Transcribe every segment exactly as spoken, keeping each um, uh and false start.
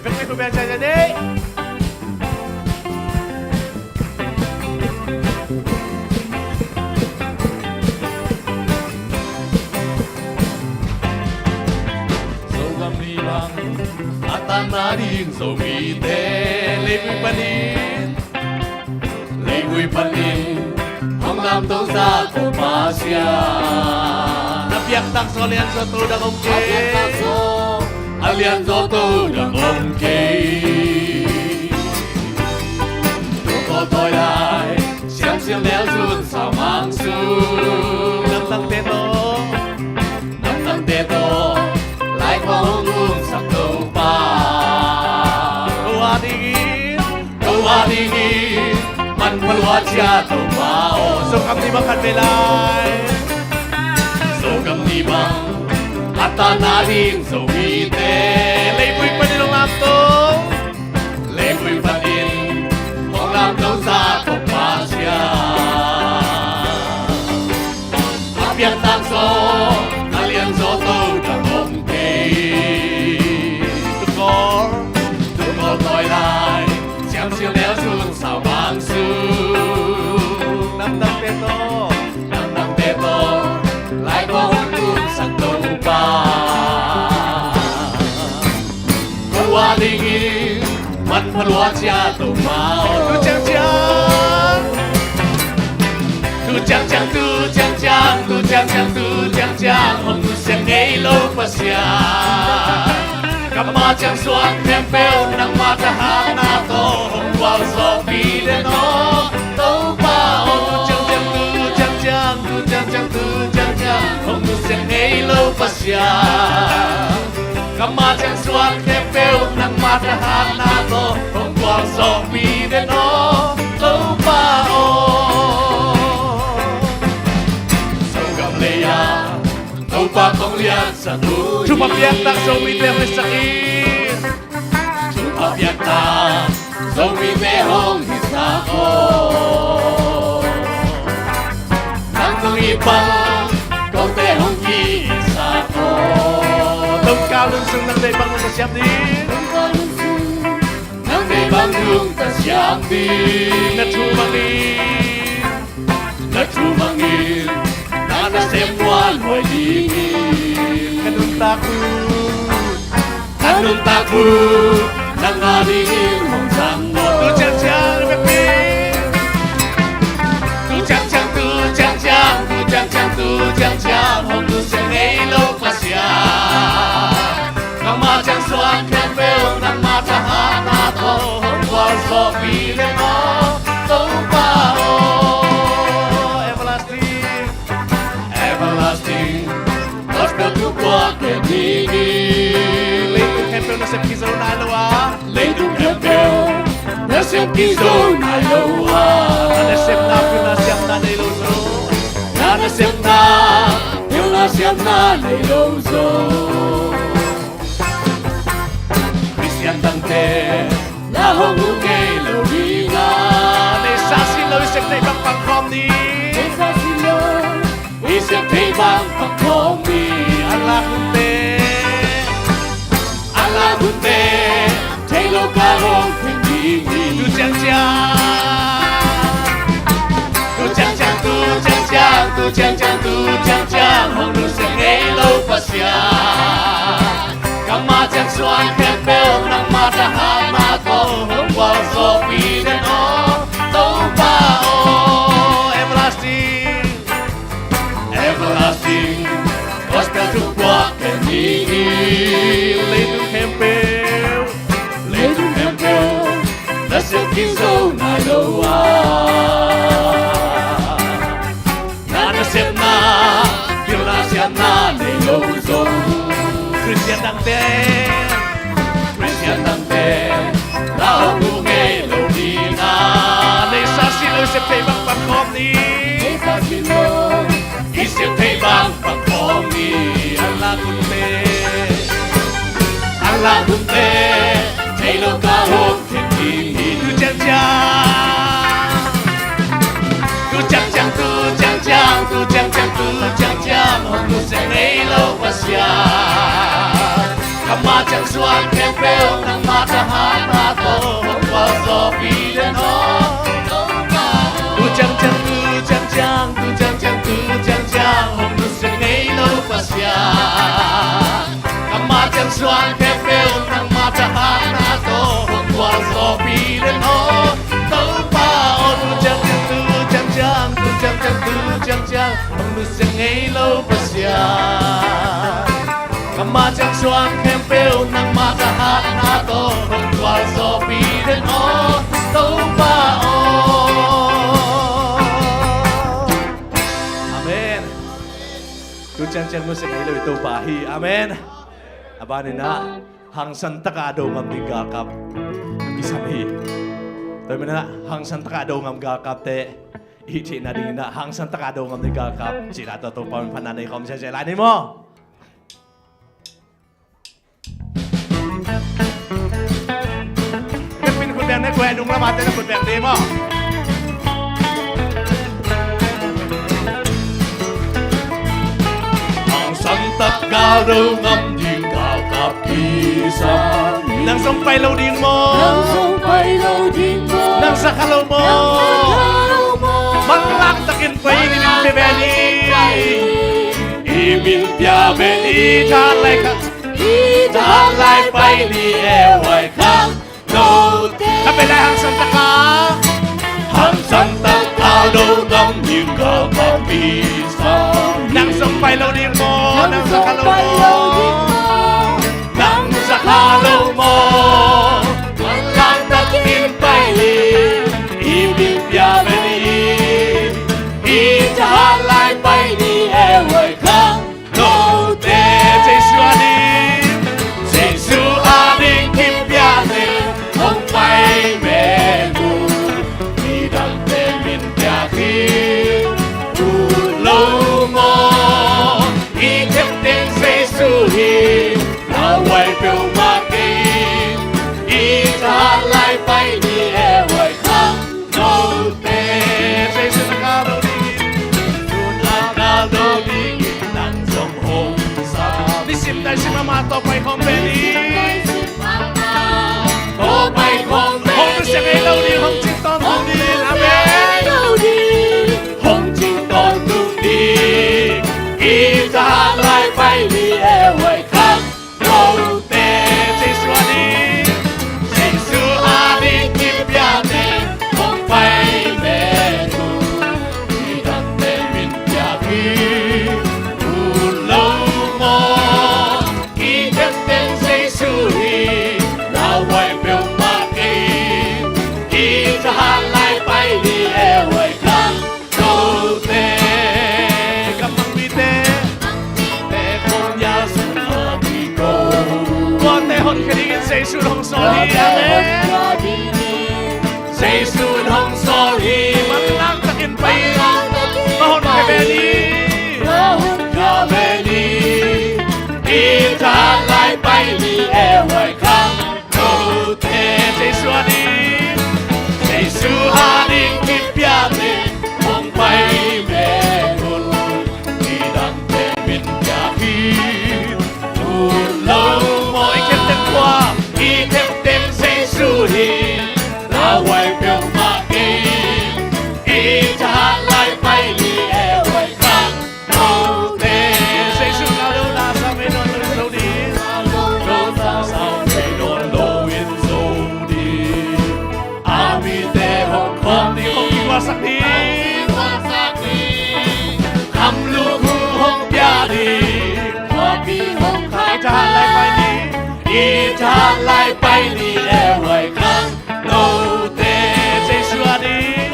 Vekpi khu piang ciang ciang ni. Zogam ni bang a tan nading Zomite leivui panin, leivui panin hong lamto zah ko Pasian. A piaktak zaw lianzaw to dang om kei. A lianzaw to dang om kei. Tuk ko tawi lai, siamsil neu zun sau mang sung. Namdangte tawh, namdangte tawh, lai khuang hong umsak Topa. Ko a dingin, ko a dingin, manpha lua cia Topa aw. Zogam ni bang khat vei lai. Zogam ni bang a tan nading Zomite leivui panin hong lamto, leivui panin hong lamto zah ko Pasian. A piaktak zaw, a lianzaw to dang om kei. Tuk ko, tuk ko tawi lai, siamsil neu zun sau mang sung. Namdangte tawh, namdangte tawh, lai khuang hong umsak Topa. Ko a dingin manpha lua cia Topa aw. Tu ciangciang, tu ciangciang, tu ciangciang, tu ciangciang, tu ciangciang, hong nusia ngei lo Pasian. Kammal ciang suan khempeuh nangma thahatna tawh hong gualzawhpih den aw Topa aw. Tu ciangciang, tu ciangciang, tu ciangciang, tu ciangciang, hong nusia ngei lo Pasian. Kammal ciang suan khempeuh nangma thahatna tawh hong gualzawhpih den aw Topa aw. Zogam lei-ah Topa kong liansak uh hi. Thupha piaktak Zomite hong hisak in. Thupha piaktak Zomite hong hisak aw. Nang nong it bang kote hong ki-itsak aw. Tongkal hun sung nang deih bang nungta siam ding. Tongkal hun sung nang deih bang nungta siam ding. Na thu bangin, na thu bangin, na nasem muanhuai dingin. Ka nuntak uh, ka nuntak uh, nang a dingin hong zang aw. Tu ciangciang vekpi. Tu ciangciang, tu ciangciang, tu ciangciang, tu ciangciang, hong nusia ngei lo Pasian. Nangma ciang suan khempeuh, nangma thahatna tawh hong gualzawhpih den aw Topa aw. Everlasting, everlasting, gospel thu puak ken dingin. Leitung khempeuh nasep kizo nai lo a. Leitung khempeuh nasem kizo nai lo a. Na nasepna pilna siamna nei lo zo. Na nasepna pilna siamna nei lo zo. Khristian dangte la hong uh ngei lo ding a. Neihsa sin lo i sep theih bang pang khawm ni. Neihsa sin lo i sep theih bang pang khawm ni. A lak hunte, a lak hunte thei lo ka hong thei ding hi. Tu ciangciang, tu ciangciang, tu ciangciang, tu ciangciang, tu ciangciang, hong nusia ngei lo Pasian. Kammal ciang suan khempeuh, nangma thahatna tawh hong gualzawhpih den aw Topa aw. Everlasting, everlasting, gospel thu puak ken dingin. Leitung khempeuh, leitung khempeuh nasem kizo nai lo a. Na nasepna pilna siamna nei lo zo. Khristian dangte, Khristian dangte la hong uh ngei lo ding a. Neihsa sin lo i sep theih bang pang khawm ni. Neihsa sin lo i sep theih bang pang khawm ni. A lak hunte, a lak hunte thei lo ka hong thei ding hi. Tu ciangciang, tu ciangciang, tu ciangciang, tu ciangciang, tu ciangciang, hong nusia ngei lo Pasian. Kammal Ciang suan khempeuh nangmah thahatna tawh hong gualzawhpih den aw. Tu ciangciang, tu ciangciang, tu ciangciang, tu ciangciang hong nusia ngei lo Pasian. Nangmah ciang suan khempeuh nangmah thahatna tawh hong gualzawhpih den aw. Topa aw, tu ciangciang, tu ciangciang, tu ciangciang, tu ciangciang hong nusia ngei lo Pasian. Nangmah ciang suan khempeuh nangmah thahatna tawh hong gualzawhpih den aw, Topa aw. Amen. Tu ciangciang nusia ngei lo i Topa hi. Amen. A banin ah hangsan taka do ngam ding galkap i sam hi. Tua manin ah hangsan taka do ngam galkapte i theihna dingin ah hangsan taka do ngam ding galkap cih dah tawh Topa min phatna nei khawm ziahziah lai ni maw? Biakpin khut beng ne, kua nung lamate na khut beng ding maw? Hangsan taka do ngam ding galkap kisam. Nang zong pai lo ding maw? Nang zong pai lo ding maw? Nang za kha lo maw? Nang za kha lo maw? Manlang takin pai ding, min pia ve ni. I min pia ve ni, i thahat lai khak. I thahat lai pai ni e, huai khak note. Ka pe lai hangsan taka, hangsan taka do ngam ding galkap kisam. Nang zong pai lo ding maw? Nang za kha lo maw? Nang za kha lo maw? Manlang takin pai ni. I min pia ve ni. I thahat lai pai ni e, huai khak note. Jesu a ding, Jesu a ding kipiate hong pai menu. Midangte min piak hi ut lo maw? I kepten Jesu hi, lauhuai peuhmah kei. I thahat lai pai ni e, huai khak note. Jesu na kal do dingin, Jesu na kal do dingin nang zong hong sam. Nisim naisim amah tawh pai khawm ve ni. Tawh pai khawm ve ni. Hong nusia ngei lo ding, hong cing tawntung ding. Amen. Hong cing tawntung ding. I thahat lai pai ni e, huai khak note. Jesu a ding, Jesu a ding kipiate hong pai menu. Midangte min piak hi ut lo maw? I kepten Jesu hi, lauhuai peuhmah kei. I thahat lai pai ni e, huai khak note. Ka mangmite, te khawm ya sung a mi ko. Tuate honkhia dingin Jesu in hong sawl hi. Amen. Jesu in hong sawl hi. Manlang takin pai. Ka honkhia ve ni. Ka honkhia ve ni. I thahat lai pai ni e, huai khak note. Jesu a ding, Jesu a ding kipiate hong pai menu. Midangte min piak hi ut lo maw? I kepten kua? I kepten Jesu hi, lauhuai peuhmah kei. I thahat lai pai ni e, huai khak note. Jesu kal do, Lazar mei dawn lo ding. Lazar mei dawn lo in zo ding. A mite hong khawm ding, hong kigualsak ding. Khamluk hu hong pia ding. Khuapi hong khai. I thahat lai pai ni. I thahat lai pai ni e, huai khak note. Jesu a ding,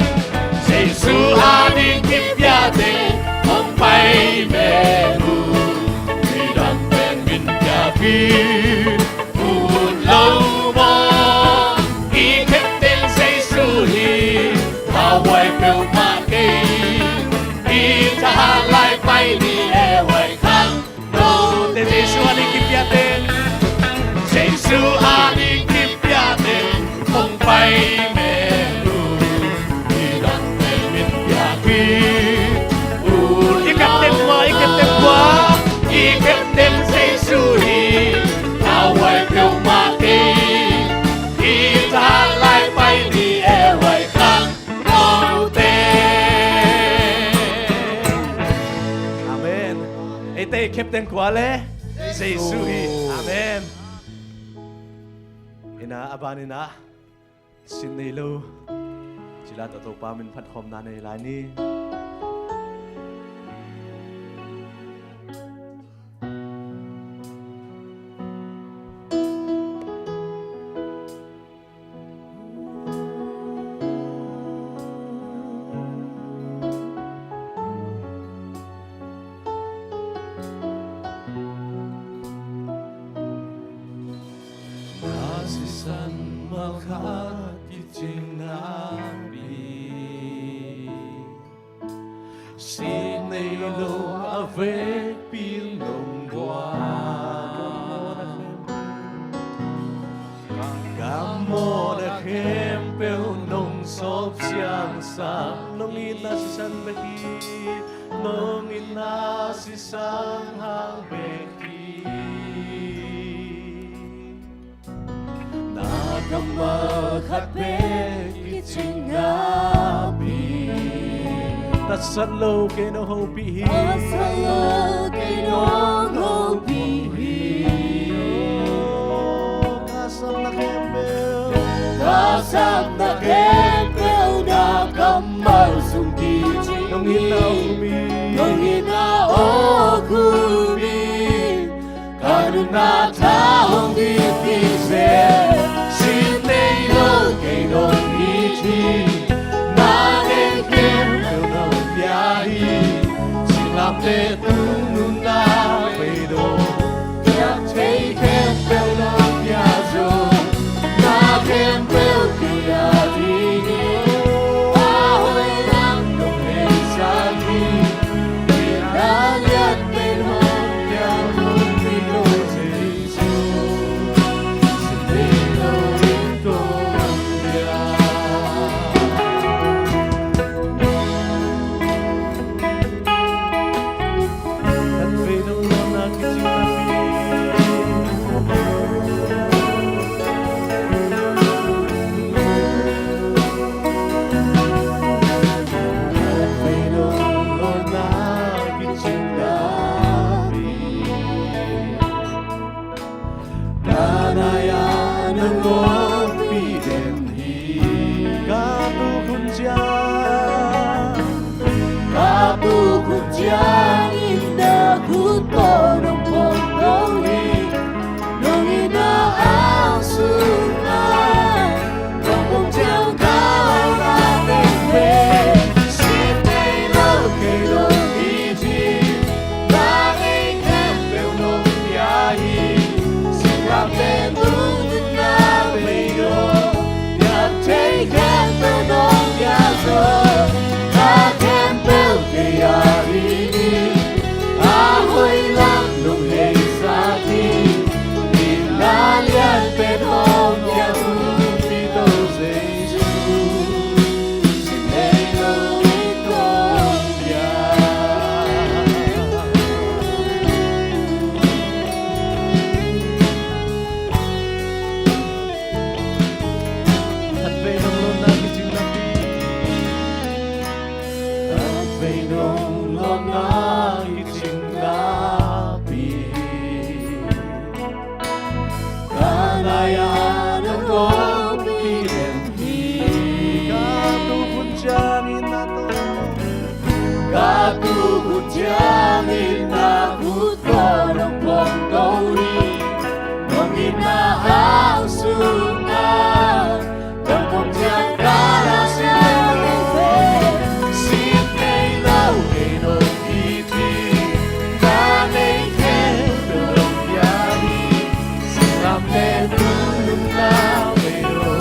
Jesu a ding kipiate hong pai menu. Midangte min piak hi ut lo maw? I kepten Jesu hi, lauhuai peuhmah kei. I thahat lai pai ni e, huai khak note. Jesu a ding kipiate, Jesu a ding kipiate hong pai menu. Midangte min piak hi ut. I kepten kua? I kepten kua? I kepten Jesu hi, lauhuai Tengkua le Jesu hi. Amen. Ina a ban ina sin nei lo. Cila tawh Topa min phatkhawmna nei lai ni. Na sisan malkhat kicing napi, sin nei lo a vekpi nong buang. Ka mawhna khempeuh nong sawp siangsak, nong itna sisan bek hi, nong itna sisan hang bek hi. Na kammal khat bek kicing napi, tatsat lo kei nong hopih hi. Tatsat lo kei nong hopih hi. Ka sapna khempeuh, ka sapna khempeuh na kammal sung kicing hi. Nong itna awk hi. Nong itna awk hi. Ka nunna tha hong dipdip zel, sin nei lo kei nong it hi. Na nei khempeuh nong pia hi. Singlamteh tung nunna bei lo, piak thei khempeuh nong pia zo. Na khempeuh kei a ding hi. A hoih lam nong heisak hi. Ka nai-ah nong ompih den hi. Ka tuk hun ciang, ka tuk hun ciangin na khut tawh nong pongpong hi. Nong itna awk sungah, nong pong ciang ka hoihna teng pen, sin nei lo kei nong it hi. Na nei khempeuh nong pia hi. Singlamteh tung nunna bei lo, piak thei khempeuh nong pia zo. Ka khempeuh kei a ding hi. A hoih lam nong heisak hi. Itna lian pen hong pia, Topa Jesu. Ka nai-a nong ompih den hi. Ka tuk hun ciangin na tawh, ka tuk hun ciangin na khut tawh nong pongpong hi. Nong itna awk sungah, nong pong ciang ka hoihna teng pen, sin nei lo kei nong it hi. Na nei khempeuh nong pia hi. Singlamteh tung nunna bei lo,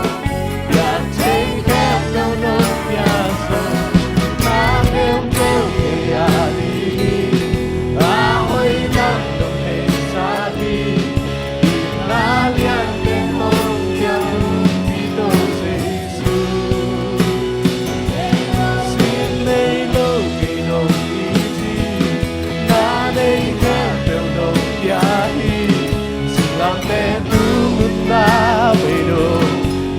piak thei khempeuh nong pia zo. Na khempeuh kei a ding hi. A hoih lam nong heisak hi. Itna lian pen hong pia, Topa Jesu. Sin nei lo kei nong it hi. Na nei khempeuh nong pia hi. Singlamteh tung nunna bei lo,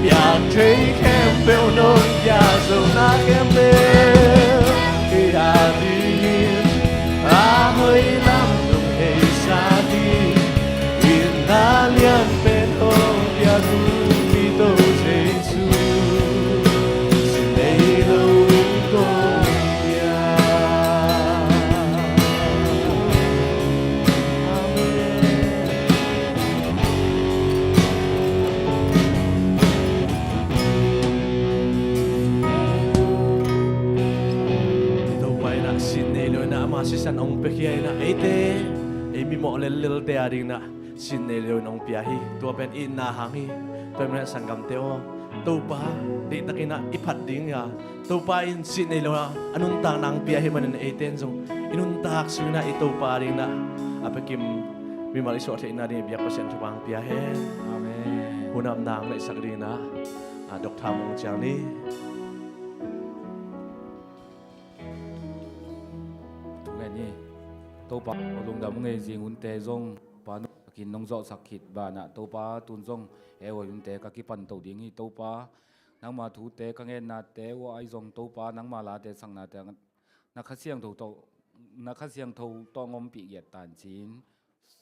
piak thei khempeuh nong pia zo. Na khempeuh kei a ding hi. A hoih lam nong hei Pasian hong piakhia in ah eite, ei mimawh lellelte adingin ah sin nei lo in hong pia hi. Tua pen itna hang hi. Tua ahih manin ah sanggamte aw, Topa deihtakin ah i phat ding a, Topa in sin nei lo a, a nuntakna hong pia ahih manin eite in zong i nuntak sungin ah i Topa adingin ah a piakim mimal i suah theihna dingin i biak Pasian thupha hong pia hen. Amen. Hun a omna hong neihsak dingin ah, a, Dr. Mung Ciang ni. Thu ngen ni. Topa, aw lungdam ngei zing hunte zong Pa nungtakin nong zawhsak khit banah Topa, tun zong ei huai hunte ka kipan to ding hi. Topa, nangma thute ka ngennate uh ai zong Topa, nangma late saknate na Kha Siangtho tawh, na Kha Siangtho tawh hong ompih giat tancin.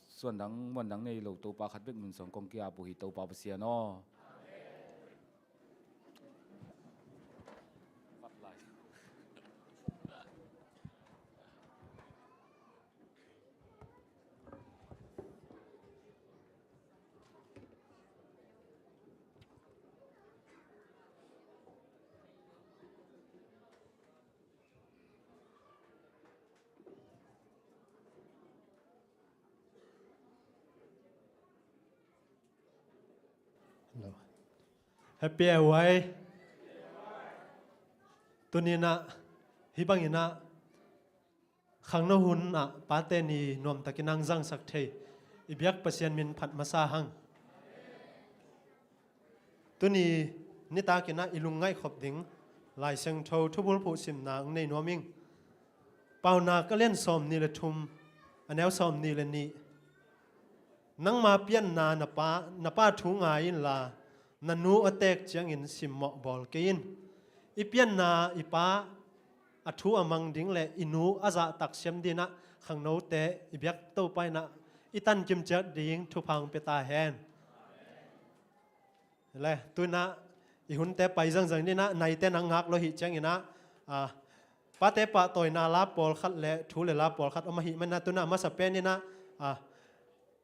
Suandang muandang nei lo Topa khat bek min suang kong ki-ap uh hi Topa Pasian aw. Hello. Happy A Y. Tuni-in ah, hih bangin ah, khangno hun ah Pate' Ni nuamtakin hong zangsak thei i biak Pasian min phat masa hang. Tuni nitakin ah i lungngaih khop ding Lai Siangtho thubulphuh simna hong nei nuam ing. Paunak a lian sawmnih le thum, a neu sawmnih le nih. Nangma pianna na pa, na pa thu ngai inla, na nu a teek ciangin simmawh bawl kei in. I pianna i pa a thu a mang ding le i nu a zahtak siam dingin ah khangnote i biak Topa in ah i tankim ciat ding thupha hong pia ta hen. Le, tu-in ah i hunte pai zangzang dingin ah, naite na ngak lo ahih ciangin ah, a, pate pahtawina la pawlkhat le thu le la pawlkhat om ahih manin ah, tu-in ah masa penin ah, a,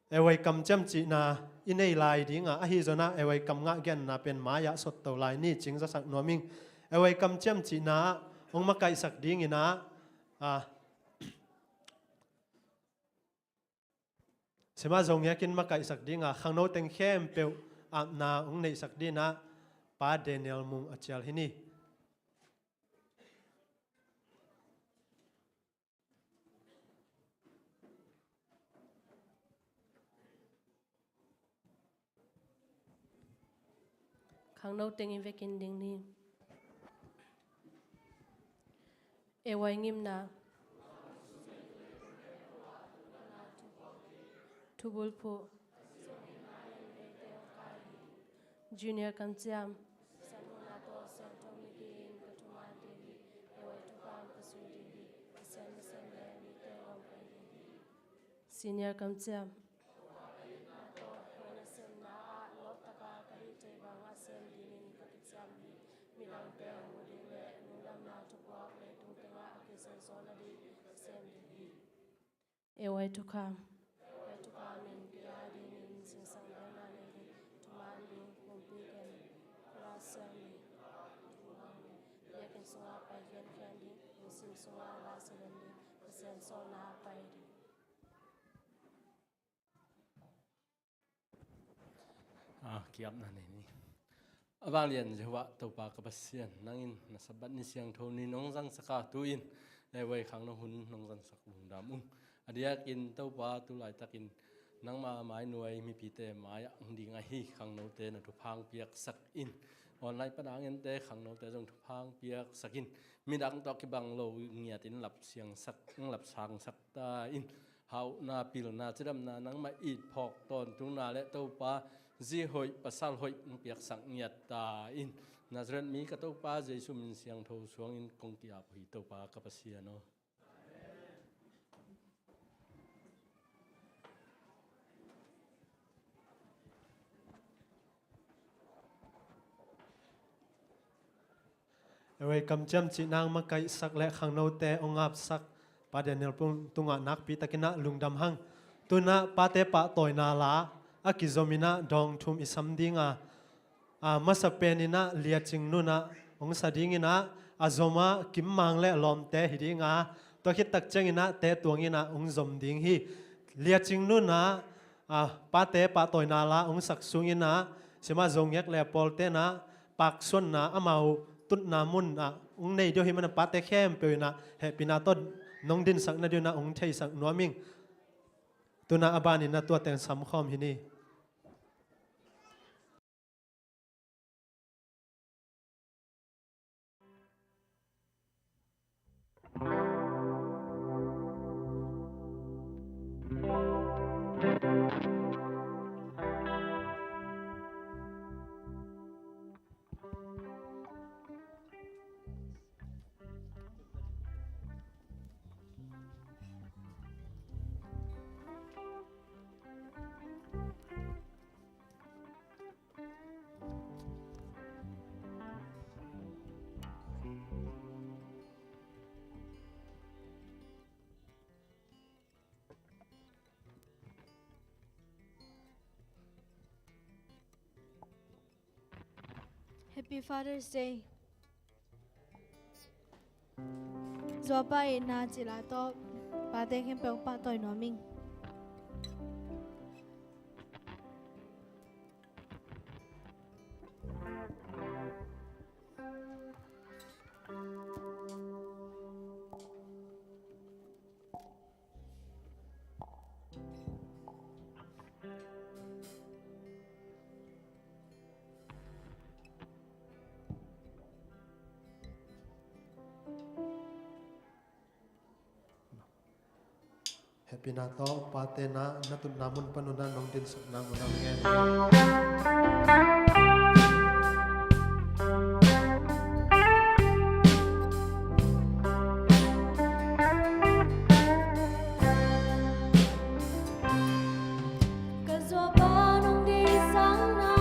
A Y kamciam cihna i nei lai ding a, ahi zongin ah A Y kam ngah genna pen mai-ah sotto lai ni cing zasak nuam ing. A Y kamciam cihna ah hong makaihsak dingin ah, a, Sema Zo Ngiakin makaihsak ding a, khangno teng khempeuh apna hong neihsak dingin ah Pa Daniel Mung a cial hi ni. Khangno teng i vekin ding ni. A Y ngimna. Thubulphuh. Junior kamciam. Senior kamciam. A Y thukham. A, ki-apna nei ni. A vanglian Jehovah Topa ka Pasian, nangin na Sabbath ni siangtho ni nong zangsak a, tu-in A Y khangno hun nong zangsak lungdam ung. A diakin Topa, tu laitakin nangma mai nuai mipite mai-ah hong ding ahi khangnote na thupha hong piaksak in. Online pan a ngente khangnote zong thupha hong piaksak in. Midang tawh kibang lo ngiatin lap siangsak, lap sangsak ta in. Hauhna, pilna, cidamna, nangmah it phawk tawntungna le Topa zi hoih, pasal hoih hong piaksak ngiat ta in. Nazareth mi ka Topa Jesu min siangtho suangin kong ki-ap uh hi Topa ka Pasian aw. A Y kamciam cihna hong makaihsak le khangnote hong apsak Pa Daniel Mung tungah nakpi takin ah lungdam hang. Tu-in ah pate pahtawina la a kizomin ah dawng thum i sam ding a, a masa penin ah Lia Cing Nun ah hong sa dingin ah, a zom ah Kim Mang le a lawmte hi ding a, Tua khit tak ciangin ah te tuangin ah hong zom ding hi. Lia Cing Nu in ah, ah, pate pahtawina la hong sak sungin ah, Sia Zo Ngek le pawlte'n ah paksuanna, amau tutna mun ah hong nei ding uh ahih manin ah pate khempeuh in ah hehpihna tawh nong dinsak nadingin ah hong theisak nuam ing. Tu-in ah a banin ah tua teng samkhawm hi ni. Happy Father's Day. Zuapa itna cila tawh pate khempeuh pahtawi nuam ing. Hehpihna tawh pate in ah na tutna mun pan un ah nong dinsak nang un ah ngen. Ka zuapa nong deihsakna,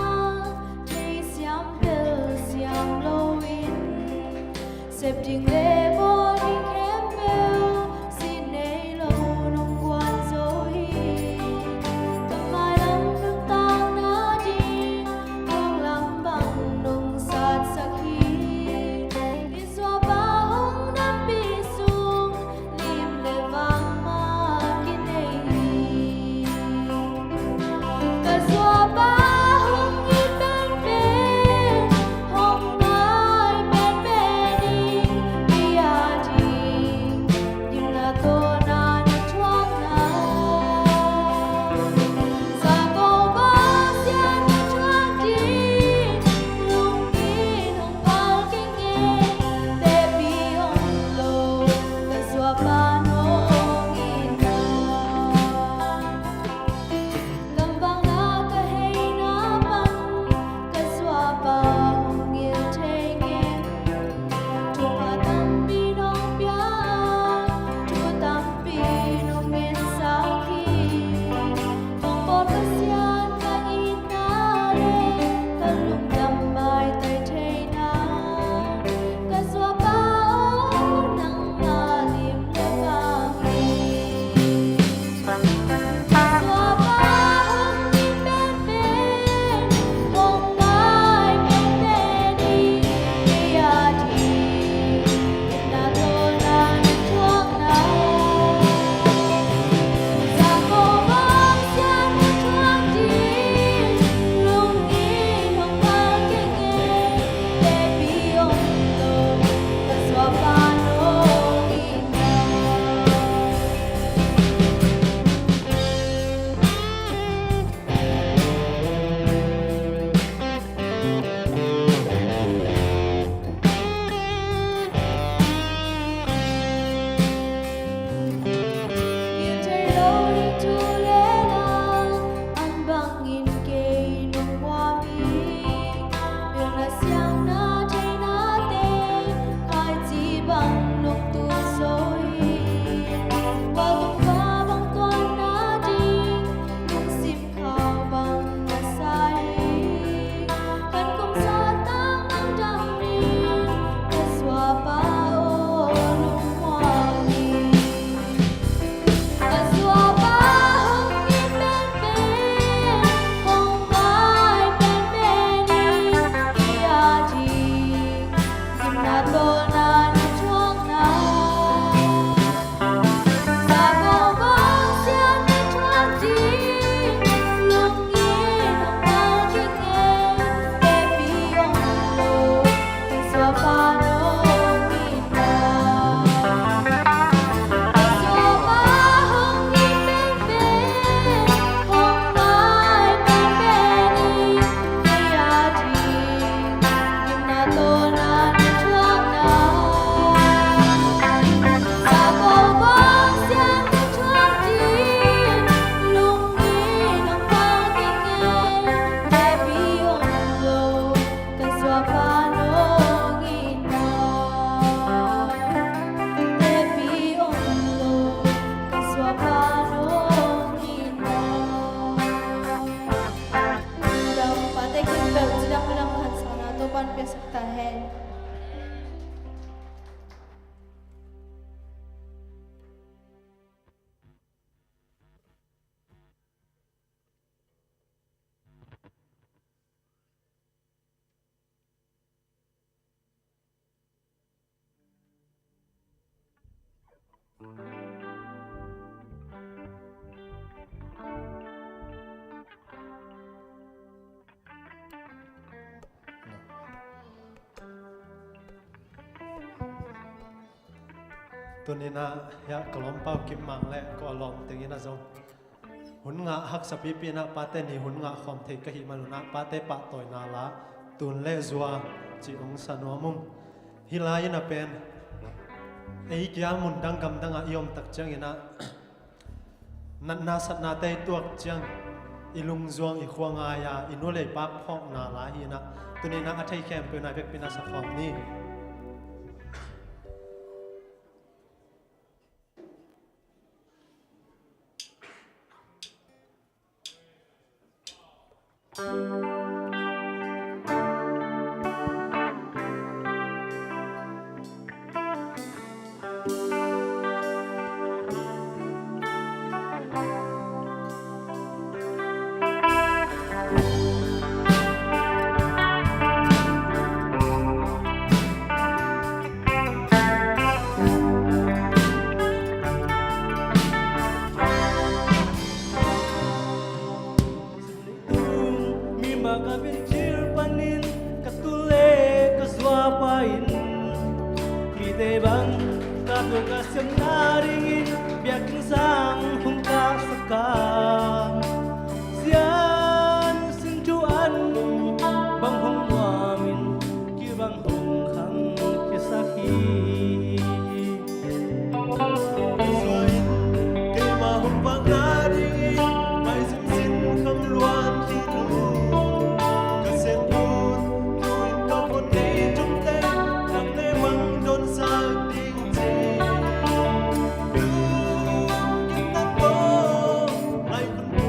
deihsiam pelsiam loin, sep ding le bawl ding khempeuh sin nei lo nong kuan zo hi. Ka mailam nuntakna ding thong lam bang nong satsak hi. Zuapa hong dampi sung, lim le vang mah kinei hi. Ka zuapa hong it penpen, hong ngai penpen in, kei a ding gimna tawh na na thuakna. Za ko bawng sian na thuak ding, lungin hong pal kei ing e, teci om lo, ka zuapa nong itna. Kamvangna ka heina pan, ka zuapa hong ngil thei ing e. Thupha tampi nong pia, thu tampi nong ngetsak hi. Kong bawl Pasian ka itna le, ka lungdam maitai theina. Ka zuapa aw, nangmah lim le vang hi. Ka zuapa hong it penpen, hong ngai penpen in, kei a ding gimna tawh na na thuakna. Za ko bawng sian na thuak ding, lungin hong pal piaksak ta hen. Tuni-in ah hiah ka lawmpa Kim Mang le ka lawm teng in ah zong hun ngah haksa pipi in ah pate ni hun ngah khawm thei ka hih man un ah pate pahtawina la tun le zua ci hong sa nuam ung. Hih lai in ah pen ei kia mun dang gam dangah i om tak ciangin ah natna satnate i tuak ciang i lungzuang i khua ngai-a i nu le i pa phawkna la hi in ah tuni-in ah a thei khempeuh in ah i vekpi in ah sa khawm ni. Leitung mi mah ka vincil panin ka tul le ka zua pa in mite bang ka pil ka siamna dingin biakinn sang hong kahsak a, sian sin thu an bang hong nuamin kibang hong khang khiasak hi. Keimah hong vakna dingin maizum sin kham luan ding uh. Ka sian hun nuin ka von nei tung teng, ka ne mang don sak ding ci. Lungkim nan tawh lai khun bu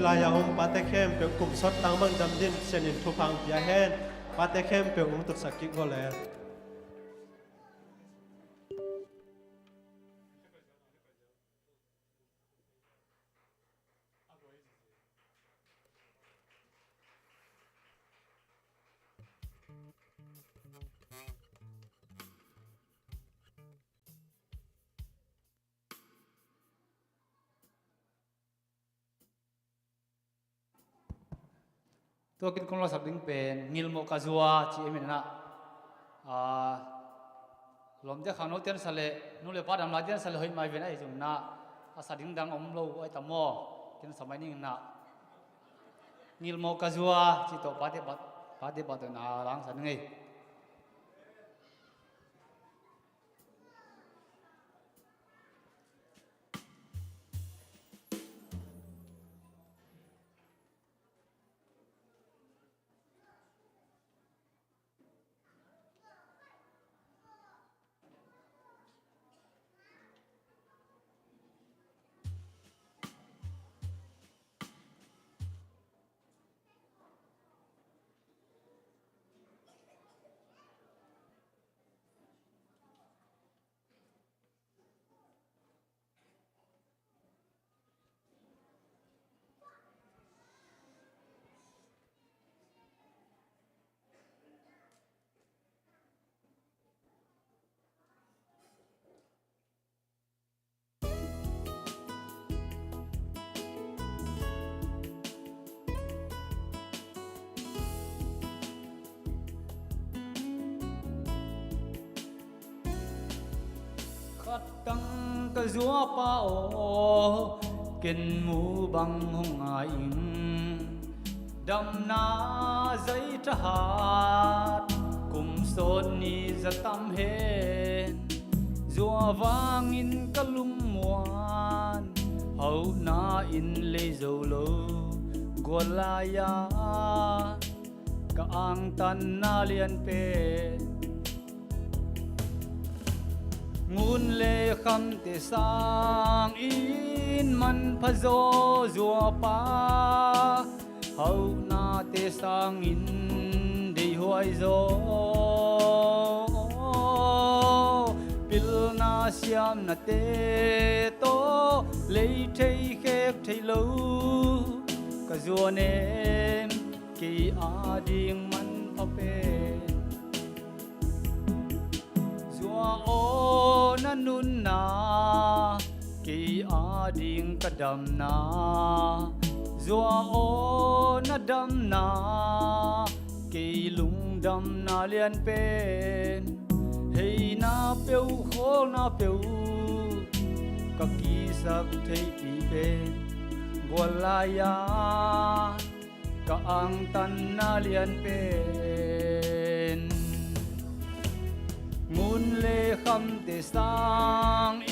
Lai-a om pate khempeuh kum sawt tang bang dam dingin Pasian in thupha pia hen. Pate khempeuh hong tutsak kik vawleh. Tua kin kong lasak ding pen Ngilmawh Ka Zua ci ei manin ah, a, lawmte khangnote an sa leh nu le pa damlaite an sa leh hoih mah hi ven, ahi zongin ah a sa ding dang om lo ahi tam maw? Ken sa mai ning in ah, Ngilmawh Ka Zua ci tawh pate, pate, pate tawh na langsak ning ei. Khat tang ka zuapa aw, ken mu bang hong ngai ing. Damna zai thahat kum sawt ni za tam hen. Zua vangin ka lungmuan, hauhna in lei zo lo. Gual lai-a ka angtanna lian pen, ngun le khamte sangin manpha zaw zuapa, hauhnate sangin deihhuai zaw. Pilna siamnate tawh lei thei khek thei lo ka zua nem, kei ading manpha pen. Zua aw na nunna, kei ading ka damna. Zua aw na damna, kei lungdamna lian pen. Heina peuh khawlna peuh ka kisak theipi pen. Gual lai-a ka angtanna lian pen. Ngun le khamte sangin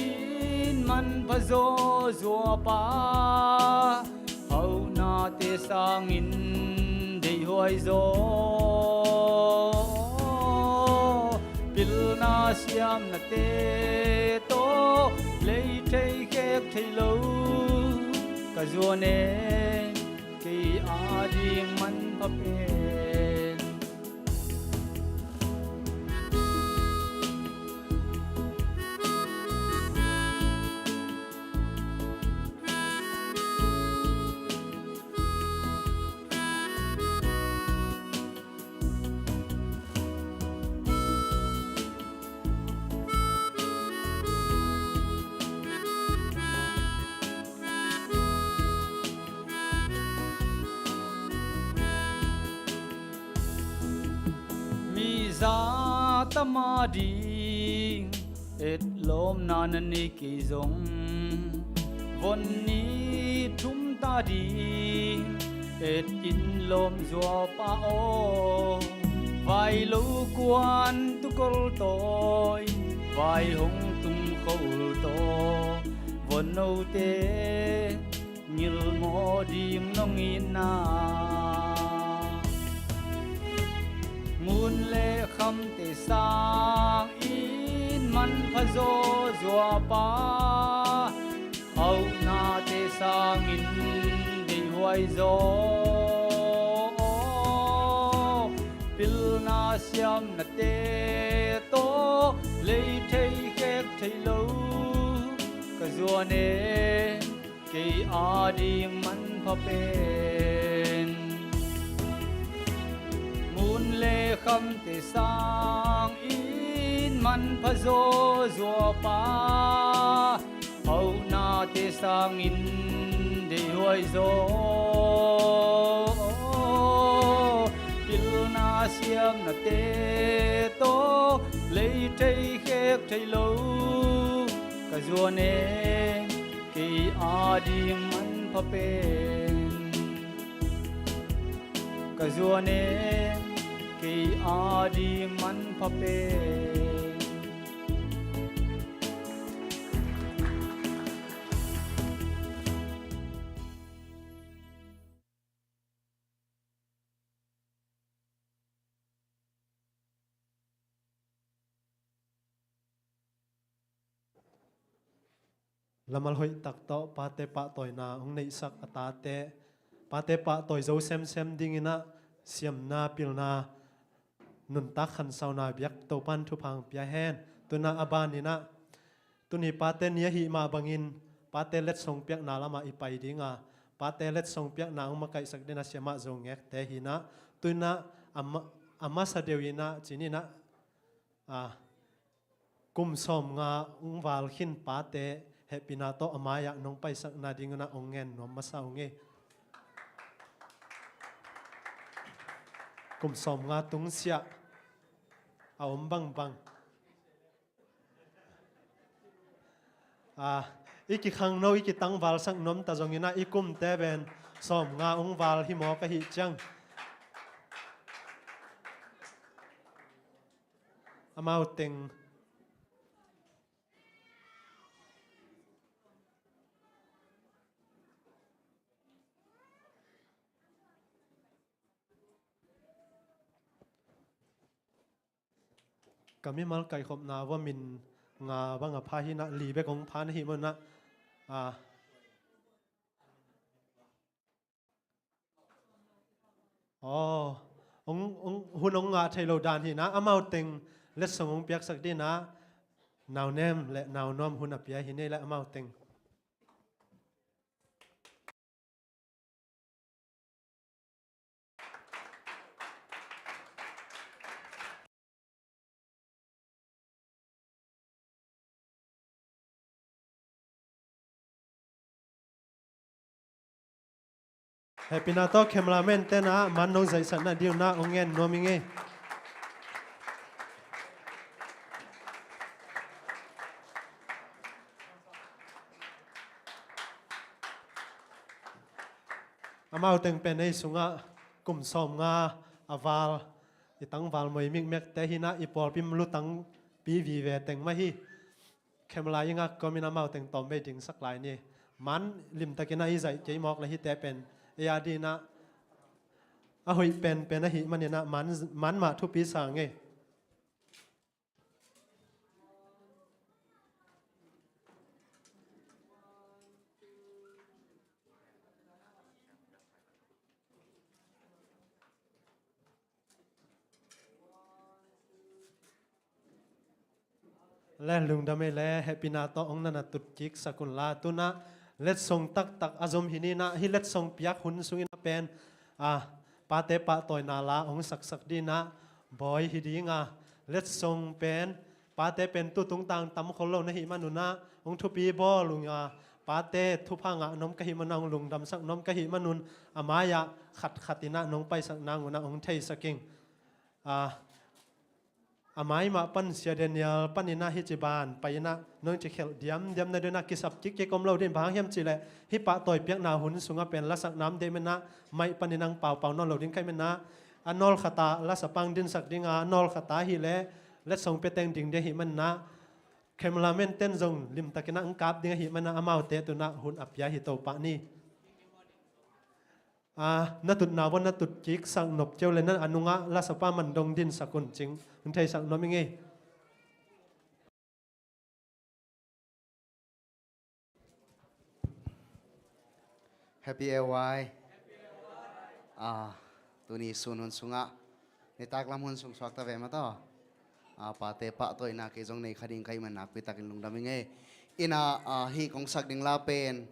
manpha zaw zuapa, hauhnate sangin deihhuai zaw. Pilna siamnate tawh lei thei khek thei lo ka zua nem, kei ading manpha pen. Mi za tam ading etlawmna na nei kei zong, von ni thum ta ding et in lawm zuapa aw. Vai lo kuan tu kol tawi, vai hong tung khol taw, von note ngilmawh ding nong itna. Ngun le khamte sangin manpha zaw zuapa, hauhnate sangin Huai zaw pilna siamnate tawh lei thei khek thei lo ka zuan e. Kei ading manpha pen ngun le khamte sangin manpha zawzuapa, hauhnate sangin deihhuai zaw pilna siamnate tawh lei thei khek thei lo ka zuan e. Kei ading manpha pen ka zuan e. Kei ading manpha pen. Lamal hoih tak tawh pate pahtawina hong neihsak a tate, pate pahtawi zo semsem dinginah siamna pilna nuntak khansauna biak Topan thupha hong pia hen. Tunah a baninah tuni pate ni ahih mah bangin pate letsong piakna lamah i pai dinga, pate letsong piakna hong makaihsak dina siamah Zo Ngekte hinah, tunah a ma-, a masa deuh inah cininah, a, kum sawmnga hong val khin pate hehpihna tawh a mai-ah nong paisakna dinginah hong ngen nuam masa ung e. Kum sawmnga tungsiah a om bangbang. A, i kikhangno, i kitangvalsak nuam ta zonginah i kumte ven sawmnga hong val hi mawk ahih ciang. Amau teng. Ka mimal kaihkhopna vua min nga bang a pha hinah li bek hong pha na hih manah, a, aw, hong, hong, hun hong ngah thei lo dan hinah amau teng letsong hong piaksak dinah Nau Nem le Nau Nuam hun a pia hi nei le amau teng. Hehpihna tawh cameraman tenah man nong zaihsakna dinginah hong ngen nuam ing e. Amau teng pen ei sungah kum sawmnga a val, i tangval moi mikmekte hinah i pawlpi lutangpi vive teng mah hi. Camera i ngak kawmin amau teng tawm bei dingsak lai ni. Man limtakinah i zaih kei mawk le hite pen ei a dinah a hoih penpen ahih maninah man, man mah thupi sa ing e. Le lungdam ei le hehpihna tawh hong na na tut kiksak unla, tunah letsong taktak a zom hi ninah, hih letsong piak hun sungin a pen, a, pate pahtawina la hong saksak dinah bawi hi dinga, letsong pen pate pen tu tungtang tam khol lo na hih manunah hong thupi bawl unga, pate thupha ngah nuam ka hih manah, hong lungdamsak nuam ka hih manun a mai-ah khatkhat inah nong paisak nangunah hong theisak ing. A, a mai mah pan Sia Daniel paninah hih ci ban pai inah nong ci khelh diamdiam na dinah kisap kikkik om lo din, bang hang hiam cihleh hih pahtawi piakna hun sungah pen lasak nam dei manah maih panin ang paupau nawn lo ding ka hih manah, a nawlkhatah lasa pang dinsak dinga, a nawlkhatah hileh letsong piateng ding dei ahih manah, cameraman ten zong limtakinah ang kap ding ahih manah amaute tunah hun a pia hi Topa ni. A, na tutna vua na tut kiksak nop keu le na a nungah lasapa man dong dinsak un cing. Hun theisak nuam ing ei. Happy A Y. Ah, tuni sun hun sungah nitak lam hun sung suakta ve mataw. Ah, pate pahtawina kei zong nei kha ding ka hih man nakpi takin lungdam ing ei. Ina, ah, hih kong sak ding la pen,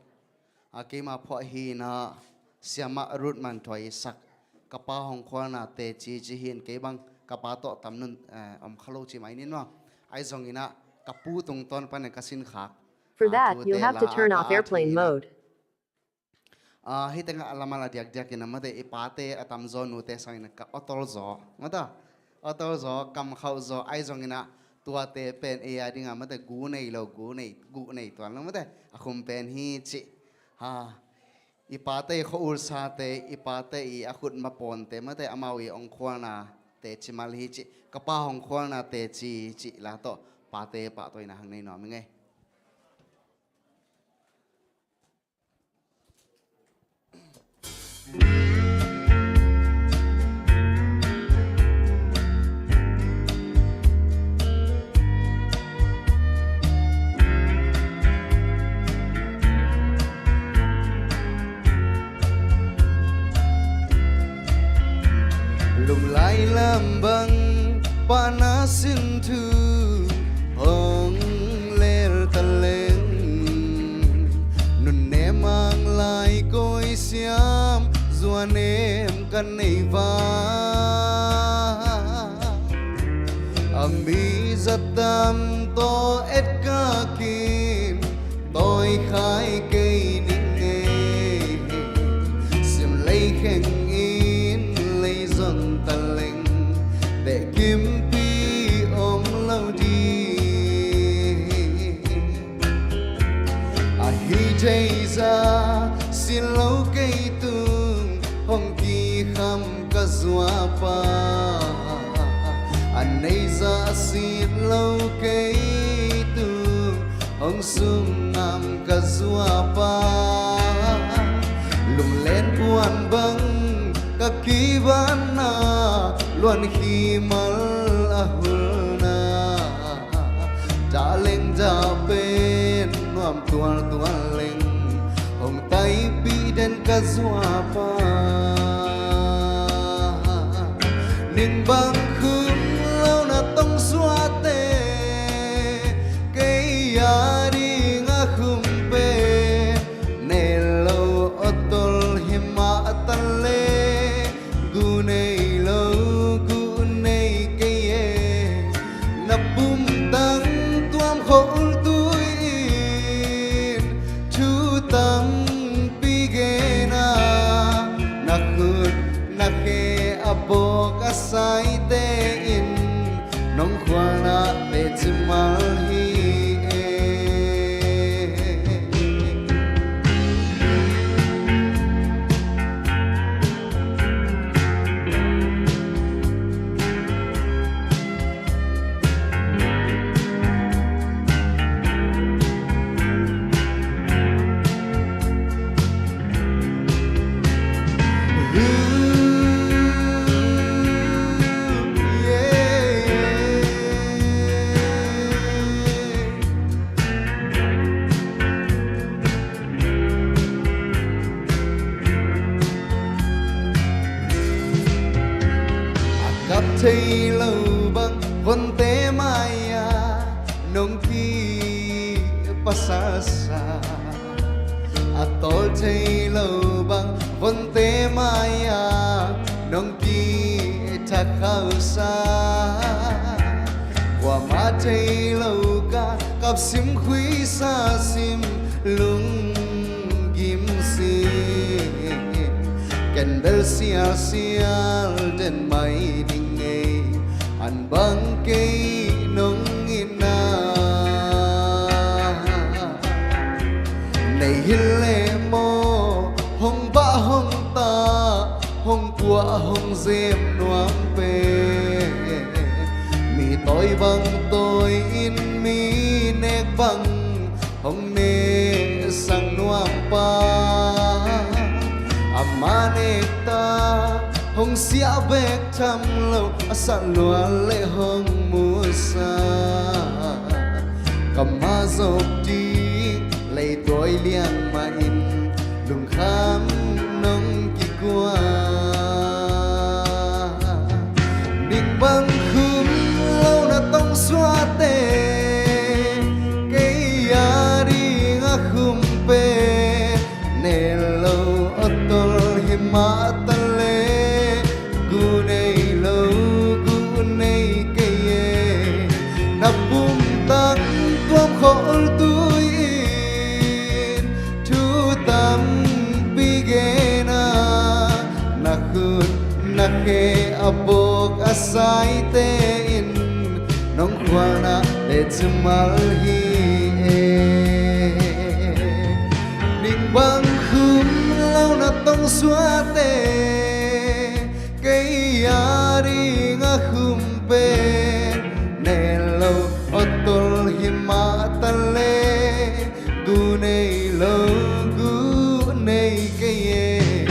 ah, keima phuah hi ina, Siamah Ruth Manthuai sak Ka Pa Hong Khualna Teci ci hi in, kei bang ka pa tawh tam nun, eh, om kha lo ci mai nin maw. Ahi zong ina ka pu tungtawn panin ka sinkhak. For ah, that, thute you'll have to la turn a off ka airplane mode. Ah, hih tengah a lam a la diakdiak in a mate, i pate a tamzaw nute sangin ka awtol zaw mata, awtol zaw, kamkhauh zaw, ahi zongin ah tuate pen ei a dingah mate gu nei lo, gu nei, gu nei tuan lo mate, a khum pen hi cih. Ha, i pate i khua-ul sate, i pate i a khut mapawnte mate, amau i hong khualna teci mal hi cih, Ka Pa Hong Khualna Teci cih la tawh pate pahtawina hang nei nuam ing ei. Lunglai lam bang pana sin thu hong lel taleng, nunnem ang lai koi siam zuanem kan nei va. A mi zatam tawh et ka kin tawi khai kei ning ei. Sim lei kheng in lei zon taleng, beh kimpi om lo ding. A hi thei za si lo kei tung hong kikham ka zuapa, a nei za si lo kei tung hong sung ngam ka zuapa. Lunglen puan bang ka kibanna, luan khi mal a hulna, dah leng dah pen nuam tualtual leng, hong taipih den ka zuapa. Ning bang khum lo na tong suate, kei a ding a khum pen, ne lo awtol hi mah ta le, gu nei lo, gu nei kei e. Na pumtang tuam khol tui in, thu tampi gen a, na khut na khe a bawk a saite in, nong khualna teci mal hi e. A kap thei lo bang vonte mai-ah nong kipasal sa, a tawl thei lo bang vonte mai-ah nong kithakhausa. Kuamah thei lo ka kapsim khuisa sim lunggim sim, ken bel sialsial den mai ding ei. An bang kei nong itna nei hi leh maw, hong bah hong tah, hong kuah hong zem nuam pen. Mi tawi bang tawi in, mi nek bang hong nesak nuam pa. Ama nekta hong siah bek tham lo, a sat luat leh hong musa. Ka ma zop ding leitawi liang mah in, lungkham nong kikuan. Khe a bawk a saite in nong khualnate cimal hi e. Ning bang khum lo na tong suate, kei a ding a khum pen ne lo aw tol hi mah ta le. Gu nei lo, gu nei kei e.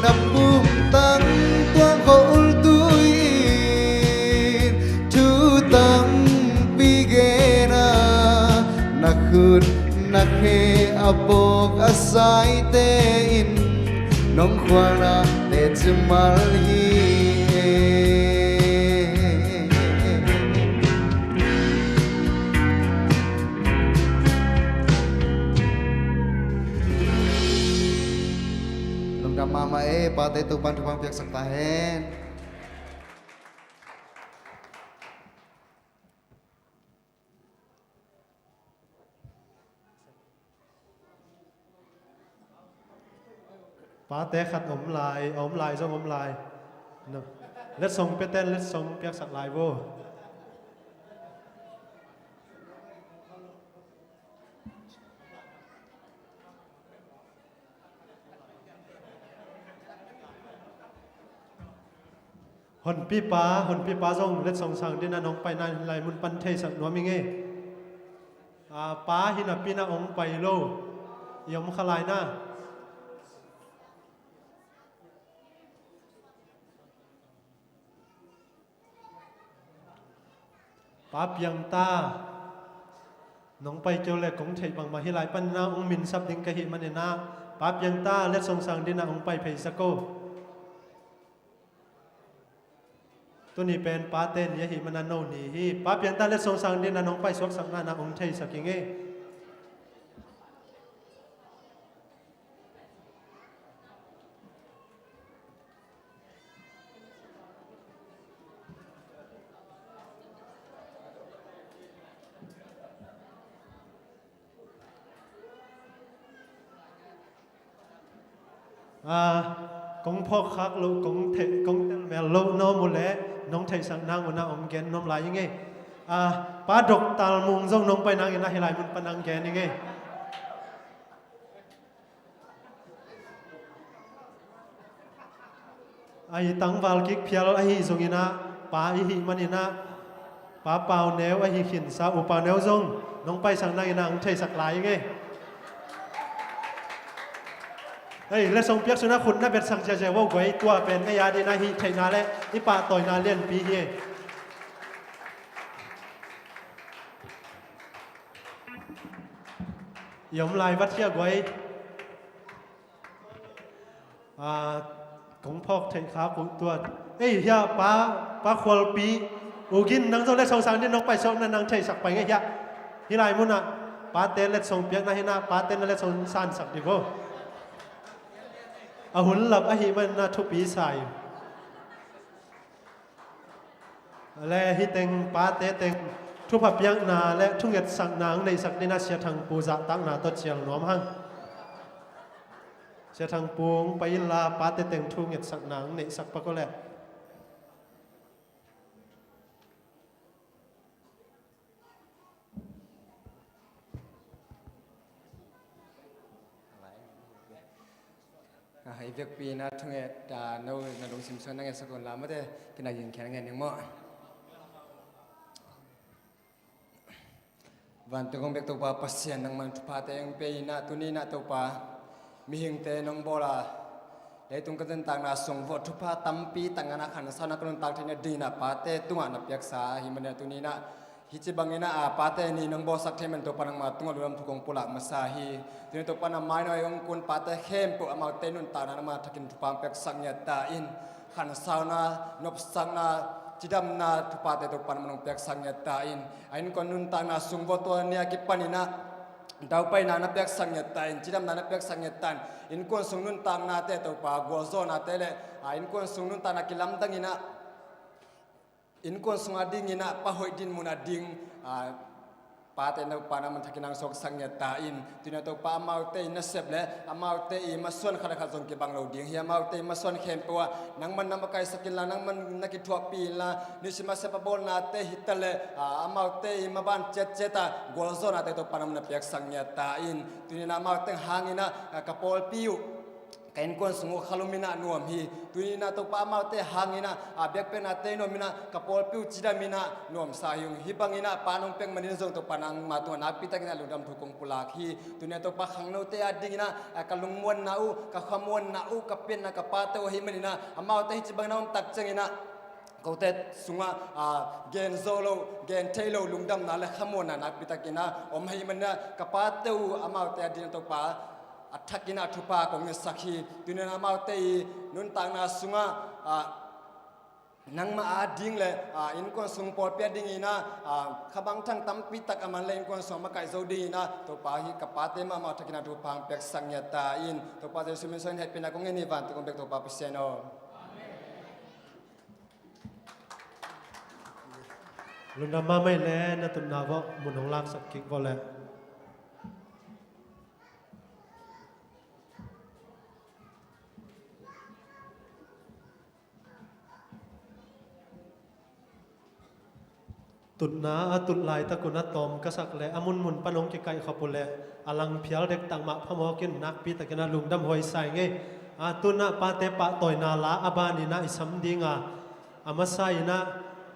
Na pumtang tuang khua ultui in thu tampi gen a, na khut na khe a bawk a saite in nong khualnate cimal hi e. Lungdam mahmah e, pate Topan thupha piaksak ta hen. Pate khat om lai, om lai zong om lai. No. Letsong piaten letsong piaksak lai vo. Honpipa, honpipa zong letsong sang dina nong paina lai mun pan theisak nuam ing e. A, pa hi napi na ong pai lo. I om kha lai na. Pa Piangta, nong pai keu le kong theih bangmah hi lai panina ong minsap ding ka hih manina, Pa Piangta letsong sang dina ong pai phei sa ko. Tuni pen pate ni ahi mana no ni hi. Pa Piangta letsong sang dina nong pai suaksakna na ong theisak ing e. A, kong phawk khak loh, kong theih, kong tel mel loh nuam uh leh nong theihsak nang uh na ong gen nuam lai ing e. A, Pa Dok Tal Mung zong nong pai nangin ahi lai mun pan ang gen ing e. Ahi tangval kik phial ahi zongin ah, pa i hih manin ah, Pa Pau Neu ahi khinsa, U Pau Neu zong nong paisak nangin ah ang theisak lai ing e. Hei, letsong piak sunah khut na betsak ziazia vo guai, tua pen ei a dina hih theihna le i pahtawina lianpi hi e. I om lai vat hia guai. A, kong phawk theih khak uh tua. Ei, hia pa, Pa Khualpi, U Gin, nang zong letsong sang din nong paisuak na nang theisak pai nge hia. Hih lai munah pate letsong piakna hinah pate na letsong sansak di vo. A hun lap ahi manah thupi sa hi. Le hih teng pate teng thupha piakna le thungetsakna ang neihsak dinah Sia Thang Pu zahtakna tawh cial nuam hang. Sia Thang Pu hong pai inla pate teng thungetsakna ang neihsak pak aw le. Ah, i vekpi na thunget, ah, no na lungsim suan na ngetsak un la mate, kina yin khian ngen ning maw. Vantung kong bek Topa Pasian nangmah in thuphate hong pia inah tuni inah Topa, mihingte nong bawl a, leitung ka nuntakna sung vawh thupha tampi tak nganah khansauna ka nuntak theihna dinginah pate tungah na piaksa ahi maninah tuni inah hih ci banginah a pate ni nong bawlsak thei man Topa nangmah tungah lungdam thu kong pulak masa hi. Tuni Topa na mainawi hong kun pate khempeuh amaute nuntakna nangmah thakin thupha hong piaksak ngiat ta in, khansauna, nopsakna, cidamna thupate Topa nangmah nong piaksak ngiat ta in, a innkuan nuntakna sung vawh tua ni a kipaninah daupaina na piaksak ngiat ta in, cidamna na piaksak ngiat ta in, innkuan sung nuntaknate Topa gualzawhnate le a innkuan sung nuntakna kilamdanginah innkuan sungah dinginah pa hoih din munah ding, a, pate in Topa nangman thakin hong suaksak ngiat ta in. Tuni-in Topa amaute i nasep le amaute i masuan khat le khat zong kibang lo ding hi. Amaute i masuan khempeuh ah nangman na makaihsak inla, nangman na kithuahpih inla, nisim a sep a bawlnate hi ta leh, ah, amaute i maban ciatciat ah gualzawhnate Topa nangman na piaksak ngiat ta in. Tuni-in amaute hangin ah, ah, ka pawlpi uh, ka innkuan sung uh khalum in ah nuam hi. Tuni-in ah Topa amaute hangin ah, ah, biakpiaknate nuam in ah ka pawlpi uh cidam in ah nuamsa hi ung. Hih bangin ah Pa nong piak manin zong Topa nangma tungah nakpi takin ah lungdam thu kong pulak hi. Tuni-in ah Topa khangnote adingin ah, ah, ka lungmuanna uh, ka khamuanna uh, ka pianna ka pate uh ahih manin ah amaute hih ci bangin a om tak ciangin ah kote sungah, ah, gen zo lo, gen thei lo lungdamna le khamuanna nakpi takin ah om ahih manin ah ka pate uh amaute adingin ah Topa a thakin ah thupha kong ngetsak hi. Tuni-in ah amaute i nuntakna sungah, ah, nangma ading le, ah, innkuan sung pawlpi adingin ah, ah, khabang thang tampi tak a man le innkuan sung a makaih zo dingin ah Topa hih ka pate mahmah thakin ah thupha hong piaksak ngiat ta in. Topa Jesu min suangin hehpihna kong ngen hi. Vantung a om bek Topa Pasian aw. Lungdam mahmah le na tutna vawh mun hong laksak kik vawh le. Tutna a tut laitak un a tawm ka sak le a munmun pan hong kikaih khop uh le a lang phial dektak mah phamawk in nakpi takin a lungdam huai sa ing ei. A, tu-in ah pate pahtawina la a banin ah i sam ding a, a masa in ah,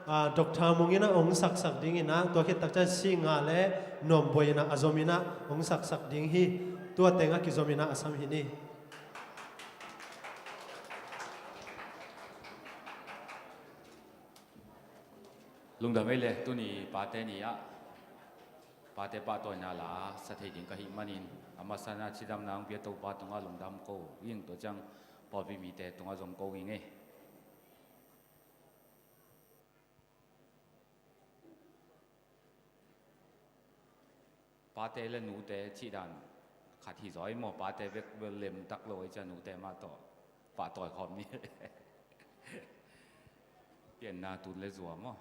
a, Doctor Mung in ah hong saksak dingin ah, tua khit tak ciang Singah le Nuambuai in ah a zom in ah hong saksak ding hi. Tua teng a kizom in ah a sam hi ni. Lungdam ei le, tuni pate ni ah pate pahtawina la sa thei ding ka hih manin a masa in ah cidamna hong pia Topa tungah lungdam ko ing, tua ciang pawlpi mite tungah zong ko ing ei. Pate le nute cih dan khat hi zaw ei maw, pate bek bel lemtak lo ei cia, nute mah tawh pahtawi khawm ni. Pianna tun le zua maw.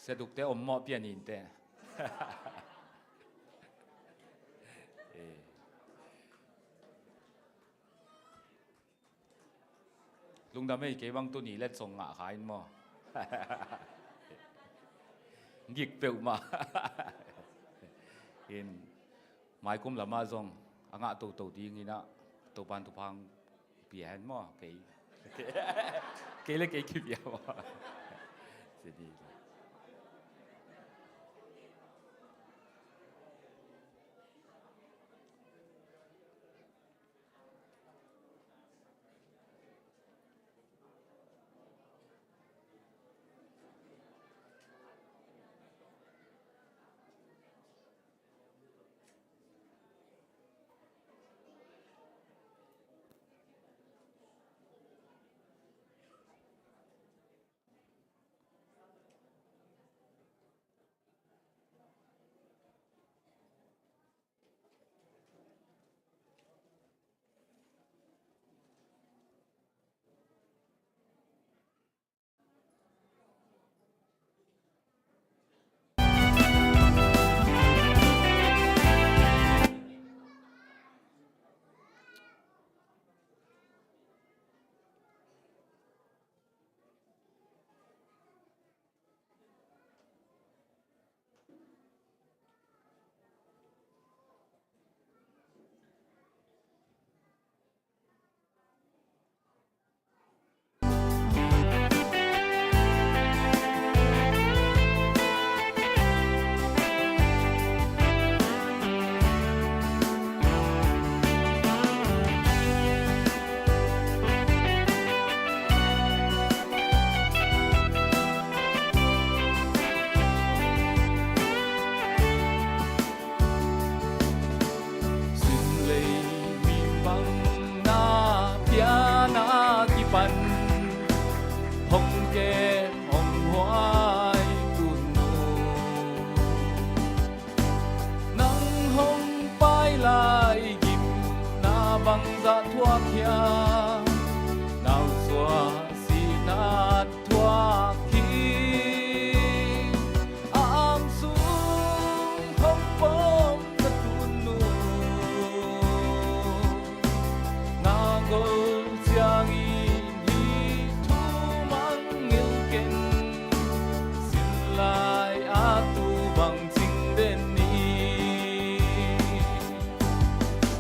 Siadukte om mawh pian inteh. Eh. Lungdam ei, kei bang tuni letsong ngah kha in maw. Gik peuhmah. In, maikum lamah zong a ngah toto dingin ah Topan thupha pia hen maw, kei. Kei le kei kipia maw. Sini. Sinlei mi bang na pian a kipan hong kem hong huai tun uh. Nang hong pai lai gimna bangzah thuak hiam? Nau suah sihnat thuak hi. A ang sung hong pom na tun uh. Na gol ciangin hih thu mangngilh ken. Sin lai a tu bang cing den ni.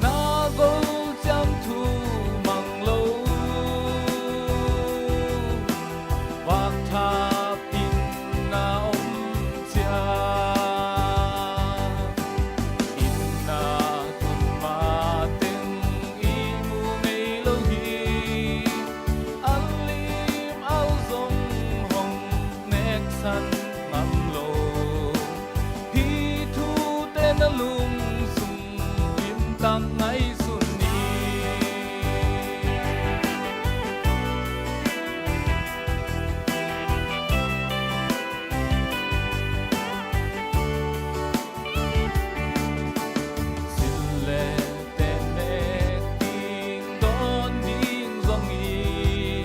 Na gol ciang thu mang lo. Vak thap in na om ciang. Inn a tun mateng ihmu ngei lo hi. An lim au zong hong neksan ngam lo. Hih thute na lungsung limtak ngaihsun ni. Sin le ten nek ding dawn ding zong hi.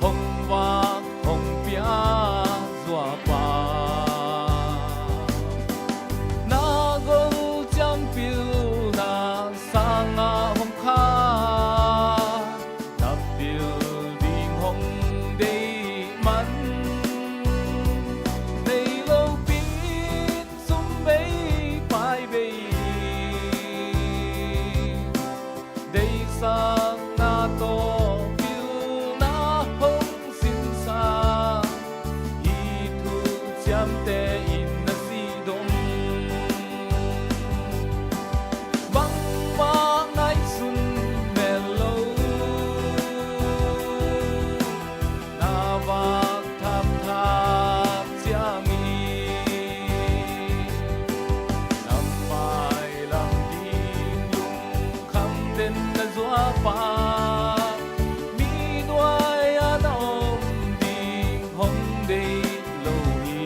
Hong vak hong pia zuapa. Na gol ciang pilna sangah hong kha. Tap pil ding hong deih man. Nei lo pin sum bei pai bei. Deihsakna tawh pilna hong sinsa. Hih thu ciamteh in na si dong. Bangmah ngaihsun mel lo. Na vak thapthap ciangin. Na mailam ding lungkham den na zuapa. Mi nuai-ah na om ding hong deih lo hi.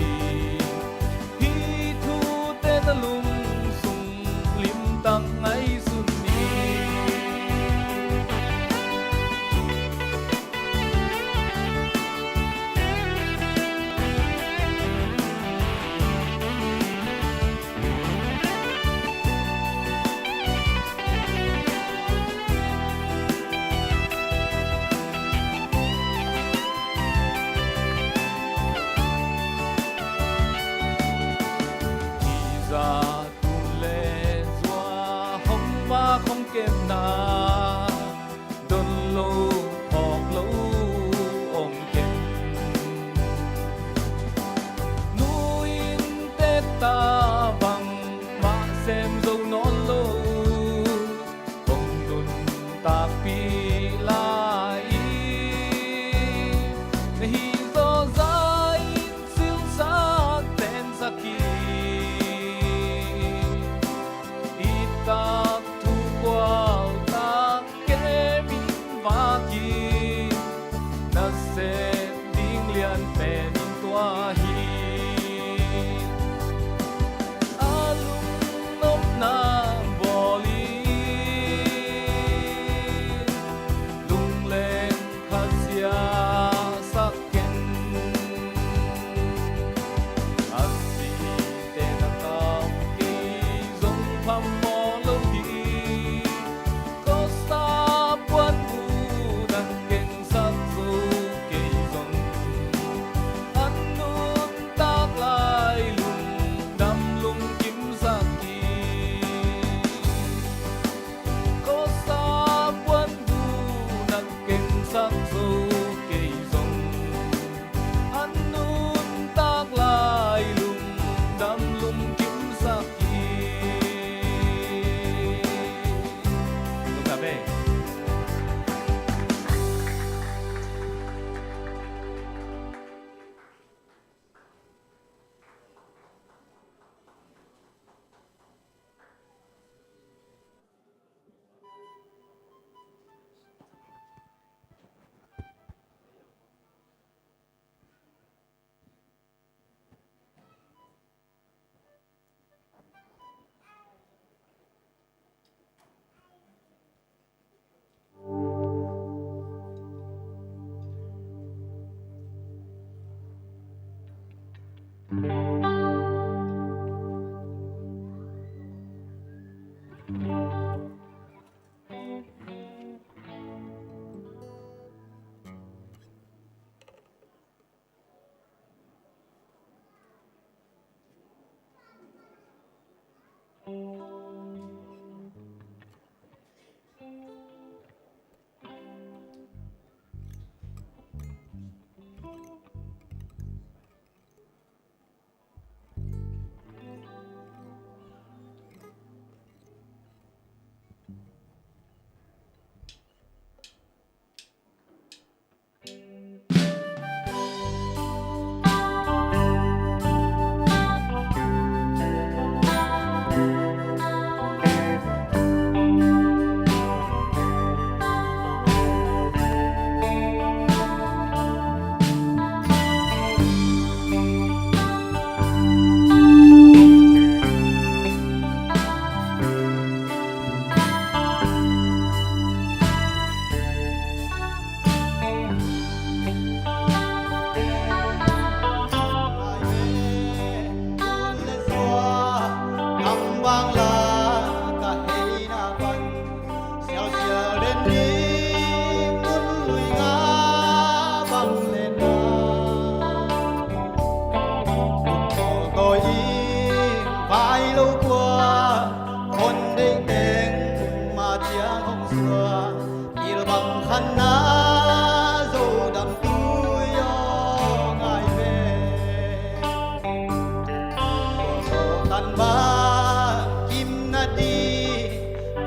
Hih thute na lungsung limtak ngaihsun ni. kemna, don lo, phawk lo om ken. Nu innte ta bangmah sem zo nawn lo, kong nuntakpih lai in, na hih zawh zah in silsak tensak in. I tak thu kual tak kem in vak in, na sep ding lian pen in tua hi. A lungnopna bawl in, lungleng khat siasak ken. A site na kau kei zong phamawh lo hi. Kosa puanbu na kengsak zo kei zong, an nuntak lai lungdam lungkimsak hi. Kosa puanbu na kengsak zo kei zong, an nuntak lai lungdam lungkimsak hi. Lungdam ei. Vai lo kua, hon deih teng ma ciang hong suak. Kilbang khanna Zodam tui aw ngai ve. Tua tawh tan bang kim na di,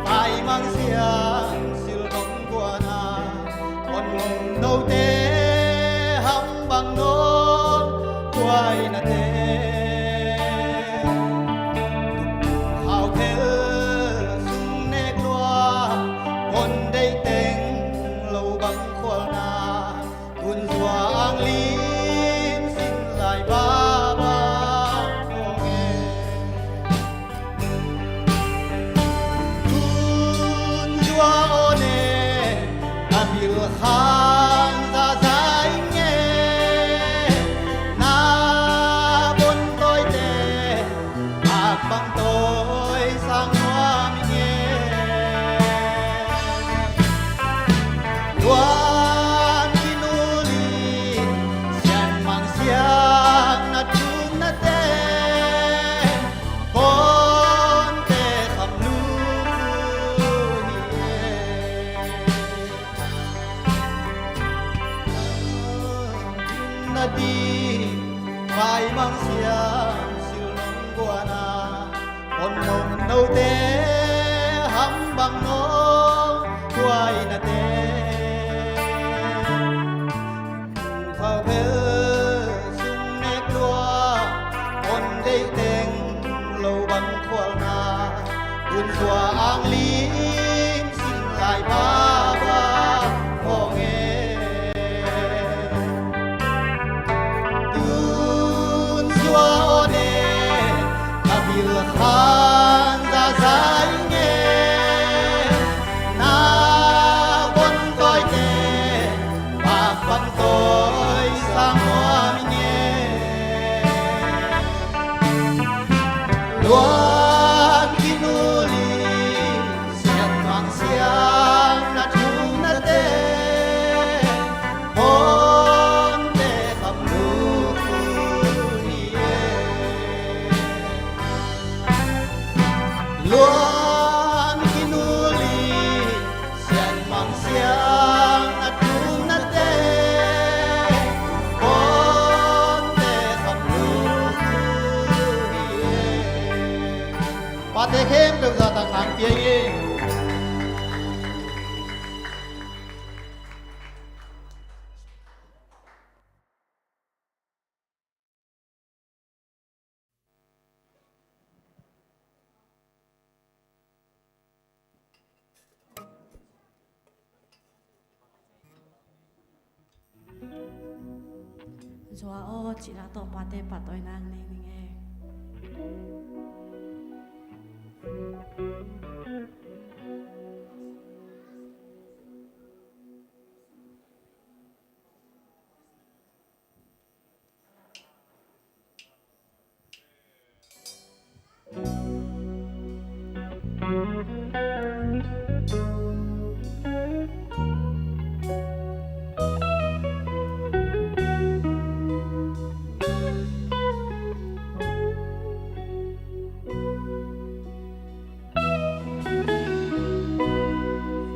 vai mang siang sil dong kuana, hon note ham bang no kuai na te. Hau phel sung nek lua, hon deih teng lo bang khualna, tun zua ang lim sin lai baba kong e. Tun zua aw ne, a bil khan zaza ing e, na bon tawi te, ak bang tawi sang nuam ing e. Luan kinuli, sian mang sian na tung na te, ponte kham lu hi Lote ham bang nawng huai nate, thau phel sung nek lua, on deih teng lo bang khualna, tun sua ang lim sing lai pa bang hong e. Tun sua aw ne, ka bil khan zazai nge, na von tawi te, pak bang tawi sang nuam nge. Luan kinuli, sian mang siang na thumna te, hong te kham lu hi e. Luan kinuli, sian mang siang na thumna te, hong te kham lu hi e. Pate khempeuh zahtak hang pia ing. Zua aw cihna tawh pate pahtawinak nei ning e.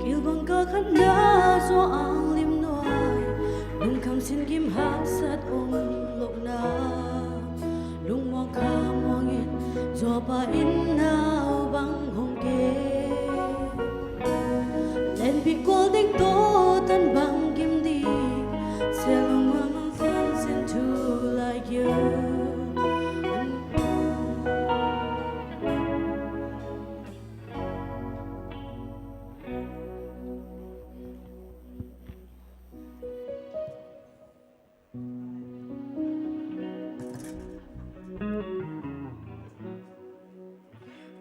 Kilbang ka khan na zua ang lim nuai, lungkham sin gim haksat om lohna, lungmuang kha muangin zuapa in nau bang hong ke. Lenpi kual ding tawh tan bang gim ding, selung mang mang tan sin thu lai gil.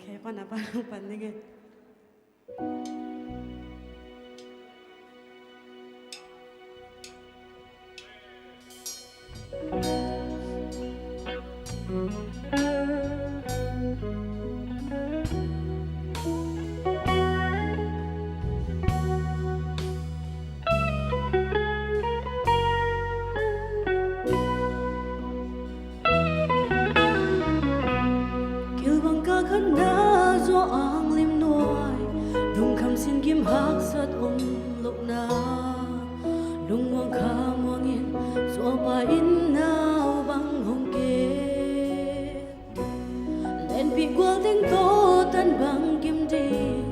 Khempeuh na pan pan ding e. Kilbang ka khan na zua ang lim nuai, lungkham sin gim haksat om lohna, lungmuang kha muangin zuapa in nau bang hong ke. Lenpi kual ding tawh tan bang gim ding,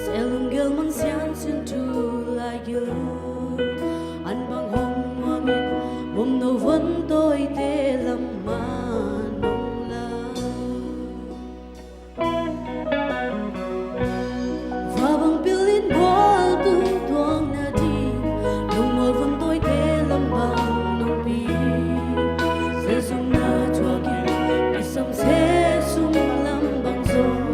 selung gel mang sian sin thu lai gil. An bang hong muangin, bom no von tawite lam man hong la. Va bang pilin bual tu tuang na ding, lungmual von tawite lam bang nong pi. Sesum na tuakin, isam sesum lam bang zong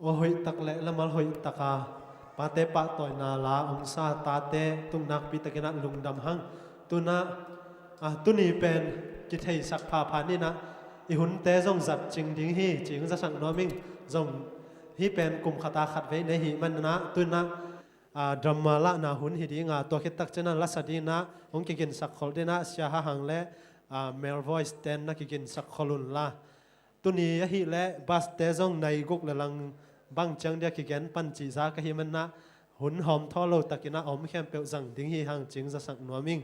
Aw hoih tak le lamal hoih taka pate pahtawina la hong sa tate tung nakpi takin ah lungdam hang. Tunah, ah, tuni pen kitheisak phapha ninah i hunte zong zat cing ding hi, cing zasak nuam ing. Zong hih pen kum khata khat vei nei hi manah tunah, ah, drama lahna hun hi dinga, tua khit takcianah lasa dinah hong kiginsak khol dinah Sia Hahang le, ah, Male Voice ten na kiginsak khol unla. Tuni ahih leh bus te zong nai guk le lang bang ciang dia kigen pan cih za ka hi manah hun hawm thaw lo takinah a om khempeuh zang ding hi hang, cing zasak nuam ing.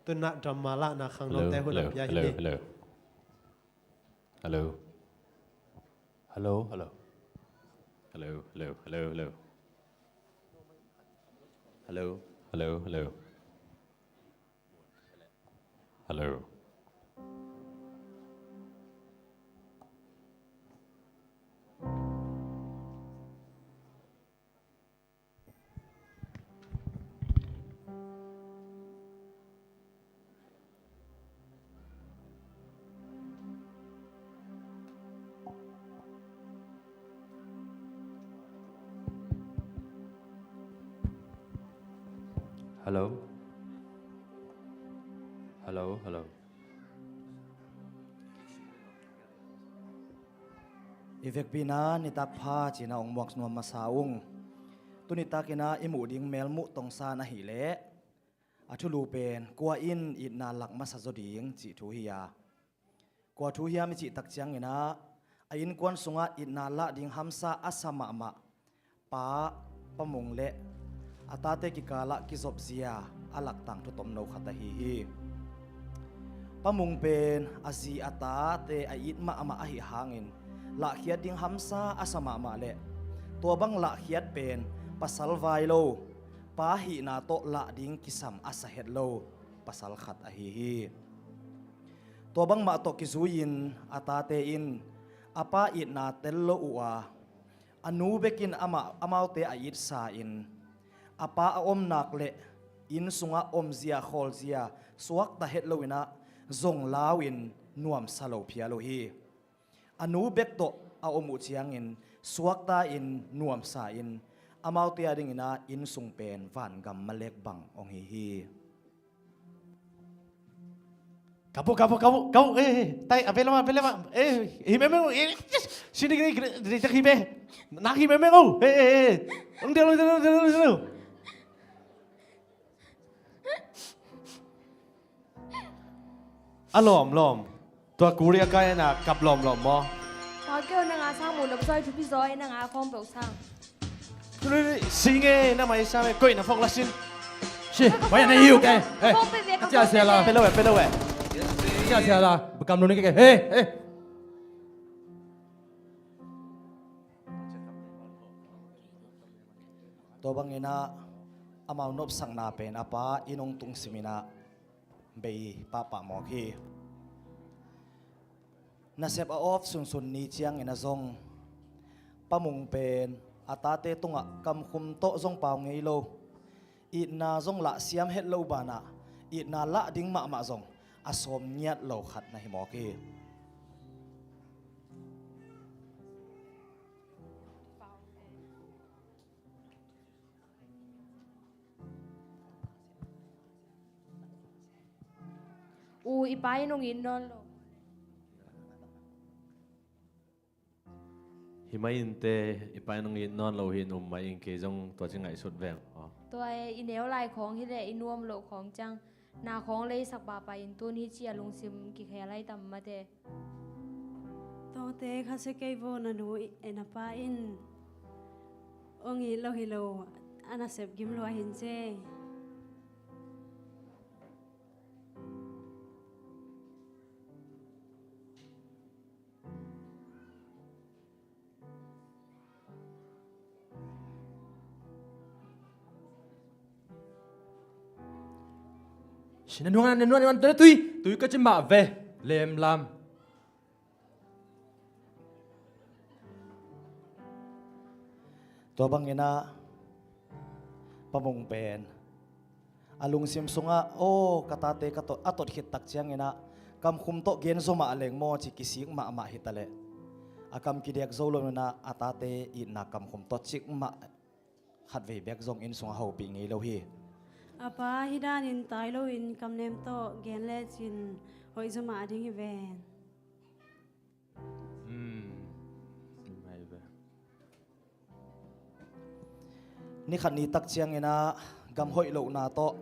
Tunah drama lahna khangnote hun a pia hi ni. Hello. Hello, hello. Hello, hello, hello, hello. Hello, hello, hello. Hello. Hello. Hello, hello. I vekpi-in ah nitak pha ci-in ah hong muak nuam masa ung. Tuni takin ah i muh ding melmuh tongsan ahih leh a thulu pen kua in itna lak masa zaw ding cih thu hi a, kua thu hiam i cih tak ciangin ah a innkuan sungah itna lah ding hamsa a sa mahmah pa, Pa Mung le a tate kikalah kizopzia a lak tangthu tomno khat ahi hi. Pa Mung pen a zi a tate a it mahmah ahih hangin lahkhiat ding hamsa a sa mahmah le tua bang lahkhiat pen pasal vai lo, pa hihna tawh lah ding kisam a sa het lo pasal khat ahi hi. Tua bangmah tawh kizui-in a tate in a pa itna tel lo uh a, a nu bekin amah, amaute a itsa-in a pa a om nak le inn sungah omzia khawlzia suakta het loin ah zong lau-in nuamsa lo phial uh hi. A nu bek tawh a om uh ciangin suakta-in nuamsa-in amaute a dingin ah inn sung pen vangam malek bang hong hi hi. Kapu, kapu, kapu, kapu, eh, eh, tai, ape lama, ape lama, eh, hi meme, eh, sini kini, kini, kini, tak hi me, nak hi meme, oh, eh, eh, eh, ong dia lo, dia lo, dia lo, dia lo. A lawm lawm. Tua Korea kai na kap lawm lawm maw? Tua keu na nga sang mu na zoi thupi zoi na nga khawng peuh sang. Tuli singe na mai sa me koi na phawk la sin. Si, mai na hiu ke. Hey. Cia sia la. Pe lo we, pe lo we. Cia sia la. Bekam lo ni ke. Hey, hey. Tua bangin ah amau nopsakna pen a pa inn hong tungsimin ah bei pahpah mawk hi. Nasep a off sunsun ni ciangin ah zong Pa Mung pen a tate tungah kamkhum tawh zong pau ngei lo, itna zong lah siam het lo banah itna lah ding mahmah zong a sawm ngiat lo khat na hi mawk hi. U, i pa in hong it nawn lo. Hi mai inte, i pa in hong it nawn lo hi in um mai in kei zong tua ci ngaihsut veng. Tua e, i neu lai khawng hi leh i nuam loh khawng ciang na khawng leisak pahpah in tun hi ci a lungsim kikhel hai tam mate. Tawngte kha se kei vo na nu e na pa in hong it lo hi lo, a nasep gim lua hin ce. Si na nuang na nuang na nuang tui tui ka cin mah ve lem lam. Tua bangin ah Pa Mung pen a lungsim sungah, aw, ka tate ka tot, a tot khit tak ciangin ah kamkhum tawh gen zaw mah leng maw ci kisik mahmah hi ta leh, A kam kidek zo lo inah a tate itna kamkhum tawh cikmah khatvei bek zong inn sungah hopih ngei lo hi. A pa, hih danin tai loin kamnem tawh gen lecin hoih zaw mah ding hi ven. Hmm. Sim mai ve. Ni khat ni tak cianginah gam hoih lohna tawh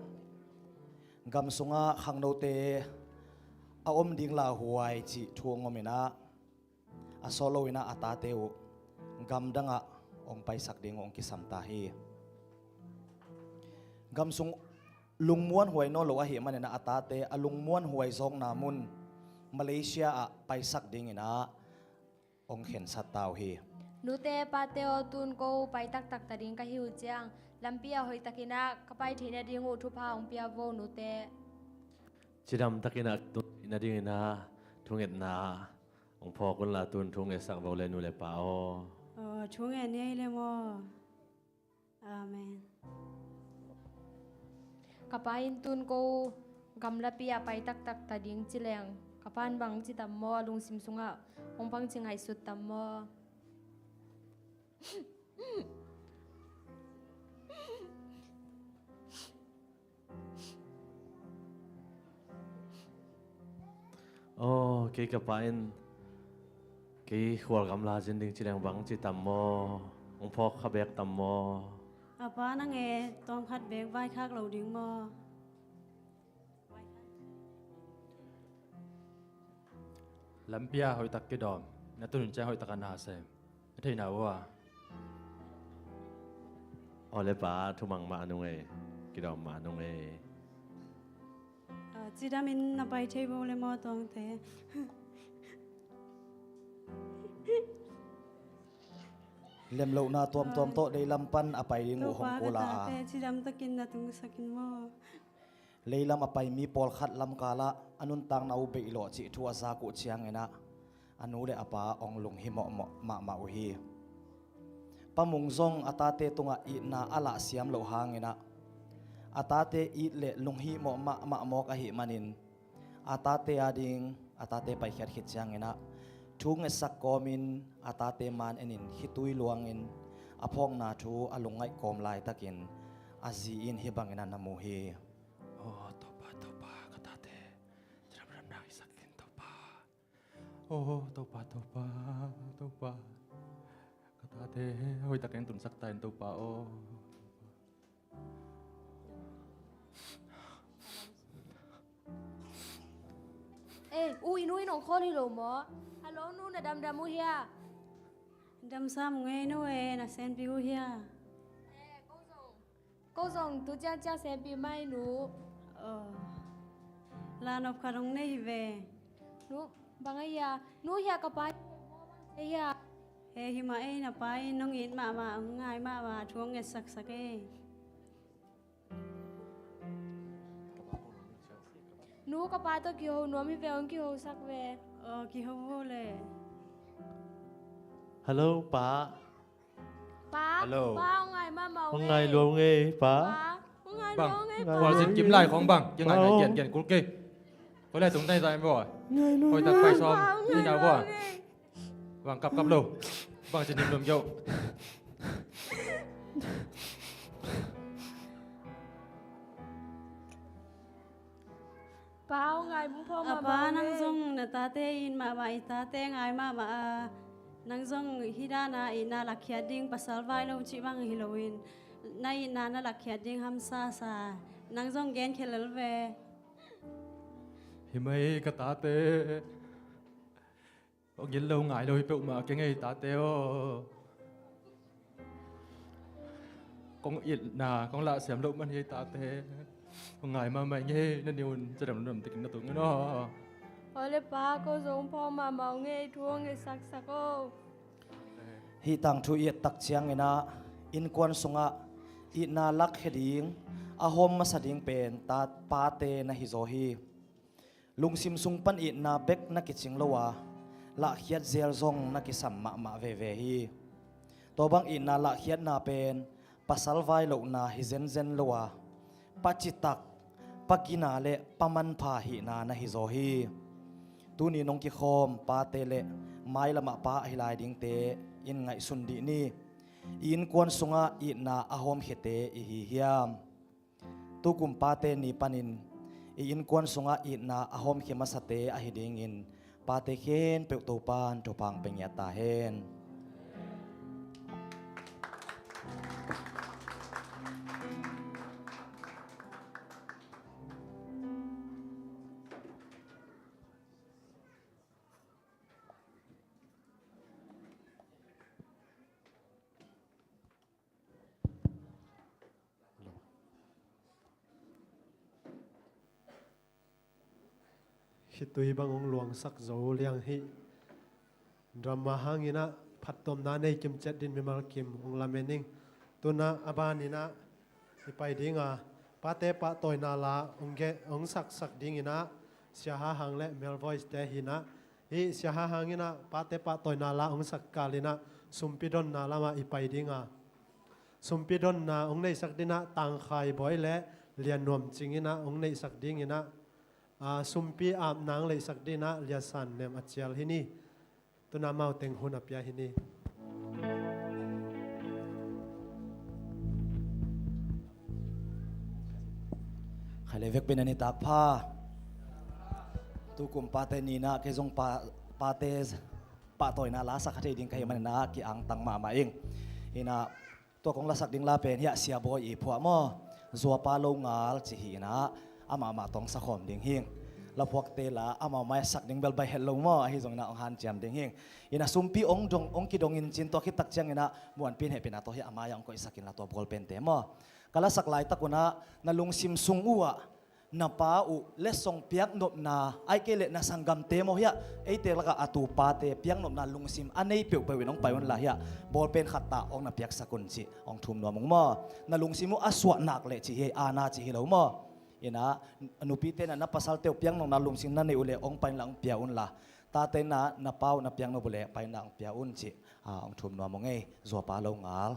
gam sungah khangnote a om ding lauhuai cih thu hong om inah, a sawt loinah a tate uh gamdangah hong paisak ding uh hong kisam ta hi. Gam sung lungmuanhuai nawn lo ahih maninah a tate a lungmuanhuai zawkna mun Malaysia ah paisak dinginah hong khensat ta uh hi. Nute pate aw, tun ko pai taktak ta ding ka hi uh ciang lampi ah hoihtakinah ka pai theih nading uh thupha hong pia vo nute. Cidam takinah tun theih nadinginah thungetna hong phawk unla tun thu ngetsak vo le nu le pa aw. Aw, thu nget ni ei le maw? Amen. Ka pa in tun ko gamlapi ah pai taktak ta ding ci leng ka pan bang ci tam maw? A lungsim sungah hong bang ci ngaihsut tam maw? Aw, kei ka pa in kei khual gamla zin ding ci leng bang ci tam maw? Hong phawk kha bek tam maw? A pa, nang e tawmkhat bek vaikhak lo ding maw? Lampi ah hoihtak kidawm, na tunun ciang hoihtak a na sem. A theihna uh a. Aw le pa, thumang mah nung ei, kidawm mah nung ei. Cidam in na pai thei bo le maw tawngte? Lemlohna tuamtuam tawh deilam pan a pai ding uh hong kula a. Cidam takin na tungsak in maw? Leilam a pai mi pawlkhat lamkalah a nuntakna uh beih lawh cih thu a zak uh cianginah a nu le a pa hong lunghimawh mahmah uh hi. Pa Mung zong a tate tungah itna a lahsiam loh hanginah a tate it le lunghimawh mahmah mawk ahih manin a tate ading a tate paikhiat khit cianginah thu ngetsak kawmin a tate man enin khitui luangin a phawkna thu a lungngaih kawm laitakin a zi in hih bangin a na mu hi. Aw Topa, Topa, ka tate cidamdamna hisak in Topa. Aw Topa, Topa, Topa, ka tate hoihtakin tunsak ta in Topa aw. Ei, u, i nu in hong call hi lo maw? Hello nu, na damdam uh hia? Damsam ngei nu e, na senpi uh hia? Ko zong tu ciangciang senpi mai nu. La nop khat hong nei hi ve. Nu, bang a hia? Nu hia ka pa hia? He hi mah ei, na pa in nong it mahmah, hong ngai mahmah, thu hong ngetsaksak ei. Nu, ka pa tawh kiho nuam hi ve, hong kihosak ve. Aw, kiho vo le. Hello pa. Pa, hello. Pa, hong ngai mahmah hong ngai lua ngei pa. Pa, hong ngai lua ngei pa. Bang, kual zin kim lai khong bang. Kia ngai ngai, kian kian kul kei. Koi lai tung tai tai bo. Koi tak pai som ni na bo. Bang kap kap lo. Bang zin nim lum kio. Pa, hong ngai mun phawk mahmah. A pa, nang zong na tate it mahmah, i tate ngai mahmah a, nang zong hih dana itna lakkhiat ding, pasal vai lo cih bang hi loin na itna na lakkhiat ding hamsa sa. Nang zong genkhia lel ve. Hi mai ka tate. Aw, gil lo ngai lo hi peuhmah keng ei tate aw. Kong itna kong lahsiam loh man hi ei tate. Kong ngai mahmah ngei na ni un, cidam damdam takin na tung in aw. Aw le pa, ko zong phawk mahmah ngei, thu hong ngetsak sak aw. Hih tangthu i et tak cianginah innkuan sungah itna lakkhia ding a hawm masa ding pen tat pate na hizaw hi. Lungsim sung pan itna bek na kicing lo a, lahkhiat zel zong na kisam mahmah veve hi. Tua bang itna lahkhiatna pen pasal vai lohna hi zenzen lo a, pa citak, pa gina le pa manpha hihna na hizaw hi. Tuni nong kikhawm pate le mailamah pa ahi lai dingte in ngaihsun dih ni. I innkuan sungah itna a hawmkhiate i hi hiam? Tukum pate ni panin i innkuan sungah itna a hawmkhia masate ahi dingin pate khempeuh Topan thupha hong pia ngiat ta hen. Khitui bang hong luangsak zo liang hi. Drama hanginah phattuamna nei kimciat din mimal kim hong lamen ing. Tunah a baninah i pai dinga, pate pahtawina la hong ge-, hong saksak dinginah Sia Ha Hang le Mel Voice te hinah, hih Sia Ha Hang inah pate pahtawina la hong sak kalinah sumpi donna lamah i pai dinga, sumpi donna hong neihsak dinah Tang Khai Bawi le Lian Nuam Cing inah hong neihsak dinginah, aa, sumpi apna hong neihsak dinah Lia San Nem a cial hi ni. Tuna amau teng hun a pia hi ni. Khaile vekpi-in a nitak pha. Tukum pate ni inah kei zong pa, pate pahtawina la sak kha thei ding ka hih maninah ki-angtang mahmah ing. Inah tua kong lasak ding la pen hiah Sia Bawi i phuah maw, Zuapa Lo Ngal ci hi inah, amah mah tawh hong sakhawm ding hing. La phuakte la amah mah sak ding bel baih het lo maw, ahi zonginah hong hanciam ding hing. Inah sumpi hong dong, hong kidongin cin tua khittak cianginah muanpi in hehpihna tawh hiah a mai-ah hong koihsak inla tua bawlpente maw. Ka lasak laitak unah na lungsim sung uhah na pa uh letsong piaknopna, ahih kei leh na sanggamte maw hiah, eite lakah a tu pate piaknopna lungsim a nei peuhpeuh in hong pai unla hiah bawlpen khat tah hong na piaksak un cih hong thum nuam ung maw. Na lungsim uh a suah nak leh cih hi, a na cih hi lo maw. Inah nupite inah na pasalte uh piaknopna lungsim na neih uh leh hong pai unla hong pia unla, tate inah na pa uh na piaknop uh leh pai unla hong pia un cih, ah, hong thum nuam ung ei. Zuapa Lo Ngal.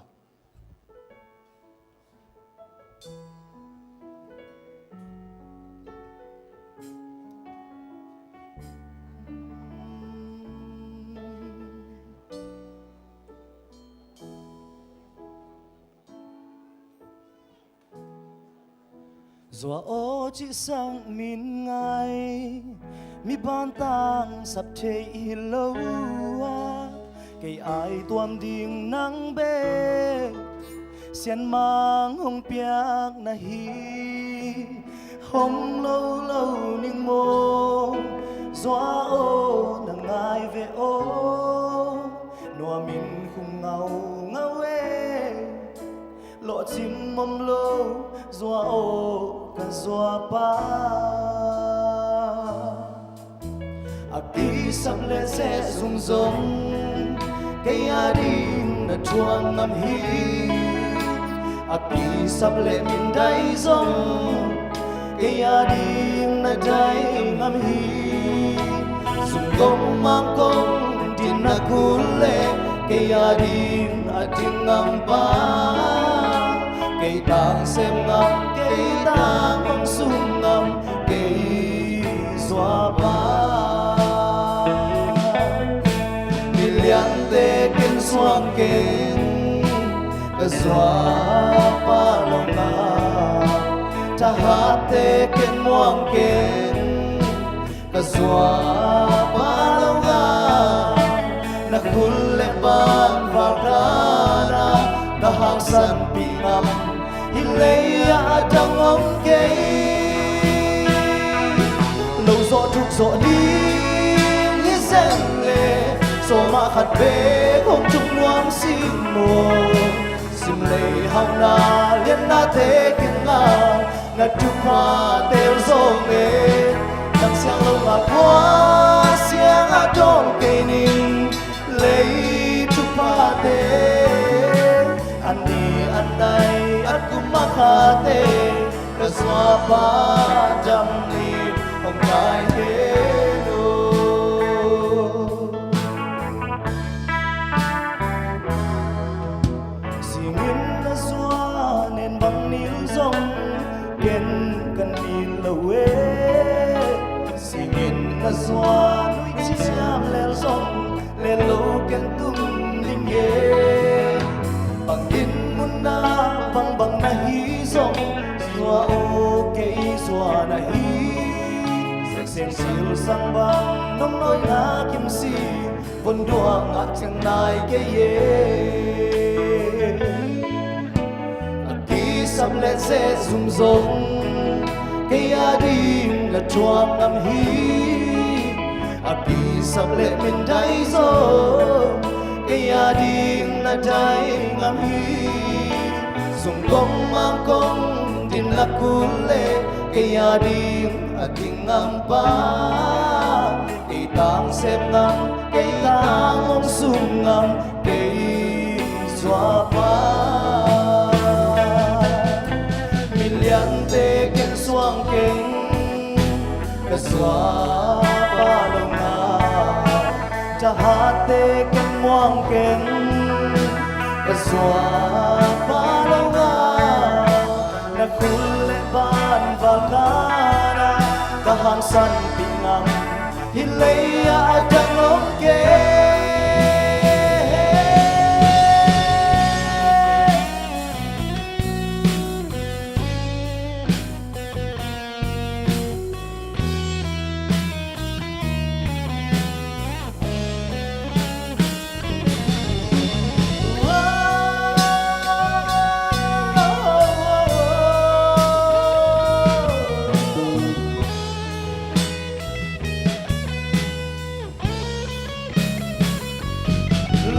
Zua aw cih sang min ngai, mi bantang sap thei hi lo a, kei aituam ding nang bek sianmang hong piak na hi. Hong lo lo ning maw, Zua aw na ngai ve aw, nuamin khung ngaungau e. Lawhcim om lo, Zua aw ka Zuapa. A kisap leh zeh zungzong kei ading na thuak ngam hi. A kisap leh mindai zong kei ading na dai ngam hi. Sungkong mangkong din na kul leh kei ading a ding ngam pa. Kei tang sem ngam, kei tang hong sung ngam, kei Zuapa. Miliante ken suang keng, ka Zuapa lo ngal. Thahatte ken muang keng, ka Zuapa lo ngal. Na khut le pan valkhan ah ka hangsanpih ngam, hih lei ah a dang om kei. Lo zawh thuk zawh ding hi zen leh, sawma khat bek hong thuk nuam si maw. Simlei hauhna liannate ken ngal, na thuphate uh zawng e. Nang siang lo ngal khua siang ah dawn kei ning. Lei thuphate, an ni an nai an kum a khate, ka Zuapa dam ni hong kai hen aw. Singin na zuan en bang nil zong ken ka nil lo e. Singin na zuan lel zong lel lo ken tum ding e. Bangin mun ah bangbang na hi zong, zua aw kei zua na hi. Seng seng sil sang bang nong noi na kim si, von duang ah ciang nai kei e. A kisap le zeh zum zong kei a ding na thuak ngam hi. A kisap le mindai zong kei a ding na dai ngam hi. Sung kong mang kong din na kul le kei a ding a ding ngam pa. Kei tang sem ngam, kei tang hong sung ngam, kei suapa. Miliante ken suang keng, ka suapa lo nga. Thahatte ken muang keng, ka suapa lo nga. Na kul le ban val kana, ka hangsan pih ngam. Hi lei ah a dang om kei.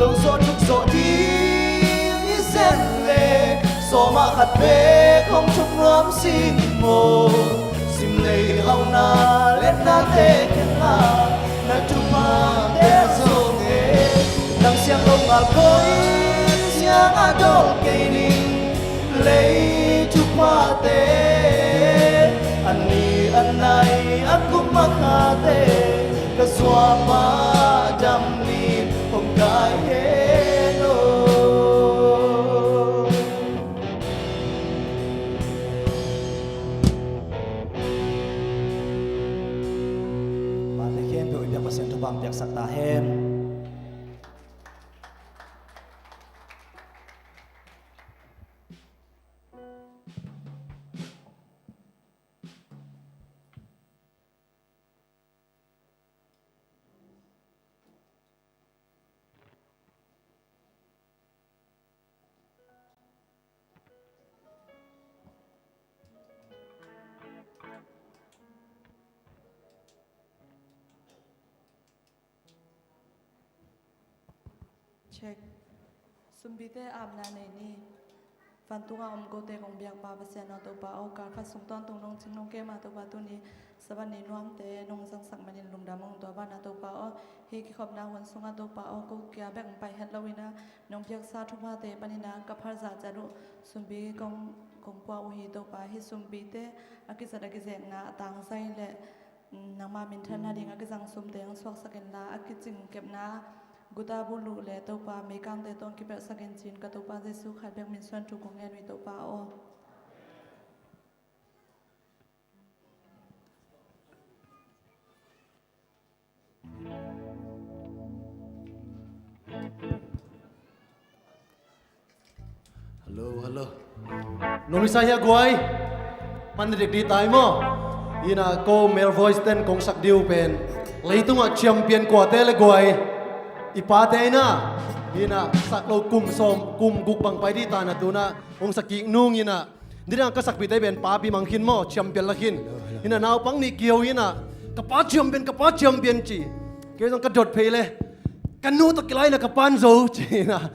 Lo zawh thuk zawh ding i zen le, sawmah khat bek hong thuk nuam sing maw. Sim lei hauhna letnate khen a, na thuphate zong e. Nang siang lo ngal koi siang a dawl kei ning. Lei thuphate a ni a nai a kum a khate, ka suapa dam ni hong kai hen aw. Pate khempeuh i biak Pasian thupha piaksak ta hen. Check. Sumbite apna nei ni. Vantungah om kote kong biakpa Pasian aw Topa aw, kalkhat sung tawntung nong cing nong kem a Topa, tuni Sabbath ni nuamte nong zangsak manin lungdam ong tua banah Topa aw, hih kikhopna hun sungah Topa aw, ko kia bek ong pai het lo inah nong piaksa thuphate paninah ka phalzah ciat uh sumpi kong, kong pua uh hi Topa. Hih sumpite a kizat a kizekna a tangzai le nangmah minthanna ding a kizang sumte hong suaksak inla, a kicing kepna guta buluh le Topa meikangte tawh hong kipelhsak in ci-in ka Topa Jesuh khat bek min suang thu kong ngen uh hi Topa aw. Hello, hello. Nong misa hia guai? Pan dik di tai maw? Inah ko male voice ten kong sak diu pen, leitungah champion kuate le guai? I pate inah. Inah sak lo kum sawm, kum guk bang pai di ta na tunah hong sak kik nung inah. Nidang ka sakpihte pen papi mang khin maw, champion la khin. Inah naupang nih kio inah, ka pa champion, ka pa champion ci. Kei zong ka dot phei le, ka nu tawh kilai inah ka pan zo ci inah.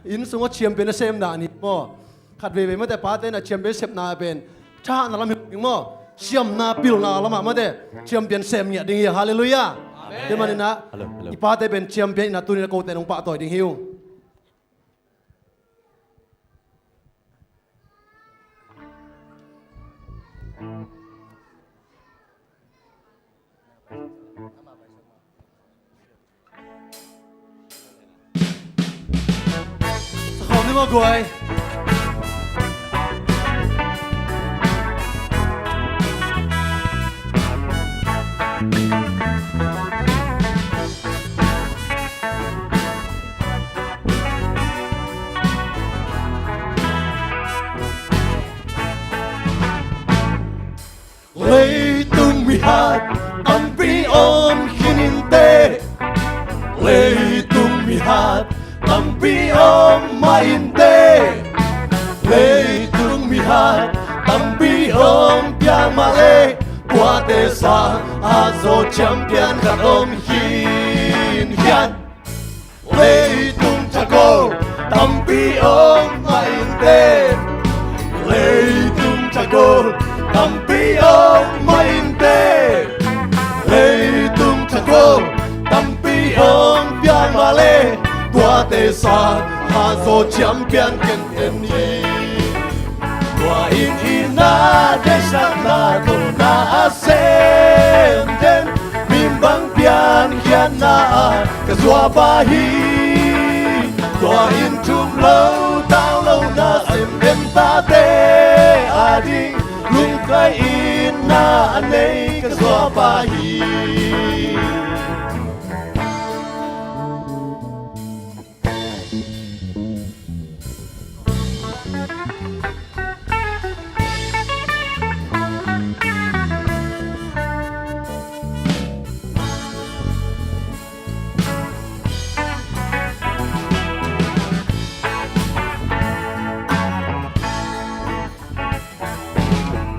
Inn sungah champion a sem dah ni maw. Khat veivei mate pate inah champion sepna pen thahatna lam hi ding maw. Siamna pilna lamah mate champion sem ngiat ding hi. Halleluiah. Amen. Tua maninah i pate pen champion inah tuninah kote nong pahtawi ding hi uh. Sakhawm ni maw guai? Leitung mihat tampi om mah inteh. Leitung mihat tampi om piang mah leh, tuate sangin Hazaw champion khat om khin hian. Leitung chakol tampi om mah inteh. Leitung chakol tampi om mah inteh. Leitung chakol tampi om piang mah leh, tuate sangin Hazaw champion ken en hi. Tua in i na deihsakna tawh na a sem den, mi bang piankhiatna ah ka zuak pah hi. Tua in thum lo tau lo na sem den, tate ading lungtuai in na a nei ka zuak pah hi.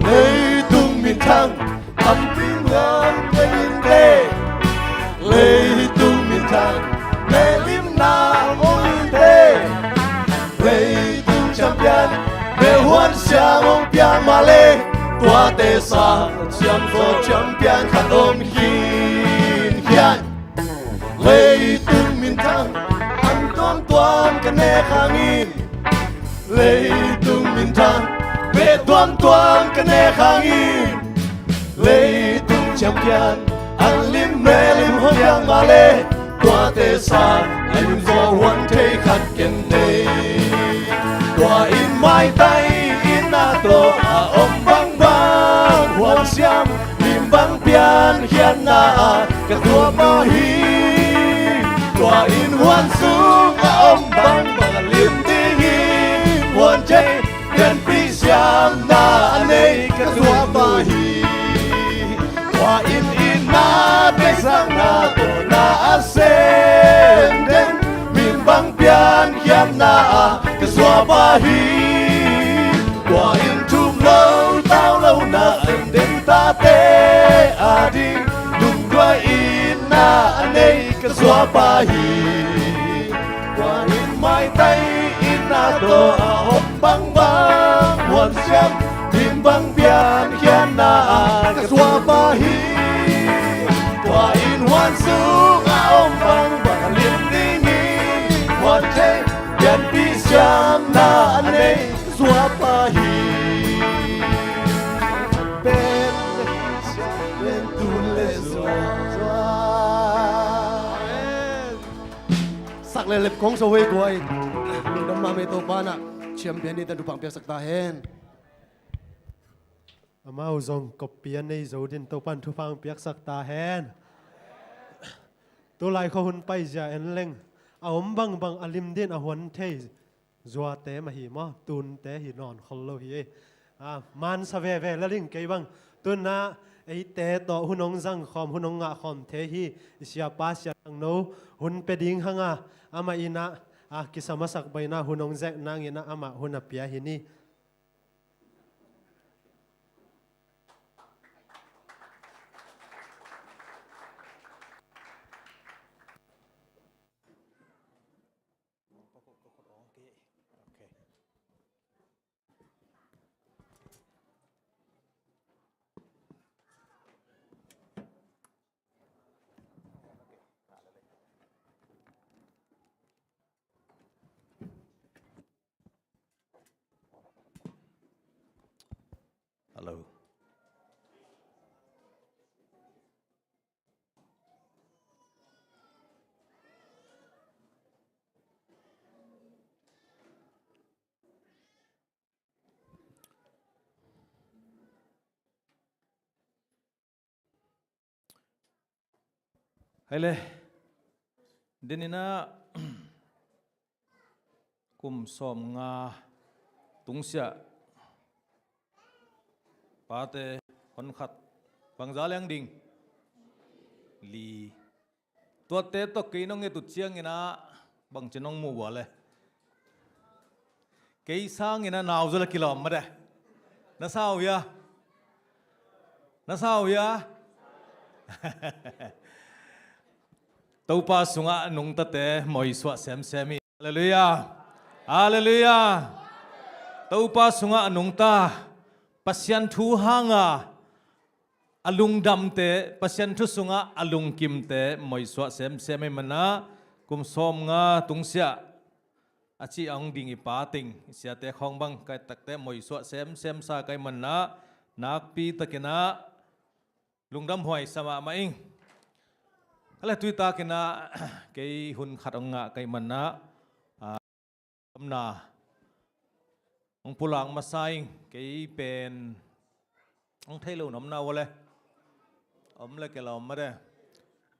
Leitung minthang tampi ngam kei inteh. Leitung minthang mel limna om inteh. Leitung champion mel huan siam om piang mah leh, tuate sangin Hazaw champion khat om khin hian. Leitung minthang an tuamtuam ka nek hangin, leitung minthang beh tuamtuam ka nek hangin, leitung champion an lim mel lim hong piang mah leh, tuate sangin Hazaw huan thei khat ken nei. Tua in maitai in na tawh a om bangbang huan siam, mi bang piankhiatna ah ka zuak pah hi. Tua in huan sung a om bangbang a lim dingin huan thei, pianpih siamna a nei ka zuak pah hi. Tua in i na deihsakna tawh na a sem den, mi bang piankhiatna ah ka zuak pah hi. Tua in thum lo tau lo na sem den, tate ading lungtuai in na a nei ka zuak pah hi. Tua in maitai in na tawh a om bangbang huan siam, mi bang piankhiatna ah ka zuak pah hi. Tua in huan sung a om bangbang a lim dingin huan thei, pianpih siamna a nei ka zuak pah hi. Pen, pen tun le zuak. Sak le lep kong so wei guai. Lungdam mahmah, Topa in a champion dingin thupha piaksak ta hen. Amau zong koppih a nei zo dingin Topa in thupha piaksak ta hen. Tulai khua hun paizia en leng, a om bangbang a lim dingin a huan thei zuate mah hi maw, tunte hi nawn khol lo hi. A, mansa veve lel ing kei bang. Tu-in a, eite tawh hun hong zang khawm, hun hong ngah khawm thei hi. I siapa Sia Thangno hun pia ding hang a, amah in a, a, kisam a sak baih in a hun hong zek nangin a, amah hun a pia hi ni. Hello. Hei le, denin a kum sawmnga tungsiah pate hon khat, bangza leng ding? Li. Tuate tawh kei nong et uh ciangin ah bangci nong muh uh a le? Kei sangin ah nau zaw le kilawm mah de. Na sa uh hia? Na sa uh hia? Topa sungah nungtate moisuah semsem hi. Halleluiah. Halleluiah. Topa sungah nungta, Pasian thu hanga a lungdamte, Pasian thu sungah a lungkimte moisuah semsem hi manah, kum sawmnga tungsiah a cih a hong ding i pa teng siate khawng bang ka et takte moisuah semsem sa ka hih manah, nakpi takin ah lungdam huai sa mahmah ing. Ka le tui takin ah kei hun khat hong ngah ka hih manah, omna hong pulak masa ing. Kei pen hong thei lo na omna uh a le? Om le kilawm mah de.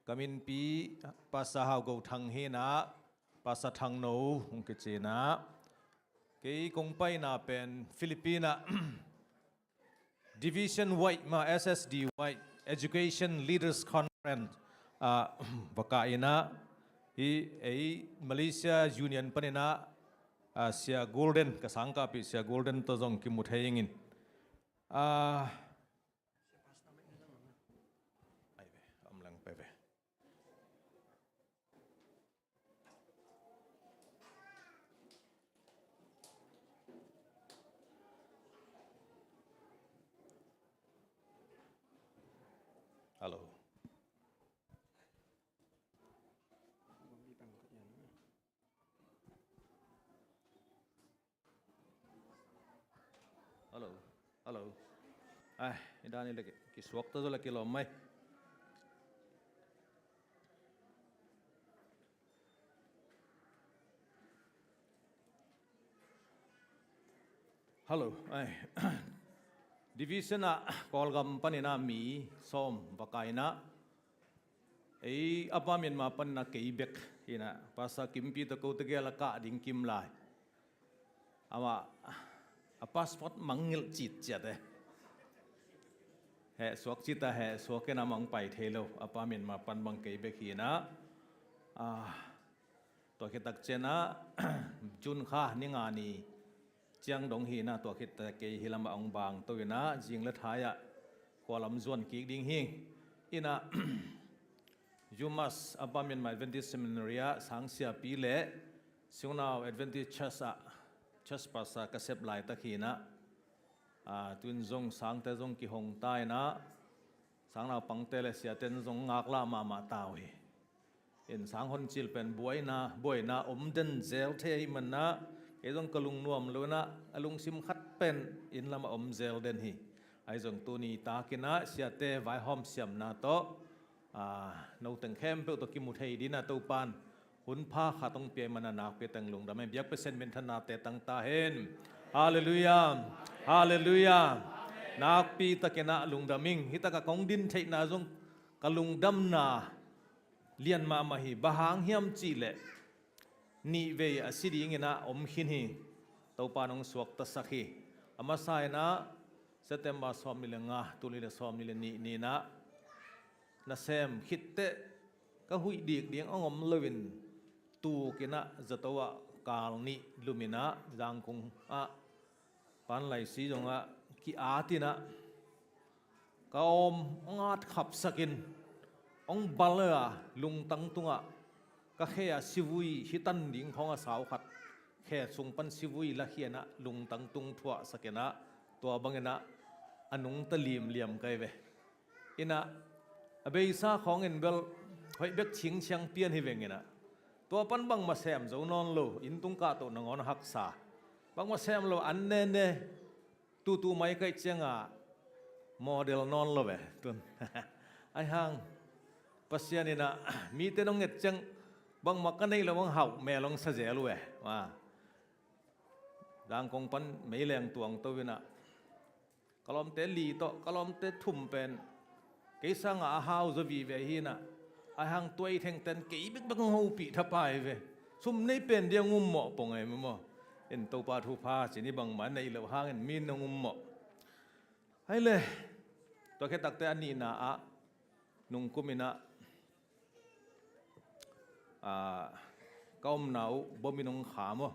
Ka minpi Pastor Hau Go Thang hi inah, Pastor Thang No hong kici inah. Kei kong paina pen Philippines ah Division Wide mah, S S D Wide, Education Leaders Conference ah va kah inah, hih ei Malaysia Union panin ah, ah, Sia Golden, ka sangkahpih Sia Golden tawh zong kimu thei ingin. Ah, ai ve, om leng pe ve. Hello. Hello. Hello. Ai, i dan i le kisuak ta zaw le kilawm mai. Hello. Ai. Division ah Kawlgam panin ah mi sawm va kah inah, ei Upper Myanmar panin ah kei bek hi inah, Pastor Kimpi tawh kote gel a kah ding kim lai. Amah a passport mangngilh citciat e. Heh suak cita heh suak in amah hong pai thei lo. Upper Myanmar pan bang kei bek hi inah, ah, tua khit tak ciangin ah June kha ni nga ni ciang dong hi inah, tua khit tak kei hih lamah hong bang to inah, zing le thai ah khua lam zuan kik ding hi inah. UMass, Upper Myanmar Adventist Seminary ah sangsiapi le Siungnau Adventist Church ah church pastor ka sep laitak hi inah, ah, tu in zong sangte zong kihong ta inah, sangnaupangte le siate'n zong ngaklah mahmah ta uh hi. In sang hon cil pen buaina, buaina om den zel thei ahih manah, kei zong ka lungnuam lo inah, a lungsim khat pen inn lamah om zel den hi. Ahi zong tuni takin ah siate vaihawm siamna tawh, ah, no teng khempeuh tawh kimu thei dingin ah Topa'n hun pha khat hong pia ahih manah nakpi takin lungdam hi. Biakpia'n minthannate tang ta hen. Halleluiah. Halleluiah. Nakpi takin ah lungdam ing. Hih takah kong din theihna zong ka lungdamna lian mahmah hi. Bang hang hiam cih leh, nih vei a si dingin ah om khin hi. Topa'n hong suaktasak hi. A masa in ah September sawmnih le nga, tul nih le sawmnih le nih ni-in ah nasem khit teh ka huih dik ding hong om lo in, tuk in ah zato ah kal nih lum in ah Zangkong ah Panlaisi zong ah ki-at in ah, ka awm hong at khapsak in, hong bal a, lungtang tungah ka khe ah sivui hi tan ding khawng a sau khat, khe sung pan sivui lakhia in ah lungtang tung thuahsak in ah, tua bangin ah a nungta limliam ka hi ve. In ah a beisa khawng in bel hoih bek cingciang pian hi veng in ah, tua pan bangmah sem zo nawn lo, inn tung kahto nangawn a haksa, bangmah sem lo, an nene, tutu mai ka hih ciangah model nawn lo ve tun. Ahi hang Pasian in ah mite nong et ciang bangmah ka neih loh hong hauh mel hong sa zel uh e. Zangkong pan meileng tuangto in ah, ka lawmte li tawh ka lawmte thum pen kei sangah a hau zaw vive hi in ah, ahi hang tua i thengte'n kei bekbek hong hopih thapai ve. Sum nei pen ding hong um mawh pong e maw. In Topa thupha cih ni bangmah neih loh hangin mi'n hong um mawh. Ahi leh, tua khit tak teh a nihna ah, nungkum in ah ah, ka omna uh bom in hong kha maw.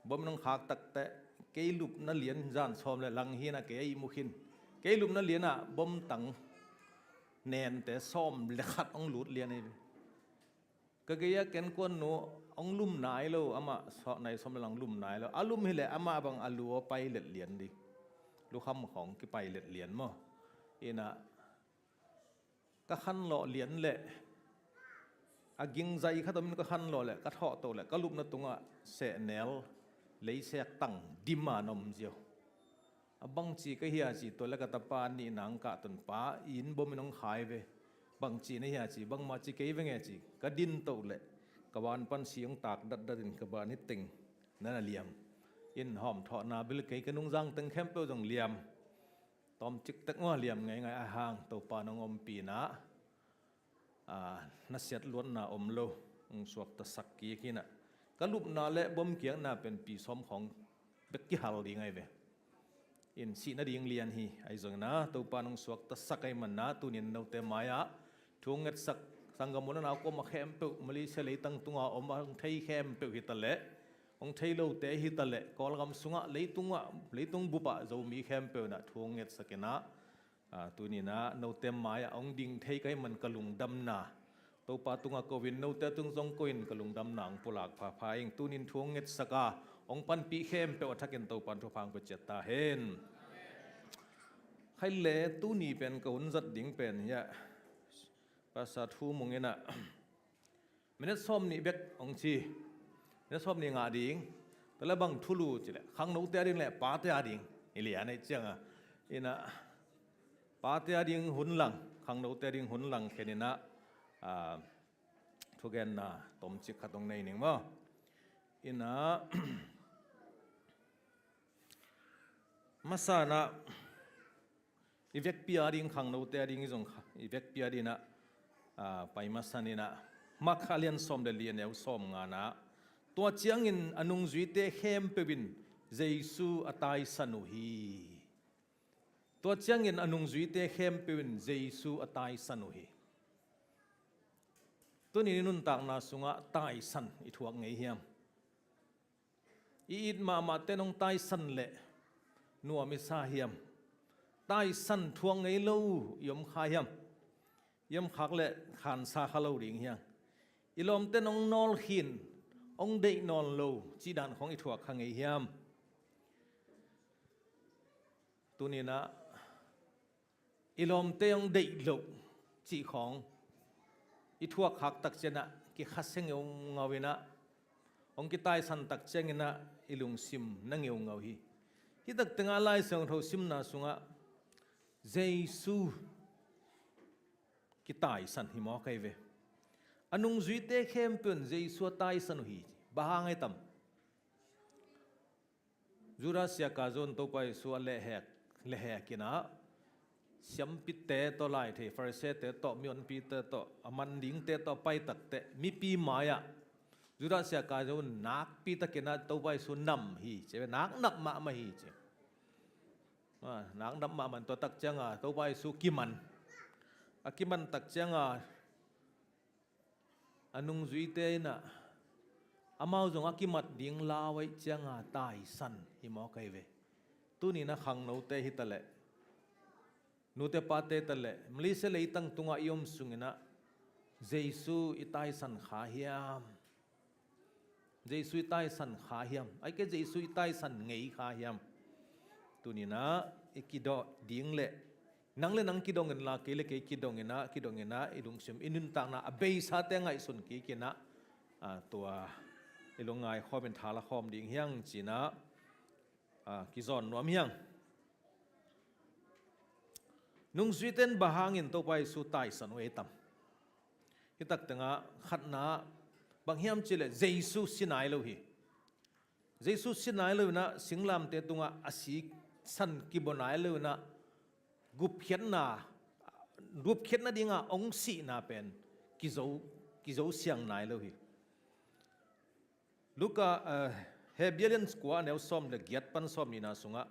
Bom in hong khak takteh kei lupna lian zan sawm le lang hi-in ah kei a ihmu khin. Kei lupna lian ah bom tang nente sawm le khat hong lut lian hi. Ka gei-a ken kuan nu hong lum nai lo, amah sawt nai sawm le lang lum nai lo. A lum hileh amah bang a lu a pai let lian ding. Lukham khawng kipai let lian maw. Ina ka khanlawh lian leh a gingzai khat om in ka khanlawh leh ka thawhto leh ka lupna tungah sehnel leisek tang dim a na om ziau. A bangci ka hia ci, tua le ka tapa nih nang kah tun pa inn bom in hong khai ve. Bangci na hia ci, bangmah ci kei veng e ci. Ka din toh leh ka van pan si hong tak datdat in ka van hi teng na na liam. In hawmthawhna bil kei ka nungzang teng khempeuh zong liam. Tawm ciktek ngua liam ngeingai a hang Topa nong ompihna ah, nasiat luatna om lo, hong suaktasak kik hi-in ah. Ka lupna le bom kiakna pen pi sawm khawng bek kihal ding ahi ve. In sih nading lian hi, ahi zongin ah Topa nong suaktasak ahih manin ah, tuni-in note mai-ah thu hong ngetsak sanggam u le nau kuamah khempeuh, Malaysia leitang tungah om a hong thei khempeuh hi taleh, hong thei lote hi taleh, Kawlgam sungah, leitungah, leitung bupah Zomi khempeuh in ah thu hong ngetsak in ah, ah, tuni-in ah note mai-ah hong ding thei ka hih man ka lungdamna Topa tungah ko-in note tung zong ko-in ka lungdamna hong pulak phapha ing. Tuni-in thu hong ngetsak a hong panpih khempeuh a thakin Topa in thupha hong pia ciat ta hen. Khaile tuni pen ka hun zat ding pen hiah Pastor Thu Mung in ah minute sawm nih bek hong ci. Minute sawm nih ngah ding. Tua le bang thulu ci le khangnote a ding le pate a ding hi lian ahih ciangin ah, ina pate a ding hun lang, khangnote a ding hun lang khen in ah, ah, thugenna tomcik khat hong nei ning maw. Ina masa in ah i vekpi a ding, khangnote a ding i zong kha, i vekpi a ding ah, ah, pai masa ni-in ah, Mark a lian sawm le li, a neu sawm nga-na, tua ciangin a nungzuite khempeuh in Jesu a taisan uh hi. Tua ciangin a nungzuite khempeuh in Jesu a taisan uh hi. Tuni-in i nuntakna sungah taisan i thuak ngei hiam? I it mahmahte in hong taisan leh nuam i sa hiam? Taisan thuak ngei lo i om kha hiam? I om khak leh khansa kha lo ding hiam? I lawmte in hong nawlkhin, hong deih nawn lo cih dan khawng i thuak kha ngei hiam? Tuni-in ah i lawmte hong deih loh cih khawng i thuak khak tak ciangin ah kikhasia ngeungau in ah, hong kitaisan tak ciangin ah i lungsim na ngeungau hi. Hih tak tengah Lai Siangtho simna sungah Jesu kitaisan hi mawk ahi ve. A nungzuite khempeuh in Jesu a taisan uh hi. Bang hang hiam? Judas Iskariot in Topa Jesu a lehhek, lehhek in ah, siampite tawh, laithei Farisee-te tawh, mihonpite tawh, a man dingte tawh a pai takteh mipi mai-ah Judas Iskariot in nakpi takin ah Topa Jesu nam hi ci, naknap mahmah hi ci. Ah, naknap mahmah in tua tak ciangin ah Topa Jesu kiman. A kiman tak ciangin ah a nungzuite in ah amau zong a kimat ding lau ahih ciangin ah taisan hi mawk ahi ve. Tuni-in ah khangnote hi taleh, nute pate hi taleh, Malaysia leitang tungah i om sungin ah Jesu i taisan kha hiam? Jesu i taisan kha hiam? Ahih kei leh Jesu i taisan ngei kha hiam? Tuni-in ah i kidong ding leh, nang le nang kidong inla, kei le kei kidong in ah, kidong in ah, i lungsim, i nuntakna a beisate ngaihsun kik in ah, ah, tua i lungngai khawm in tha la khawm ding hi hang ci-in ah, ah, kizawn nuam hi hang. Nungzuite in bang hangin Topa Jesu taisan uh ei tam? Hih tak tengah khatna, bang hiam cih leh Jesu si nai lo hi. Jesu si nai lo in ah, singlamteh tungah a sisan kibua nai lo in ah, gupkhiatna, gupkhiat nadingin hong sihna pen kizo, kizo siang nai lo hi. Luka, eh, Hebru a lian kua, a neu sawm le giat pan sawm nihna sungah,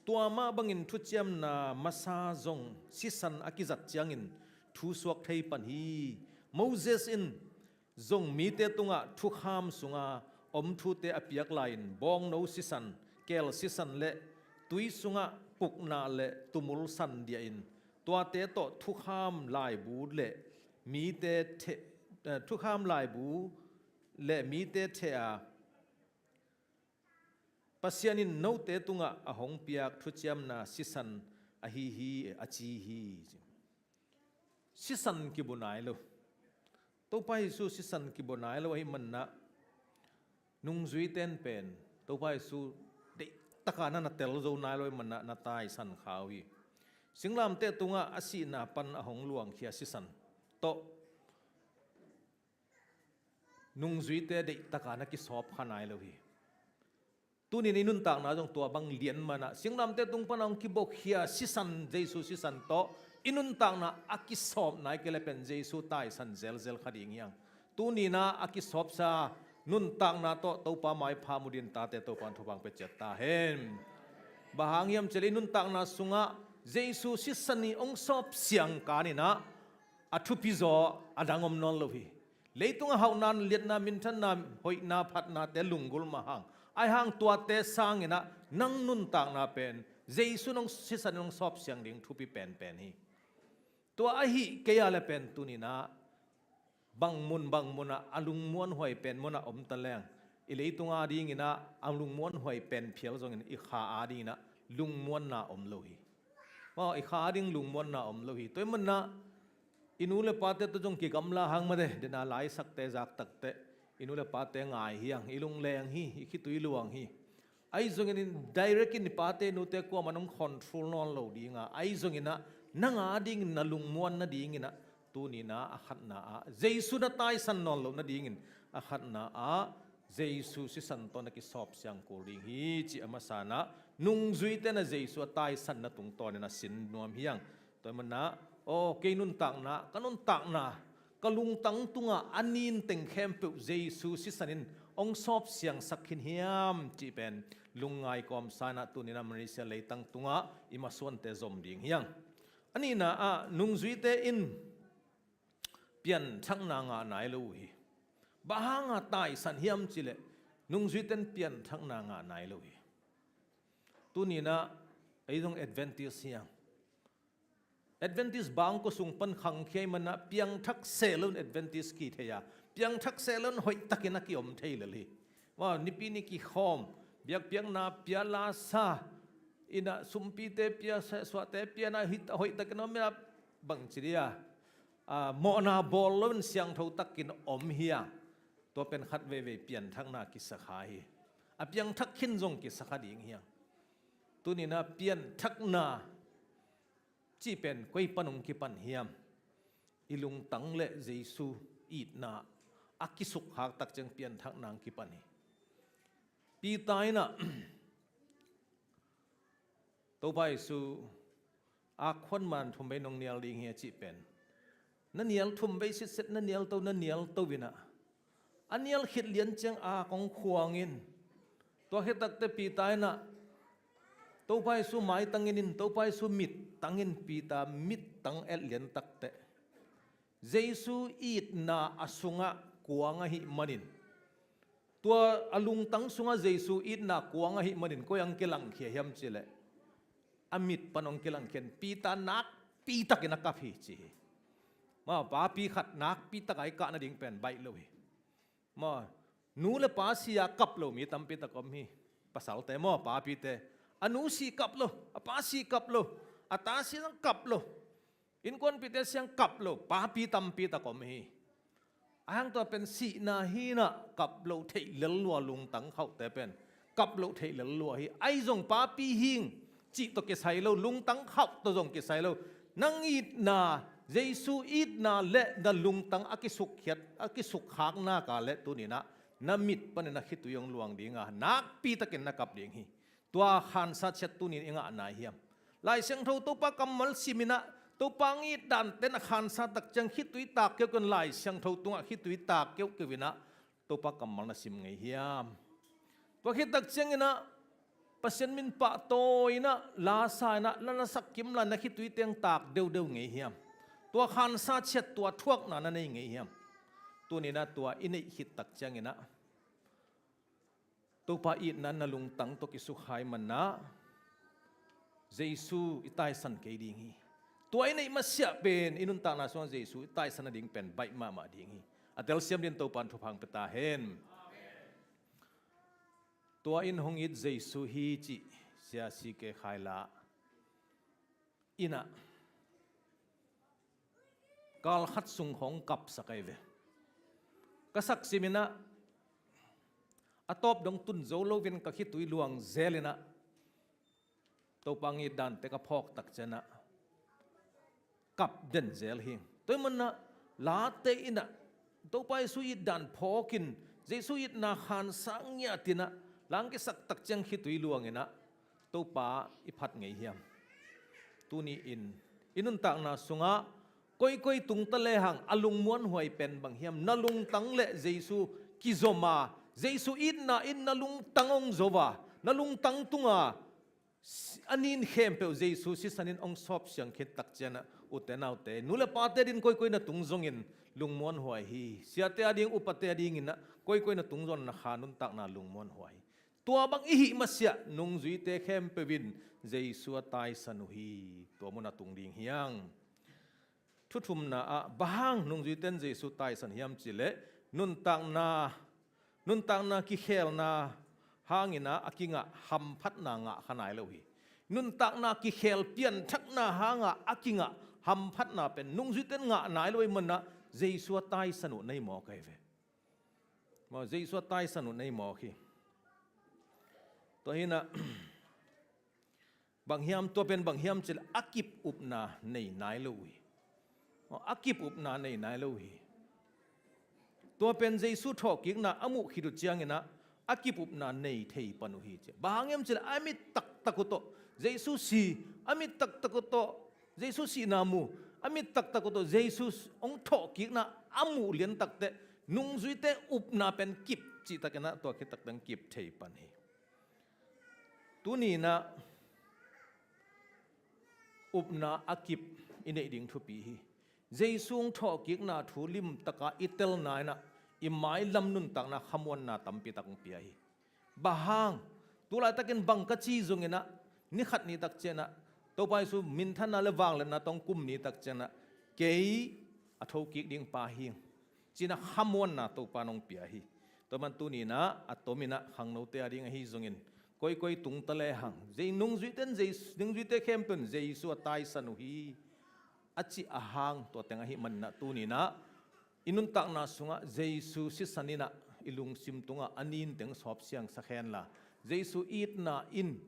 tua mah bangin thuciamna masa zong sisan a kizat ciangin thu suak thei pan hi. Moses in zong mite tungah thukham sunga om thute a piak lai-in bawngno sisan, keel sisan le tui sungah pukna le tumul san diahin tuate tawh thukham laibu le mite the, eh, thukham laibu le mite theh a Pasian in note tungah a hong piak thuciamna sisan ahi hi, a ci hi. Sisan kibu nai lo. Topa Jesu sisan kibu nai lo ahih manah nungzuite in pen Topa Jesu deihtaka na na tel zo nai lo ahih manah na taisan kha uh hi. Singlamteh tungah a sihna pan a hong luangkhia sisan tawh nungzuite deihtaka na kisawp kha nai lo hi. Tunin i nuntakna zong tua bang lian manah singlamteh tung pana hong kibokkhia sisan, Jesu sisan tawh i nuntakna a kisawp nai kei le pen Jesu taisan zelzel kha ding hiang. Tuninah a kisawpsa nuntakna tawh Topa maipha mu din tate Topa in thupha pia ciat ta hen. Bang hang hiam cih le i nuntakna sungah Jesu sisan i hong sawp siang kaninah a thupi zaw a dang om nawn lo hi. Leitung a hauhna, liatna, minthanna, hoihna, phatnate lunggulh mah hang, ahi hang tuate sanginah nang nuntakna pen Jesu nong sisan nong sawp siang ding thupi penpen hi. Tua ahi kei a le pen tuninah bang mun bang munah a lungmuanhuai pen munah om ta leng, i leitung adinginah a lungmuanhuai pen phial zongin i kha adinginah lungmuanna om lo hi. Maw, i kha ading lungmuanna om lo hi. Tua ahih manah i nu le pate tawh zong kigamla hang mate, dena laisakte zaktakte i nu le pate ngai hiang, i lungleng hi, i khitui luang hi. Ahi zongin direct in i pate nute kuamah nong control nawn lo dinga, ahi zonginah nang adingin na lungmuan nadinginah tuninah a khatna ah Jesu na taisan nawn lo nadingin a khatna ah Jesu sisan tawh na kisawp siang kul ding hi, ci a masanah nungzuite na Jesu a taisanna tungtawnin a sin nuam hiang. Tua ahih manah, aw, kei nuntakna, ka nuntakna, ka lungtang tungah a ninteng khempeuh Jesu sisan in hong sawp siangsak khin hiam cih pen lungngai kawmsa inah tuninah Malaysia leitang tungah i masuante zom ding hiang. A nihna ah nungzuite in pianthakna ngah nai lo uh hi. Bang hanga taisan hiam cih leh nungzuite in pianthakna ngah nai lo uh hi. Tuninah ei zong Adventist hiang. Adventist bangkua sung pan khangkhia ahih manah piangthak seh loin Adventist kithei a, piangthak seh loin hoihtakin a kiom thei lel hi. Maw, nipi ni kikhawm, biakpiakna pia, lasa, inah sumpite pia, suahte pia, na hoihtakin om inah bangci dia, a, mawhna bawl loin siangtho takin om hiang. Tua pen khat veivei pianthakna kisa kha hi. A piangthak khin zong kisa kha ding hiang. Tuninah pianthakna cih pen koi pan hong kipan hiam? I lungtang le Jesu itna a kisukkhak tak ciang pianthakna hong kipan hi. Peter inah Topa Jesu, a khuan man thum vei nong nial ding hi a cih pen, na nial thum vei sitset, na nial to, na nial to inah a nial khit lian ciang a kong khuang in. Tua khit takteh Peter inah Topa Jesu maitang in, in Topa Jesu mittang in, Peter mittang et lian takteh Jesu itna a sungah kuang ahih manin, tua a lungtang sungah Jesu itna kuang ahih manin koi ang kilangkhia hiam cih leh, a mit pan hong kilangkhia in Peter nakpitakin a kap hi ci hi. Maw, papi khat nakpitaka i kah nading pen baih lo hi. Maw, nu le pa si-a kap lo mi tampitak om hi. Pasalte maw, papite, a nu si kap lo, a pa si kap lo, a ta si zong kap lo, innkuanpihte siang kap lo papi tampitak om hi. Ahang tua pen sihna hinah kap loh theih lel lua, lungtang khauhte pen kap loh theih lel lua hi. Ahi zong papi hing cih tawh kisai lo, lungtang khauh tawh zong kisai lo. Nang itna, Jesu itna le na lungtang a kisukkhiat, a kisukkhakna ka le tuninah na mit panin a khitui hong luang dinga nakpitakin na kap ding hi. Tua khansa ciat tunin i ngah nai hiam? Lai Siangtho Topa kammal siminah Topa ngit dante na khansa tak ciang khitui tak keuhkeuh in Lai Siangtho tungah khitui tak keuhkeuh inah Topa kammal na sim ngei hiam? Tua khit tak cianginah Pasian min pahtawi inah lasa inah la na sak kim lai na khitui teng tak deudeu ngei hiam? Tua khansa ciat tua thuakna na nei ngei hiam? Tuni-in ah tua i neih khit tak ciangin ah Topa itna na lungtang tawh kisuk hai manin ah Jesu i taisan kei ding hi. Tua i neih masiah pen i nuntakna sungah Jesu i taisan nading pen baih mahmah ding hi. A telsiam dingin Topa in thupha hong pia ta hen. Tua in hong it Jesu hi cih Sia C K Khai La in ah kal khat sung khawng kapsak ahi ve. Ka sak simin ah a tawp dong tun zo loin ka khitui luang zel in ah Topa hong it dante ka phawk tak ciangin ah kap den zel hi. Tua ahih manin ah Late in ah Topa Jesu it dan phawkin Jesu itna khan sang ngiatin ah la hong kisak tak ciang khitui luangin ah Topa i phat ngei hiam? Tuni-in i nuntakna sungah koikoi tung ta lehang a lungmuanhuai pen bang hiam? Na lungtang le Jesu kizom a, Jesu itna in na lungtang hong zo a, na lungtang tungah a nin khempeuh Jesu sisan in hong sawp siang khit tak ciangin ah, ute naute, nu le pate dingin koikoi na tung zongin lungmuanhuai hi. Siate a ding, upate a dingin ah koikoi na tung zongin na kha nuntakna lungmuanhuai hi. Tua bang i hih masiah nungzuite khempeuh in Jesu a taisan uh hi. Tua mun ah tung ding hi hang. Thuthumna ah bang hang nungzuite in Jesu taisan hiam cih leh nuntakna, nuntakna kikhelna hangin ah a kingah hamphatna ngah kha nai lo hi. Nuntakna kikhel pianthakna hangah a kingah hamphatna pen nungzuite in ngah nai lo ahih manin ah Jesu a taisan uh na hi mawk ahi ve. Maw, Jesu a taisan uh na hi mawk hi. Tua hi-in ah bang hiam, tua pen bang hiam cih leh a kip upna nei nai lo uh hi. Maw, a kip upna nei nai lo uh hi. Tua pen Jesu thawhkikna a muh khit uh ciangin ah a kip upna nei thei pan uh hi ci. Bang hang hiam cih leh a mit taktak uh tawh Jesu si, a mit taktak uh tawh Jesu sihna mu, a mit taktak uh tawh Jesu hong thawhkikna a muh lian takteh nungzuite upna pen kip cih takin ah tua khit takteh kip thei pan hi. Tuni-in ah upna a kip i neih ding thupi hi. Jesu hong thawhkikna thu limtaka i telna in ah i mailam nuntakna khamuanna tampi tak hong pia hi. Bang hang, tu laitakin bang ka ci zongin ah ni khat ni tak ciangin ah Topa Jesu minthanna le vangliatna tawh hong kum ni tak ciangin ah kei a thokik ding pa hi ing ci-in ah khamuanna Topa in hong pia hi. Tua man tuni-in ah a tomin ah khangnote a ding ahi zongin koikoi tung ta lehang Jesu, nungzuite in Jesu, nungzuite khempeuh in Jesu a taisan uh hi a cih a hang tua teng ahih manin ah tuni-in ah i nuntakna sungah Jesu sisan in ah i lungsim tungah a nin teng sawp siangsak hen la, Jesu itna in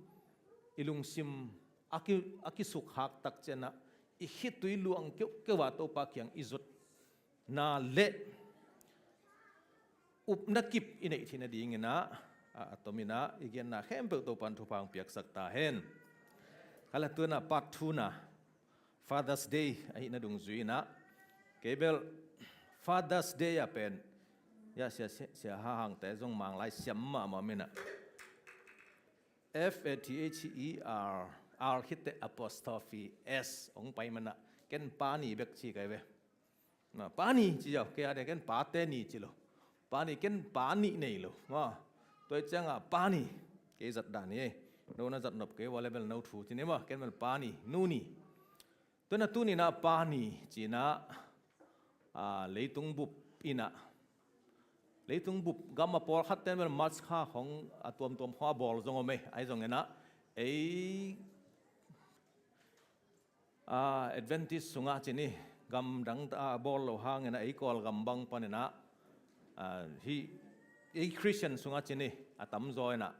i lungsim a ki, a kisukkhak tak ciangin ah i khitui luang keuhkeuh ah Topa kiang i zot na le upna kip i neih theih nadingin ah a, a tomin ah i genna khempeuh Topa in thupha hong piaksak ta hen. Kala tu-in ah part two-na Father's Day ahihna dungzui-in ah kei bel Father's Day ah pen ya sia, sia, sia ha hangte zong Manglai siam mahmah min ah F A T H E R, R khit teh apostrophe S hong pai manin ah ken pa ni bek ci kai ve. Ma, pa ni ci zaw, kei a ding ken pate ni ci lo. Pa ni, ken pa nih nei lo. Ma, tua ciangin pa ni, kei zat dan hi. No na zat nop kei, vawlei bel no thu ci ni ma, ken bel pa ni, nu ni. Tua na tuni-in ah pa ni ci-in ah, a, leitung bup in ah, leitung bup gam a pawlkhat ten bel March kha khong a tuamtuam khong a bawl zong om ei, ahi zongin ah ei a, Adventist sungah ci ni, gamdang a bawl lo hangin ah ei Kawlgam bang panin ah, a, hih ei Christian sungah ci ni, a tamzaw in ah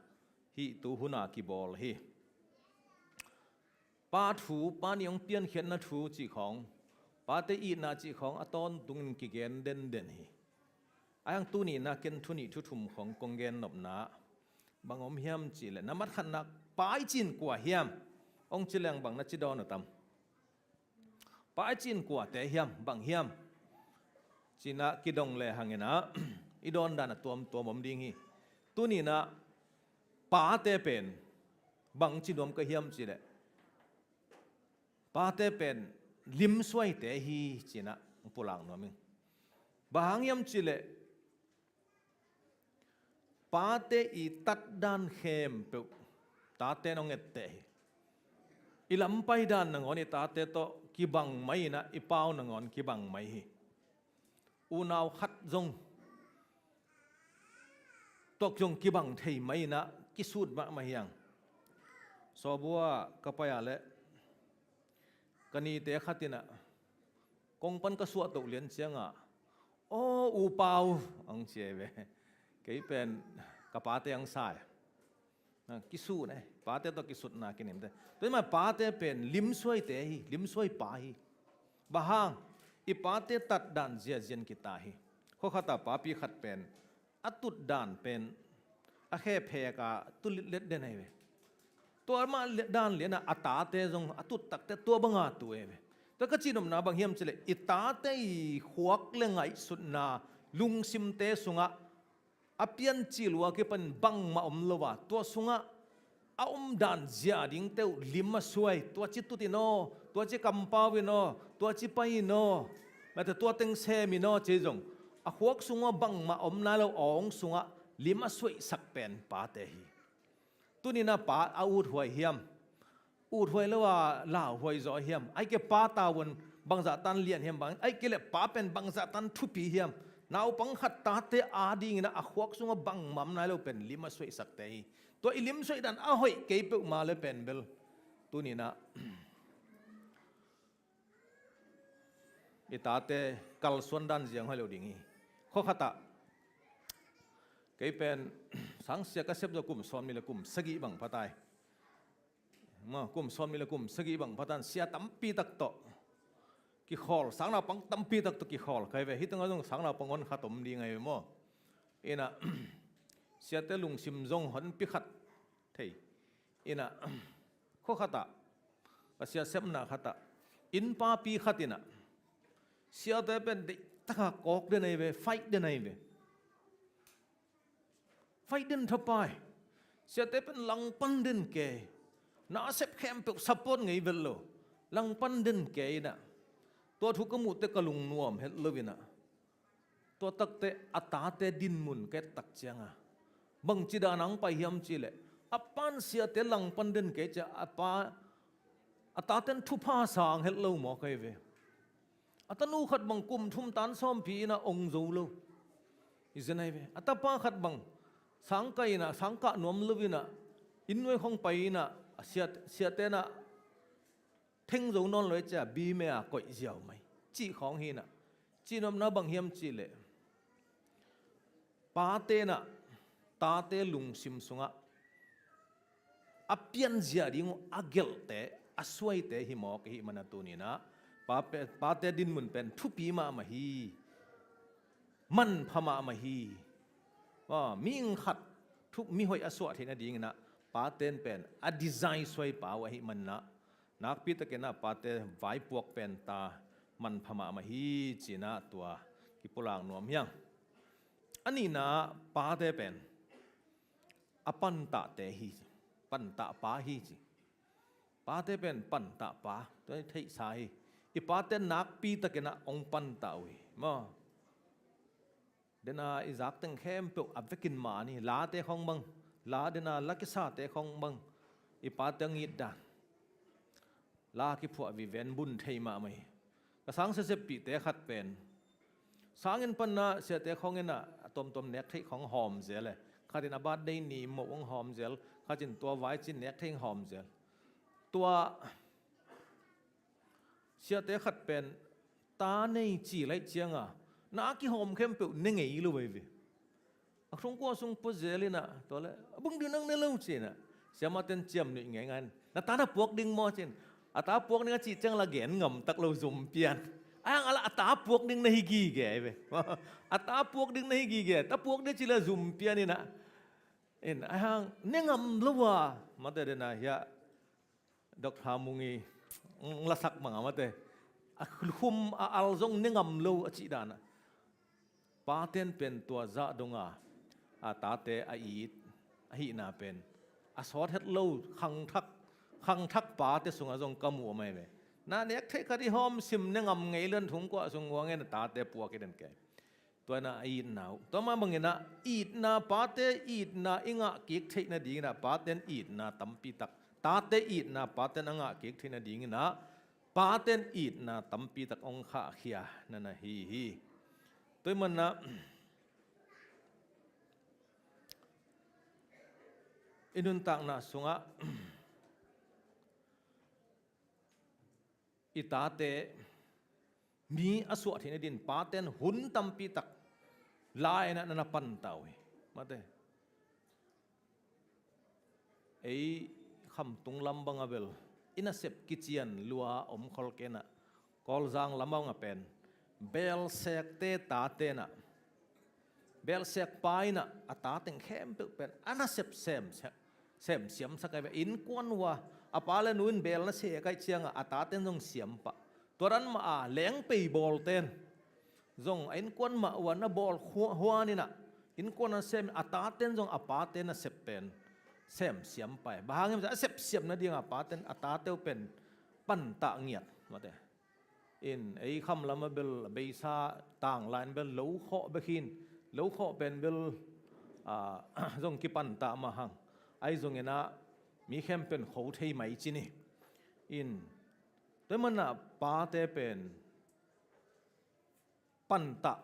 hih tu hun a kibawl hi. Pa thu, pa nih hong piankhiatna thu cih khawng, pate itna cih khawng a tawntungin kigen denden hi. Ahi hang tuni-in ah ken thu nih thu thum khawng kong gen nopna bang om hiam cih leh, na mat khatna, pa i cih in kua hiam? Hong ci leng bang na ci dawn uh tam? Pa i cih in kuate hiam, bang hiam? Ci-in ah kidong le hangin ah i dawn dan a tuamtuam om ding hi. Tuni-in ah pate pen bang ci nuam ka hiam cih leh, pate pen limsuaite hi ci-in ah hong pulak nuam ing. Bang hang hiam cihleh, pate i tatdan khempeuh taten hong etteh hi. I lampai dan nangawn i tate tawh kibang mai inah, i pau nangawn kibang mai hi. Unau khat zong, tuak zong kibang thei mai inah, kisut mahmah hi hang. Sawbua ka pai a leh, ka nite khat inah kong pan ka suahtoh lian ciangah, "Aw, U Pau," ang ci ei ve. Kei pen ka pate ang sai. Na, kisut ne, pate tawh kisutna kinimte. Tua hi mah pate pen limsuaite hi, limsuai pa hi. Bang hang, i pate tatdan ziazian kita hi. Khua khat ah papi khat pen a tutdan pen a khephek a tu litlet den ahi ve. Tua mah dan lianah a tate zong a tut takte tua banga tu ahi ve. Tua ka cihnopna bang hiam cihleh, i tate i khuak le ngaihsutna lungsimte sungah a piancil uh a kipan bangmah om lo a, tua sungah a omdan zia dingte uh lim a suai. Tua ci tut in aw, tua ci kampau in aw, tua ci pai in aw, mate tua teng sem in aw ci zong, a khuak sungah bangmah om nai lo awng sungah lim a suaihsak pen pate hi. Tuni-in a pa a uthuai hiam? Uthuai lo a lauhuai zaw hiam? Ahih kei leh pa tavuan bangzah tan lian hiam? Bang, ahih kei leh pa pen bangzah tan thupi hiam? Naupang khat tate adingin a khuak sungah bangmah om nai lo pen lim a suaihsakte hi. Tua i limsuaih dan a hoih kei peuhmah le pen bel tuni-in i tate kalsuan dan ziang hoih lo ding hi. Khua khat ah kei pen sang sia ka sep zaw kum sawmnih le kum sagih bang pha tai. Maw, kum sawmnih le kum sagih bang pha tan, sia tampi tak tawh kikhawl, sang naupang tampi tak tawh kikhawl ka hi ve. Hih tungah zong sang naupang hon khat om ding ahi ve maw. Inah siate lungsim zong hon pi khat thei. Inah khua khat ah ka sia sepna khat ah innpapi khat inah siate pen deihtak a kawk den ahi ve, fight den ahi ve. Fight den thapai. Siate pen langpan den kei. Na a sep khempeuh support ngei vet lo. Langpan den kei inah, tua thu ka muh teh ka lungnuam het lo inah, tua tak teh a tate dinmun ka et tak ciangah bangci dan a hong pai hiam cihleh, a pa'n siate langpan den kei ciah a pa, a tate'n thupha sang het lo maw ka hi ve. A tanu khat bang kum thum tan sawmpi inah ong zo lo. I zen ahi ve. A tapa khat bang sang kah inah, sang kah nuam lo inah, inn nuai khawng pai inah, a siat, siate inah theng zo nawn lo i ciah bime a koih ziau mai cih khawng hi inah. Cihnopna bang hiam cihleh, pate inah tate lungsim sungah a pianzia ding uh a gelhte, a suaite hi mawk i hih manin tuni-in ah pate, pate dinmun pen thupi mahmah hi. Manpha mahmah hi. Aw, mihing khat thu, mihoih a suah theih nadingin ah pate'n pen a design suai pa uh ahih manin ah, nakpi takin ah pate vaipuak pen ta manpha mahmah hi ci-in ah tua kipulak nuam hi hang. A nihna ah pate pen a pantahte hi ci. Pantah pa hi ci. Pate pen pantah pa, tua i theihsa hi. I pate nakpi takin ah hong pantah uh hi maw. Dena i zak teng khempeuh a vekin man hi. Late khawng bang, la dena la kisate khawng bang, i pate hong it dan, la kiphuah viven bun thei mahmah hi. Ka sang siaseppihte khat pen sanginn panin ah siate khawng in ah a tuamtuam nek theih khawng hawm zel e. Khat in a birthday ni moh hong hawm zel, khat in tua vai cin nek theih hong hawm zel. Tua siate khat pen ta nei ci laih ciangah na a kihawm khempeuh ne ngei lo veve. A thungkua sung pua zel in ah, tua leh a bung ding nang ne lo ci-in ah, siamate'n ciamnuih ngeingai in, na ta na puak ding maw ci-in, a ta puak ding a cih ciang la gen ngam tak lo, zum pian. Ahi hang a la a ta puak ding na hi gige hi ve. A ta puak ding na hi gige, ta puak ding ci leh zum pian in ah. In, ahi hang ne ngam lo a, mate dena hiah Doctor Mung i lasak bang a mate, a khum a al zong ne ngam lo a cih dan ah, pate'n pen tua zah dong a, a tate a it ahihna pen a sawt het lo, khangthak, khangthak pate sungah zong ka mu om ahi ve. Na nek theih khat i hawm sim ne ngam ngei lo in thungkua sung uang in a tate puak i den kei. Tua inah a itna uh. Tua mah banginah itna, pate itna i ngah kik theih nadinginah pate in itna tampi tak, tate itna pate in a ngah kik theih nadinginah pate in itna tampi tak hong khahkhia na na hi hi. Tua ahih manah i nuntakna sungah i tate mi a suah theih nadin pate in hun tampi tak la-inah na na panta uh hi. Mate, ei Khamtung lam bang a bel i nasep kician lua om khol kei inah, Kawlzang lam bang a pen belsekte tate inah, belsek pa inah a tateng khempeuh pen a nasep sem, sem, semsiamsak ahi ve. Innkuan uh a, a pa le nu in bel na sek ahih ciangah a tate in zong siam pah. Tua dan mah a lengpei bawlte in zong a innkuan mah uh a na bawl hua-, huan inah innkuan a sem, a tate in zong a pate nasep pen semsiam pah hi. Bang hang hiam cih leh a sepsiam nadingah a pate in a tate uh pen pantah ngiat. Mate, in ei Kham lam a bel a beisa tang lai-in bel lo khawh bek hi in, lo khawh pen bel, ah, zong kipantah mah hang. Ahi zonginah mi khempeuh in kho thei mai ci ni. In tua ahih manah pate pen pantah,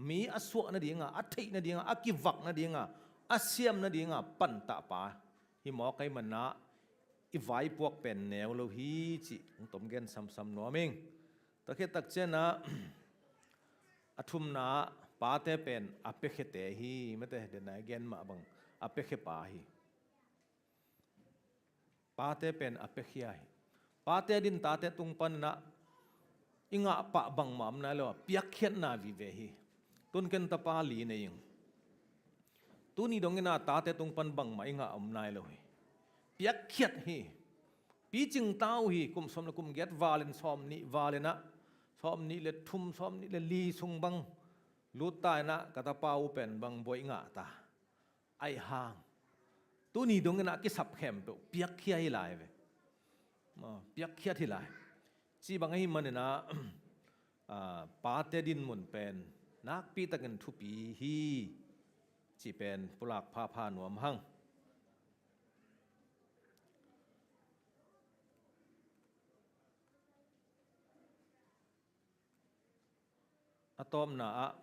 mi a suah nadinga, a theih nadinga, a kivak nadinga, a siam nadinga pantah pa hi mawk ahih manah i vaipuak pen neu lo hi cih hong tom gen samsam nuam ing. Tua khit tak ciangah a thumna ah pate pen a piakhiate hi. Mate, den a gen mah bang a piakhia pa hi. Pate pen a piakhia hi. Pate din tate tung paninah i ngah pah bangmah om nai lo a, piakkhiatna vive hi. Tun ken tapa li nei ing. Tuni donginah tate tung pan bangmah i ngah om nai lo hi. Piakkhiat hi. Picing ta uh hi. Kum sawm le kum giat valin, sawm nih valinah, sawm nih le thum, sawm nih le li sung bang lut ta inah ka tapa uh pen bang buai ngah ta. Ahi hang tuni donginah a kisap khempeuh piakkhia hi lai ve. Maw, piakkhiat hi lai. Cih bang ahih maninah, ah, pate dinmun pen nakpi takin thupi hi cih pen pulak phapha nuam hang. A tawpna ah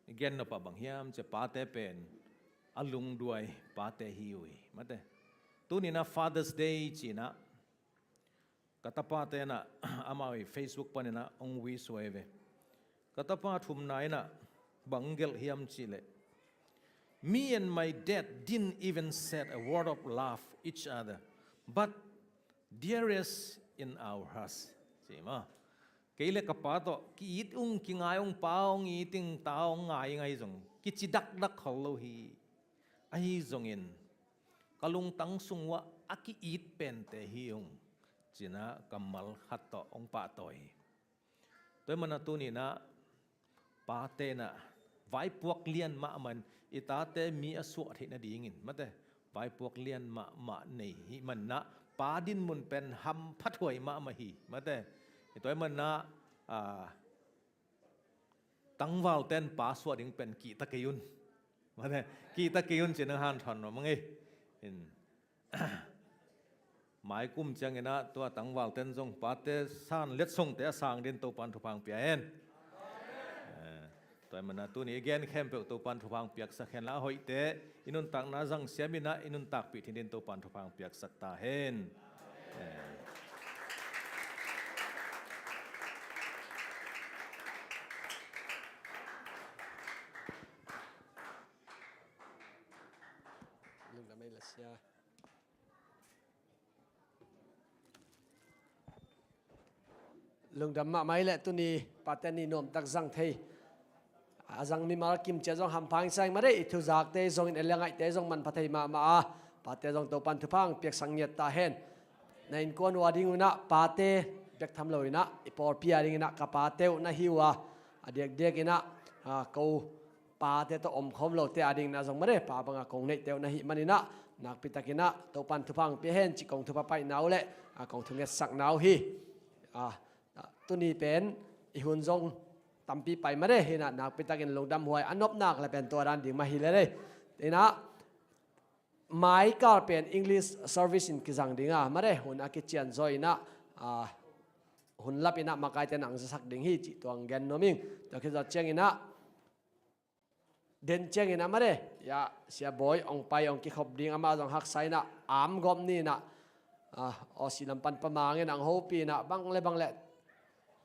i gen nop ah bang hiam cih leh pate pen a lungduai pate hi uh hi. Mate, tuninah Father's Day cinah ka tapate inah amau i Facebook paninah hong wish uh hi ve. Ka tapa thumna inah bang gelh hiam cih leh, "Me and my dad didn't even said a word of love each other, but dearest in our hearts," ci maw. Kei le ka pa tawh ki-it ung, kingai ung, pa hong it ing, ta hong ngai ing ahi zong kici dakdak khol lo hi. Ahi zongin ka lungtang sung uah a ki-it pente hi ung, cinah kammal khat tawh hong pahtawi hi. Tua ahih manah tuninah pate inah vaipuak lian mahmah in i tate mi a suah theih nadingin, mate, vaipuak lian mahmah nei hi. Ahih manah pa dinmun pen hamphathuai mahmah hi. Mate, tua ahih manah, ah, tangvalte in pa suah ding pen kihta kei un. Mate, kihta kei un cih nang hanthawn nuam ing ei. In maikum cianginah tua tangvalten zong pate san letsongte a sang din Topan thupha hong pia hen. Eh, tua ahih manah tuni i gen khempeuh Topan thupha hong piaksak hen la, a hoihte i nuntakna zang siaminah i nuntakpih thei din Topan thupha hong piaksak ta hen. Eh. Lungdam ei la sia. Lungdam mahmah ei leh tuni pate ni nuamtak zang thei. A zang mimal kim ciat zong hampha ing sa ing mah dei, i thuzakte zongin, a liangaihte zong manpha thei mahmah a, pate zong Topan thupha hong piaksak ngiat ta hen. Na innkuan uh a dingunah pate bek tham loinah i pawlpi a dinginah ka pate uh na hi uh a, a diakdiakinah, ah, ko pate tawh omkhawm lote a dinginah zong mah dei, pa banga kong neihte uh na hih maninah nakpitakinah Topan thupha hong pia hen cih kong thupha paihna uh le, ah, kong thungetsakna uh hi. Ah, tuni pen i hun zong tampi pai mah de, hi inah nakpi takin lungdam huai a nop nak le pen tua dan ding mah hi le de. Inah maikal pen English service in kizang ding a mah de, hun a kician zaw inah, ah, hun lap inah makaite nang zasak ding hi cih tua hong gen nuam ing. Tua khit zawh ciang inah den ciangin amah de, ya, Sia Bawi hong pai hong kikhop ding, amah zong haksa inah, am gawp ni inah, ah, Aussie lam pan pamang inah hong hopih inah, bang le bang le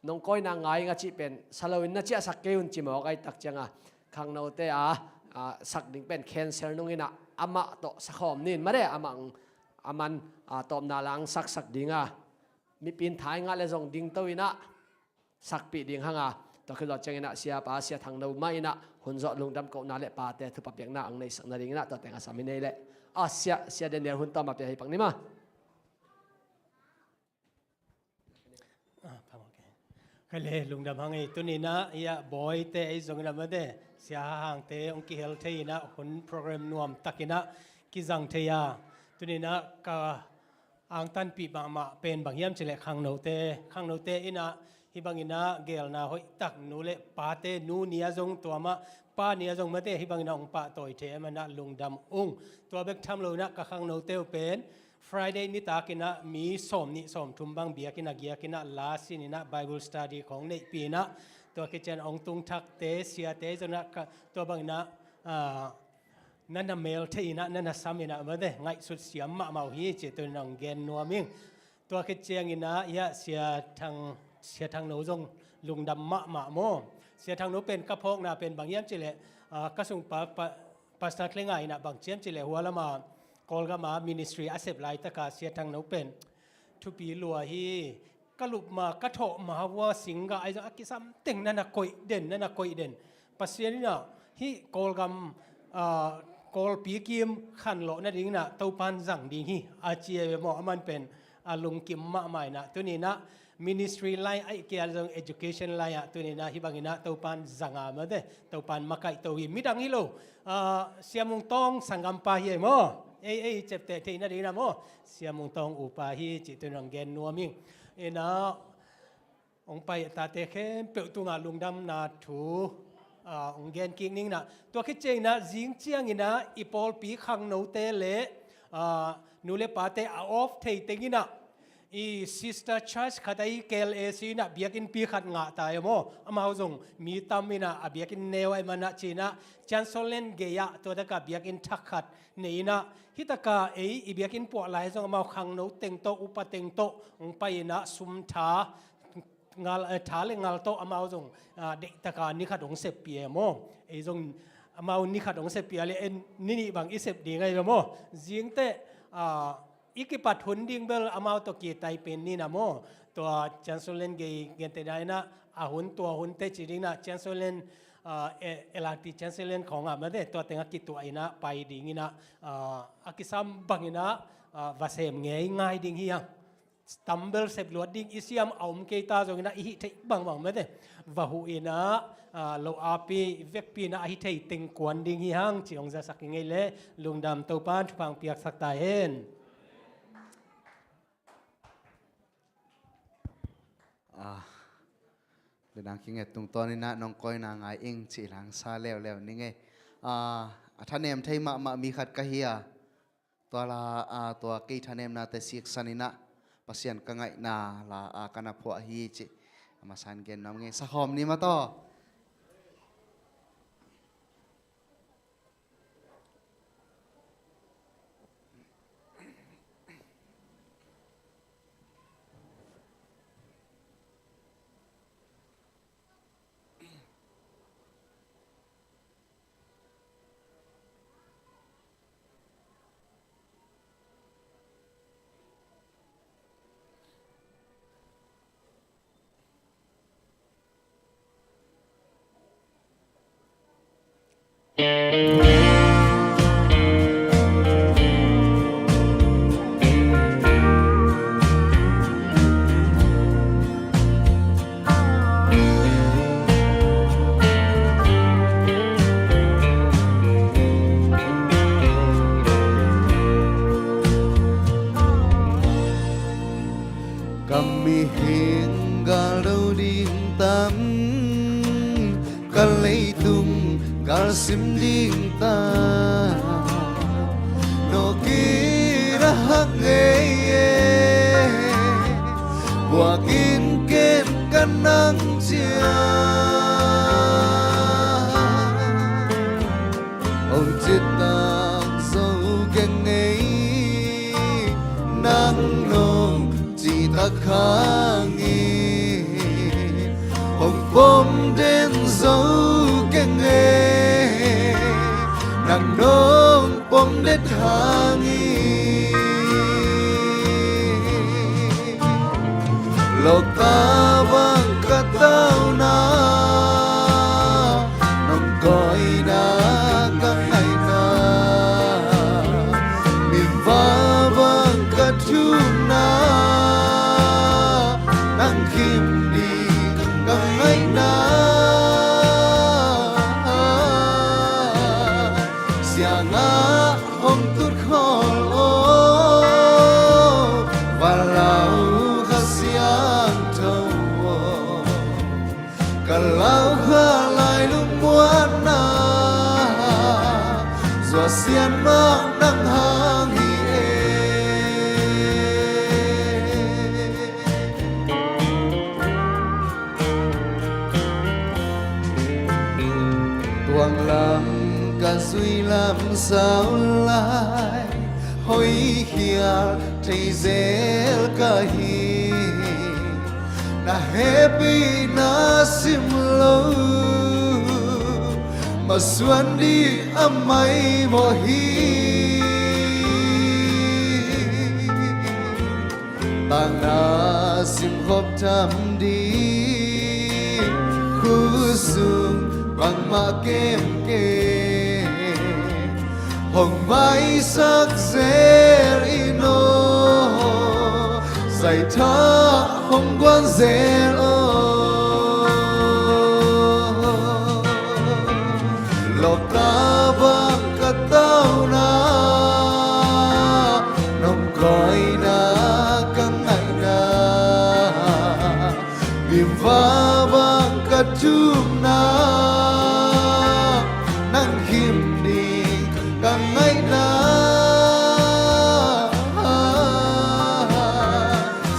nong kawina ngai ing a cih pen sa loin na ciahsak kei un ci mawk ahih tak cianga, khangnote a, ah, sak ding pen cancel nung inah amah tawh sakhawm ni in mah de, amah, aman, ah, tawpna lang saksak ding a, mipi in thai ngah le zong dingto inah sakpih ding hang a, tua khit zawh ciang inah siapa Sia Thangno mah inah hun zawh lungdam kohna le pate thupha piakna hong neisak nading inah tua teng a sam hi nei leh. A Sia, Sia Daniel hun tawm a pia hi pak ni maw. Ah, pha, ok. Kei le lungdam hang ei, tuni inah, ya, Bawite ei zong inah mah de, Sia Hahangte hong kihel thei inah hun program nuam tak inah kizang thei a, tuni inah ka angtanpih mahmah pen bang hiam cih leh khangnote, khangnote inah hih bang inah geelna hoih tak, nu le pate, nu ni a zong tua mah, pa ni a zong mah de, hih bang inah hong pahtawi thei a, amah inah lungdam ung. Tua bek tham lo inah ka khangnote uh pen Friday nitak inah mi sawmnih sawmthum bang biakinn a giak inah la sin inah Bible study khawng neihpih inah, tua khit ciang hong tung thakte, siate zong inah ka, tua bang inah, ah, na na mel thei inah, na na sam inah mah de, ngaihsut siam mahmah uh hi cih tuni inah hong gen nuam ing. Tua khit ciang inah, ya, Sia Thang, Sia Thangno zong lungdam mahmah maw. Sia Thangno pen ka phawkna pen bang hiam cih leh, ah, ka sungpa, pa, Pastor Klenga inah bang ci hiam cih leh hua lam a Kawlgam a ministry a sep laitaka Sia Thangno pen thupi lua hi. Ka lup ma, ka thawh ma, hua singgah ahi zong a kisam teng na na koih den, na na koih den. Pasian inah hih Kawlgam, ah, Kawlpi kim khanlawh nading inah Topan zang ding hi a ci a ve maw, aman pen a lungkim mahmah inah tuni inah ministry line ahih kei a zong education line ah tuni inah hih bang inah Topan zang a mah de, Topan makaihto hi, midang hi lo. Ah, Sia Mung Tawng sanggampa hi ei maw. Ei, ei, ciapteh theih nading inah maw, Sia Mung Tawng upa hi cih tuni inah hong gen nuam ing. Inah hong pai a tate khempeuh tungah lungdamna thu, ah, hong gen kik ning inah. Tua khit ciang inah zing ciang inah i pawlpi khangnote le, ah, nu le pate a off thei teng inah i sister church khat ahi K L A C inah biakinnpi khat ngah ta ei maw. Amau zong mi tam inah a biakinn neu ahih manah ci inah Chansolen gei ah tua taka biakinn thak khat nei inah, hih taka ei i biakinn puah lai zong amau khangno teng tawh, upa teng tawh hong pai inah sum tha, ngal, eh, tha le ngal tawh amau zong, ah, deih taka ni khat hong seppih ei maw. Ei zong amau ni khat hong seppih a le en ni nih bang i sep ding ahi ve maw. Zingteh, ah, i kipat hun ding bel amau tawh kitai pen ni inah maw. Tua Chansolen gei gentehna inah a hun, tua hun teh ci ding inah Chansolen, ah, eh, L R T Chansolen khawng ah mah de, tua teng a kituah inah pai ding inah, ah, a kisam bang inah, ah, va sem ngei ngai ding hi a. Stumble sep luat ding i siam a om kei ta zong inah i hih theih bangbang mah de, va huh inah, ah, lo api vekpi inah a hi thei teng kuan ding hi hang ci hong zasak ing ei le. Lungdam, Topan thupha hong piaksak ta hen. Ah, le dang kinget tungtawn inah nong kawina ngai ing cih lang sa leuleu ning ei. Ah, a thanem thei mahmah mi khat ka hi a, tua la, ah, tua kei thanemnate siksan inah Pasian ka ngaihna la, ah, ka na phuah hi cih a masa in gen nuam ing ei. Sakhawm ni maw taw. Tam ka leitung galsim ding ta, nawkin a hak ngei e, buakin ken ka nang ciang. Hong citak zo keng ei, nang nong citak hangin. Hong pom den zo keng ei, nang nong pom den hangin. Lawkta bang ka tauna, nong kawina ka ngaihna, miva bang ka thumna, nang khim ding ka ngaihna. Siangah hong tut khawl aw, va lau Kha Siangtho aw. Ka lau kha lai lungmuanna, zuasian mah nang hang hi e. Tuang lam ka zui lam sau lai, hoih khial thei zel ka hi. Na hehpihna sim lo, masuan ding a maimawh hi. Takna simkhop tham ding, khut sung bangmah kemkem hong maisak zel in aw, zaitha hong guan zel aw. Lawkta bang ka tauna, nong kawina ka ngaihna, miva bang ka thumna, nang khim ding ka ngaihna.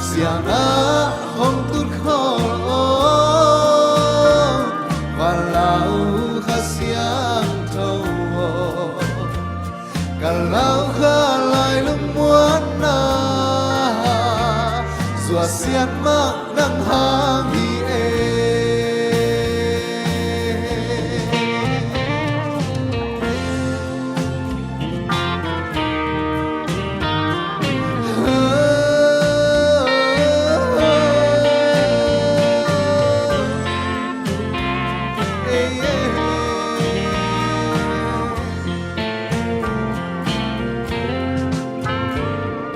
Siangah hong tut khawl aw, va lau Kha Siangtho aw. Ka lau kha lai lungmuanna, zuasian mah nang hang hi e.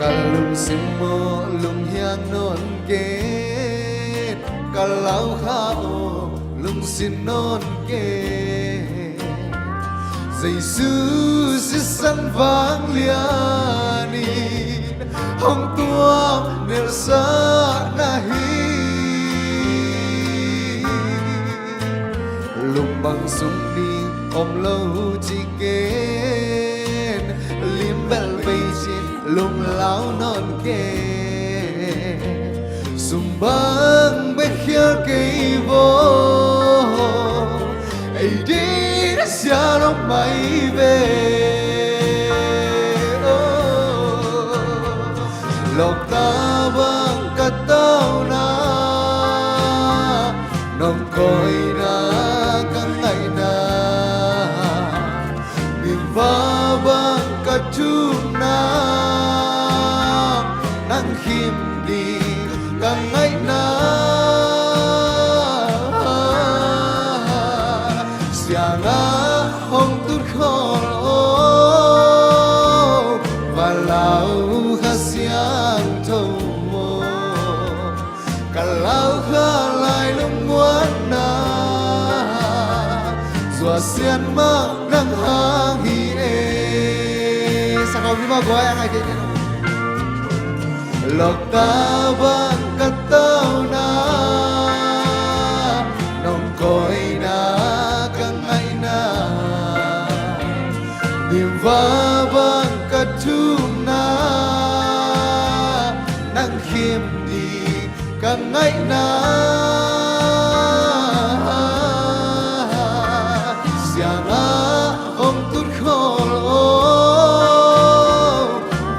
Ka lungsim maw lunghiang nawn kei, ka lau kha aw lungsim nawn kei. Jesu sisan vanglian in hong tuam nelsa na hi. Lungpang sung ding om lo ci ken, limbel bei cin lunglau nawn ken. Sum bang bek khial kei vaw, ei ding a sia lo mai ve. Oh, lawkta bang ka tauna, nong kawina ka ngaihna, miva bang ka thumna, nang khim ding ka ngaihna. Siangah hong tut khawl aw, va lau Kha Siangtho aw. Ka lau kha lai lungmuanna, zuasian mah nang hang hi e. Sakhaw viva guai a ngai kei. Lawkta bang ka tauna, Babang ka thumna, nang khim ding ka ngaihna, siangah hong tut khol aw,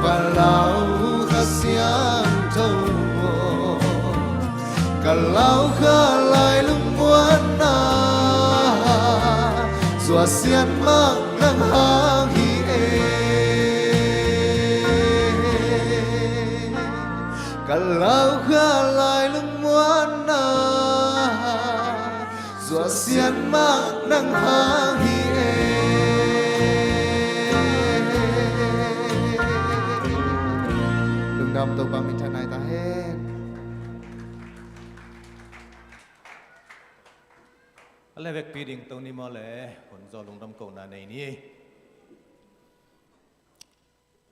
va lau Kha Siangtho aw. Ka lau kha lai lungmuanna, Zuasian mah nang hang hi e. Ka lau kha lai lungmuanna, Zuasian mah nang hang hi e. Lungdam, Topa minthanna hi ta hen. A le vekpi ding to ni maw le, hun zaw lungdam kohna nei ni.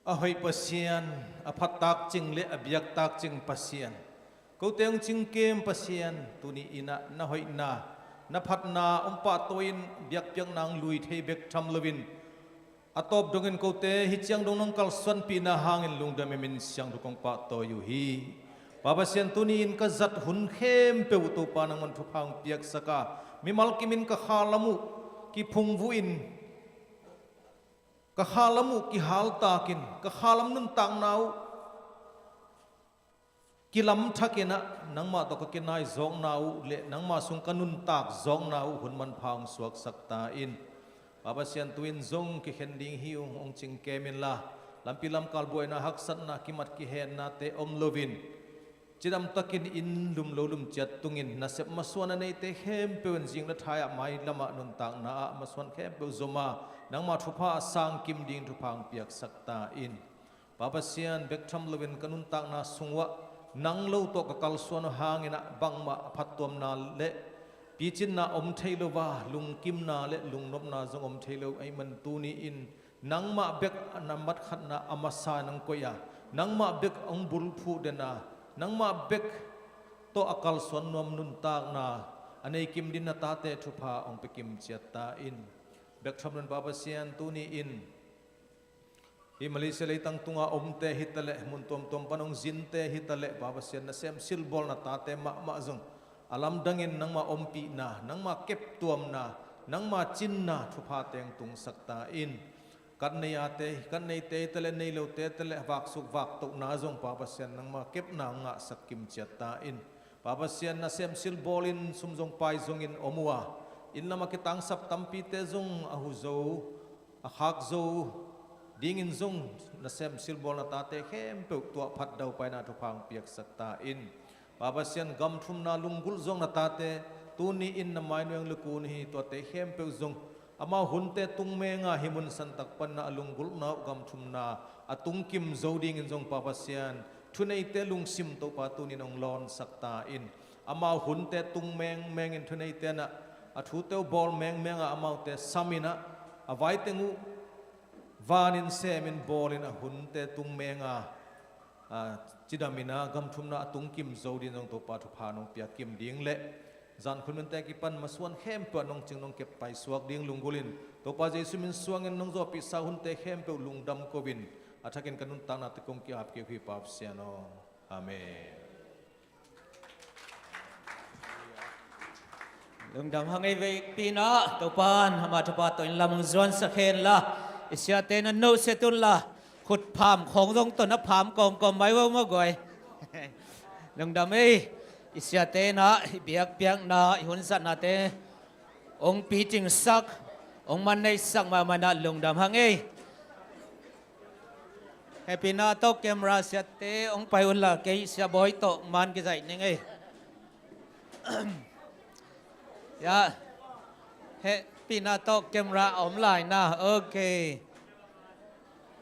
A hoih Pasian, a phat takcing le a biak takcing Pasian, kote hong cingkem Pasian, tuni in ah na hoihna, na phatna hong pahtawi in, biakpiakna hong lui thei bek tham loin, a tawp dongin kote hih ciang dong nong kalsuanpihna hangin lungdam in, min siangtho kong pahtawi uh hi. Pa Pasian, tuni in ka zat hun khempeuh uh Topa nangman thupha hong piaksak a, mimal kimin ka khalam uh kiphungvuh in, ka khalam uh kihaltakin, ka khalam nuntakna uh kilamthakin ah, nangmah tawh ka kinai zawkna uh le nangmah sung ka nuntak zawkna uh hun manpha hong suaksak ta in. Pa Pasian, tu-in zong kikhen ding hi ung, hong cingkem inla, lampi lamkal buaina, haksatna, kimat kihennate om loin, cidamtakin inn lum lo lum ciat tungin nasep masuan a neite khempeuh in zing le thai-ah, mailamah nuntakna ah masuan khempeuh zom a, nangmah thupha a sang kim ding thupha hong piaksak ta in. Pa Pasian, bek tham loin ka nuntakna sung uah nang lo tawh ka kalsuan uh hangin ah bangmah a phattuamna le picinna om thei lo a, lungkimna le lungnopna zong om thei lo ahih man tuni in nangmah bek na matkhatna a masa in hong koih a, nangmah bek hong bulphuh den a, nangmah bek tawh a kalsuan nuam nuntakna a nei kim dingin na tate thupha hong pia kim ciat ta in. Bek tham loin Pa Pasian, tuni in hih Malaysia leitang tunga omte hi taleh, mun tuamtuam pan hong zinte hi taleh, Pa Pasian, nasem silbawl na tate mahmah zong a lamdangin nangmah ompihna, nangmah keptuamna, nangmah cinna thuphate hong tungsak ta in. Kan nei ate, kan neite hi taleh, nei lote hi taleh, vaksuk vaktohna zong Pa Pasian nangmah kepna hong ngahsak kim ciat ta in. Pa Pasian, nasem silbawlin sum zong pai zongin om uh a, inn lamah kitangsap tampite zong a hu zo, a khak zo dingin zong nasem silbawl na tate khempeuh tuahphat daupaina thupha hong piaksak ta in. Pa Pasian, gam thumna lunggulh zong na tate tuni in na mainuai hong lukun hi. Tuate khempeuh zong amau hunte tung menga hih mun santak pan a lunggulhna uh gam thumna a tungkim zo dingin zong Pa Pasian, thuneite lungsim Topa tuni in hong lawnsak ta in. Amau hunte tung mengmengin thuneite in ah a thute uh bawl mengmeng a, amaute sam in ah a vaiteng uh vanin semin bawlin a hunte tung menga, a, cidam in ah gam thumna a tungkim zo dingin zong Topa thupha nong pia kim ding le zan khun minte kipan masuan khempeuh ah nong cing nong kep paisuak ding lunggulhin, Topa Jesu min suangin nong zawhpihsa hunte khempeuh lungdam ko-in, a thakin ka nuntaknate kong ki-ap kik uh hi, Pa Pasian aw. Amen. Lungdam hang ei. Vekpi in ah Topa'n ama thupha tawh inn lam hong zuansak hen la, i siate na nohset un la, khut pham khawng zong tawh na pham kawmkawm mai vo maw guai. Lungdam ei. I siate in ah i biakpiakna, i hun zatnate hong picingsak, hong manneihsak mahmah in ah lungdam hang ei. Hehpihna tawh camera siate hong pai un la, kei Sia Bawi tawh man kizaih ning ei. Ya. Hehpihna tawh camera a om lai na. Ok.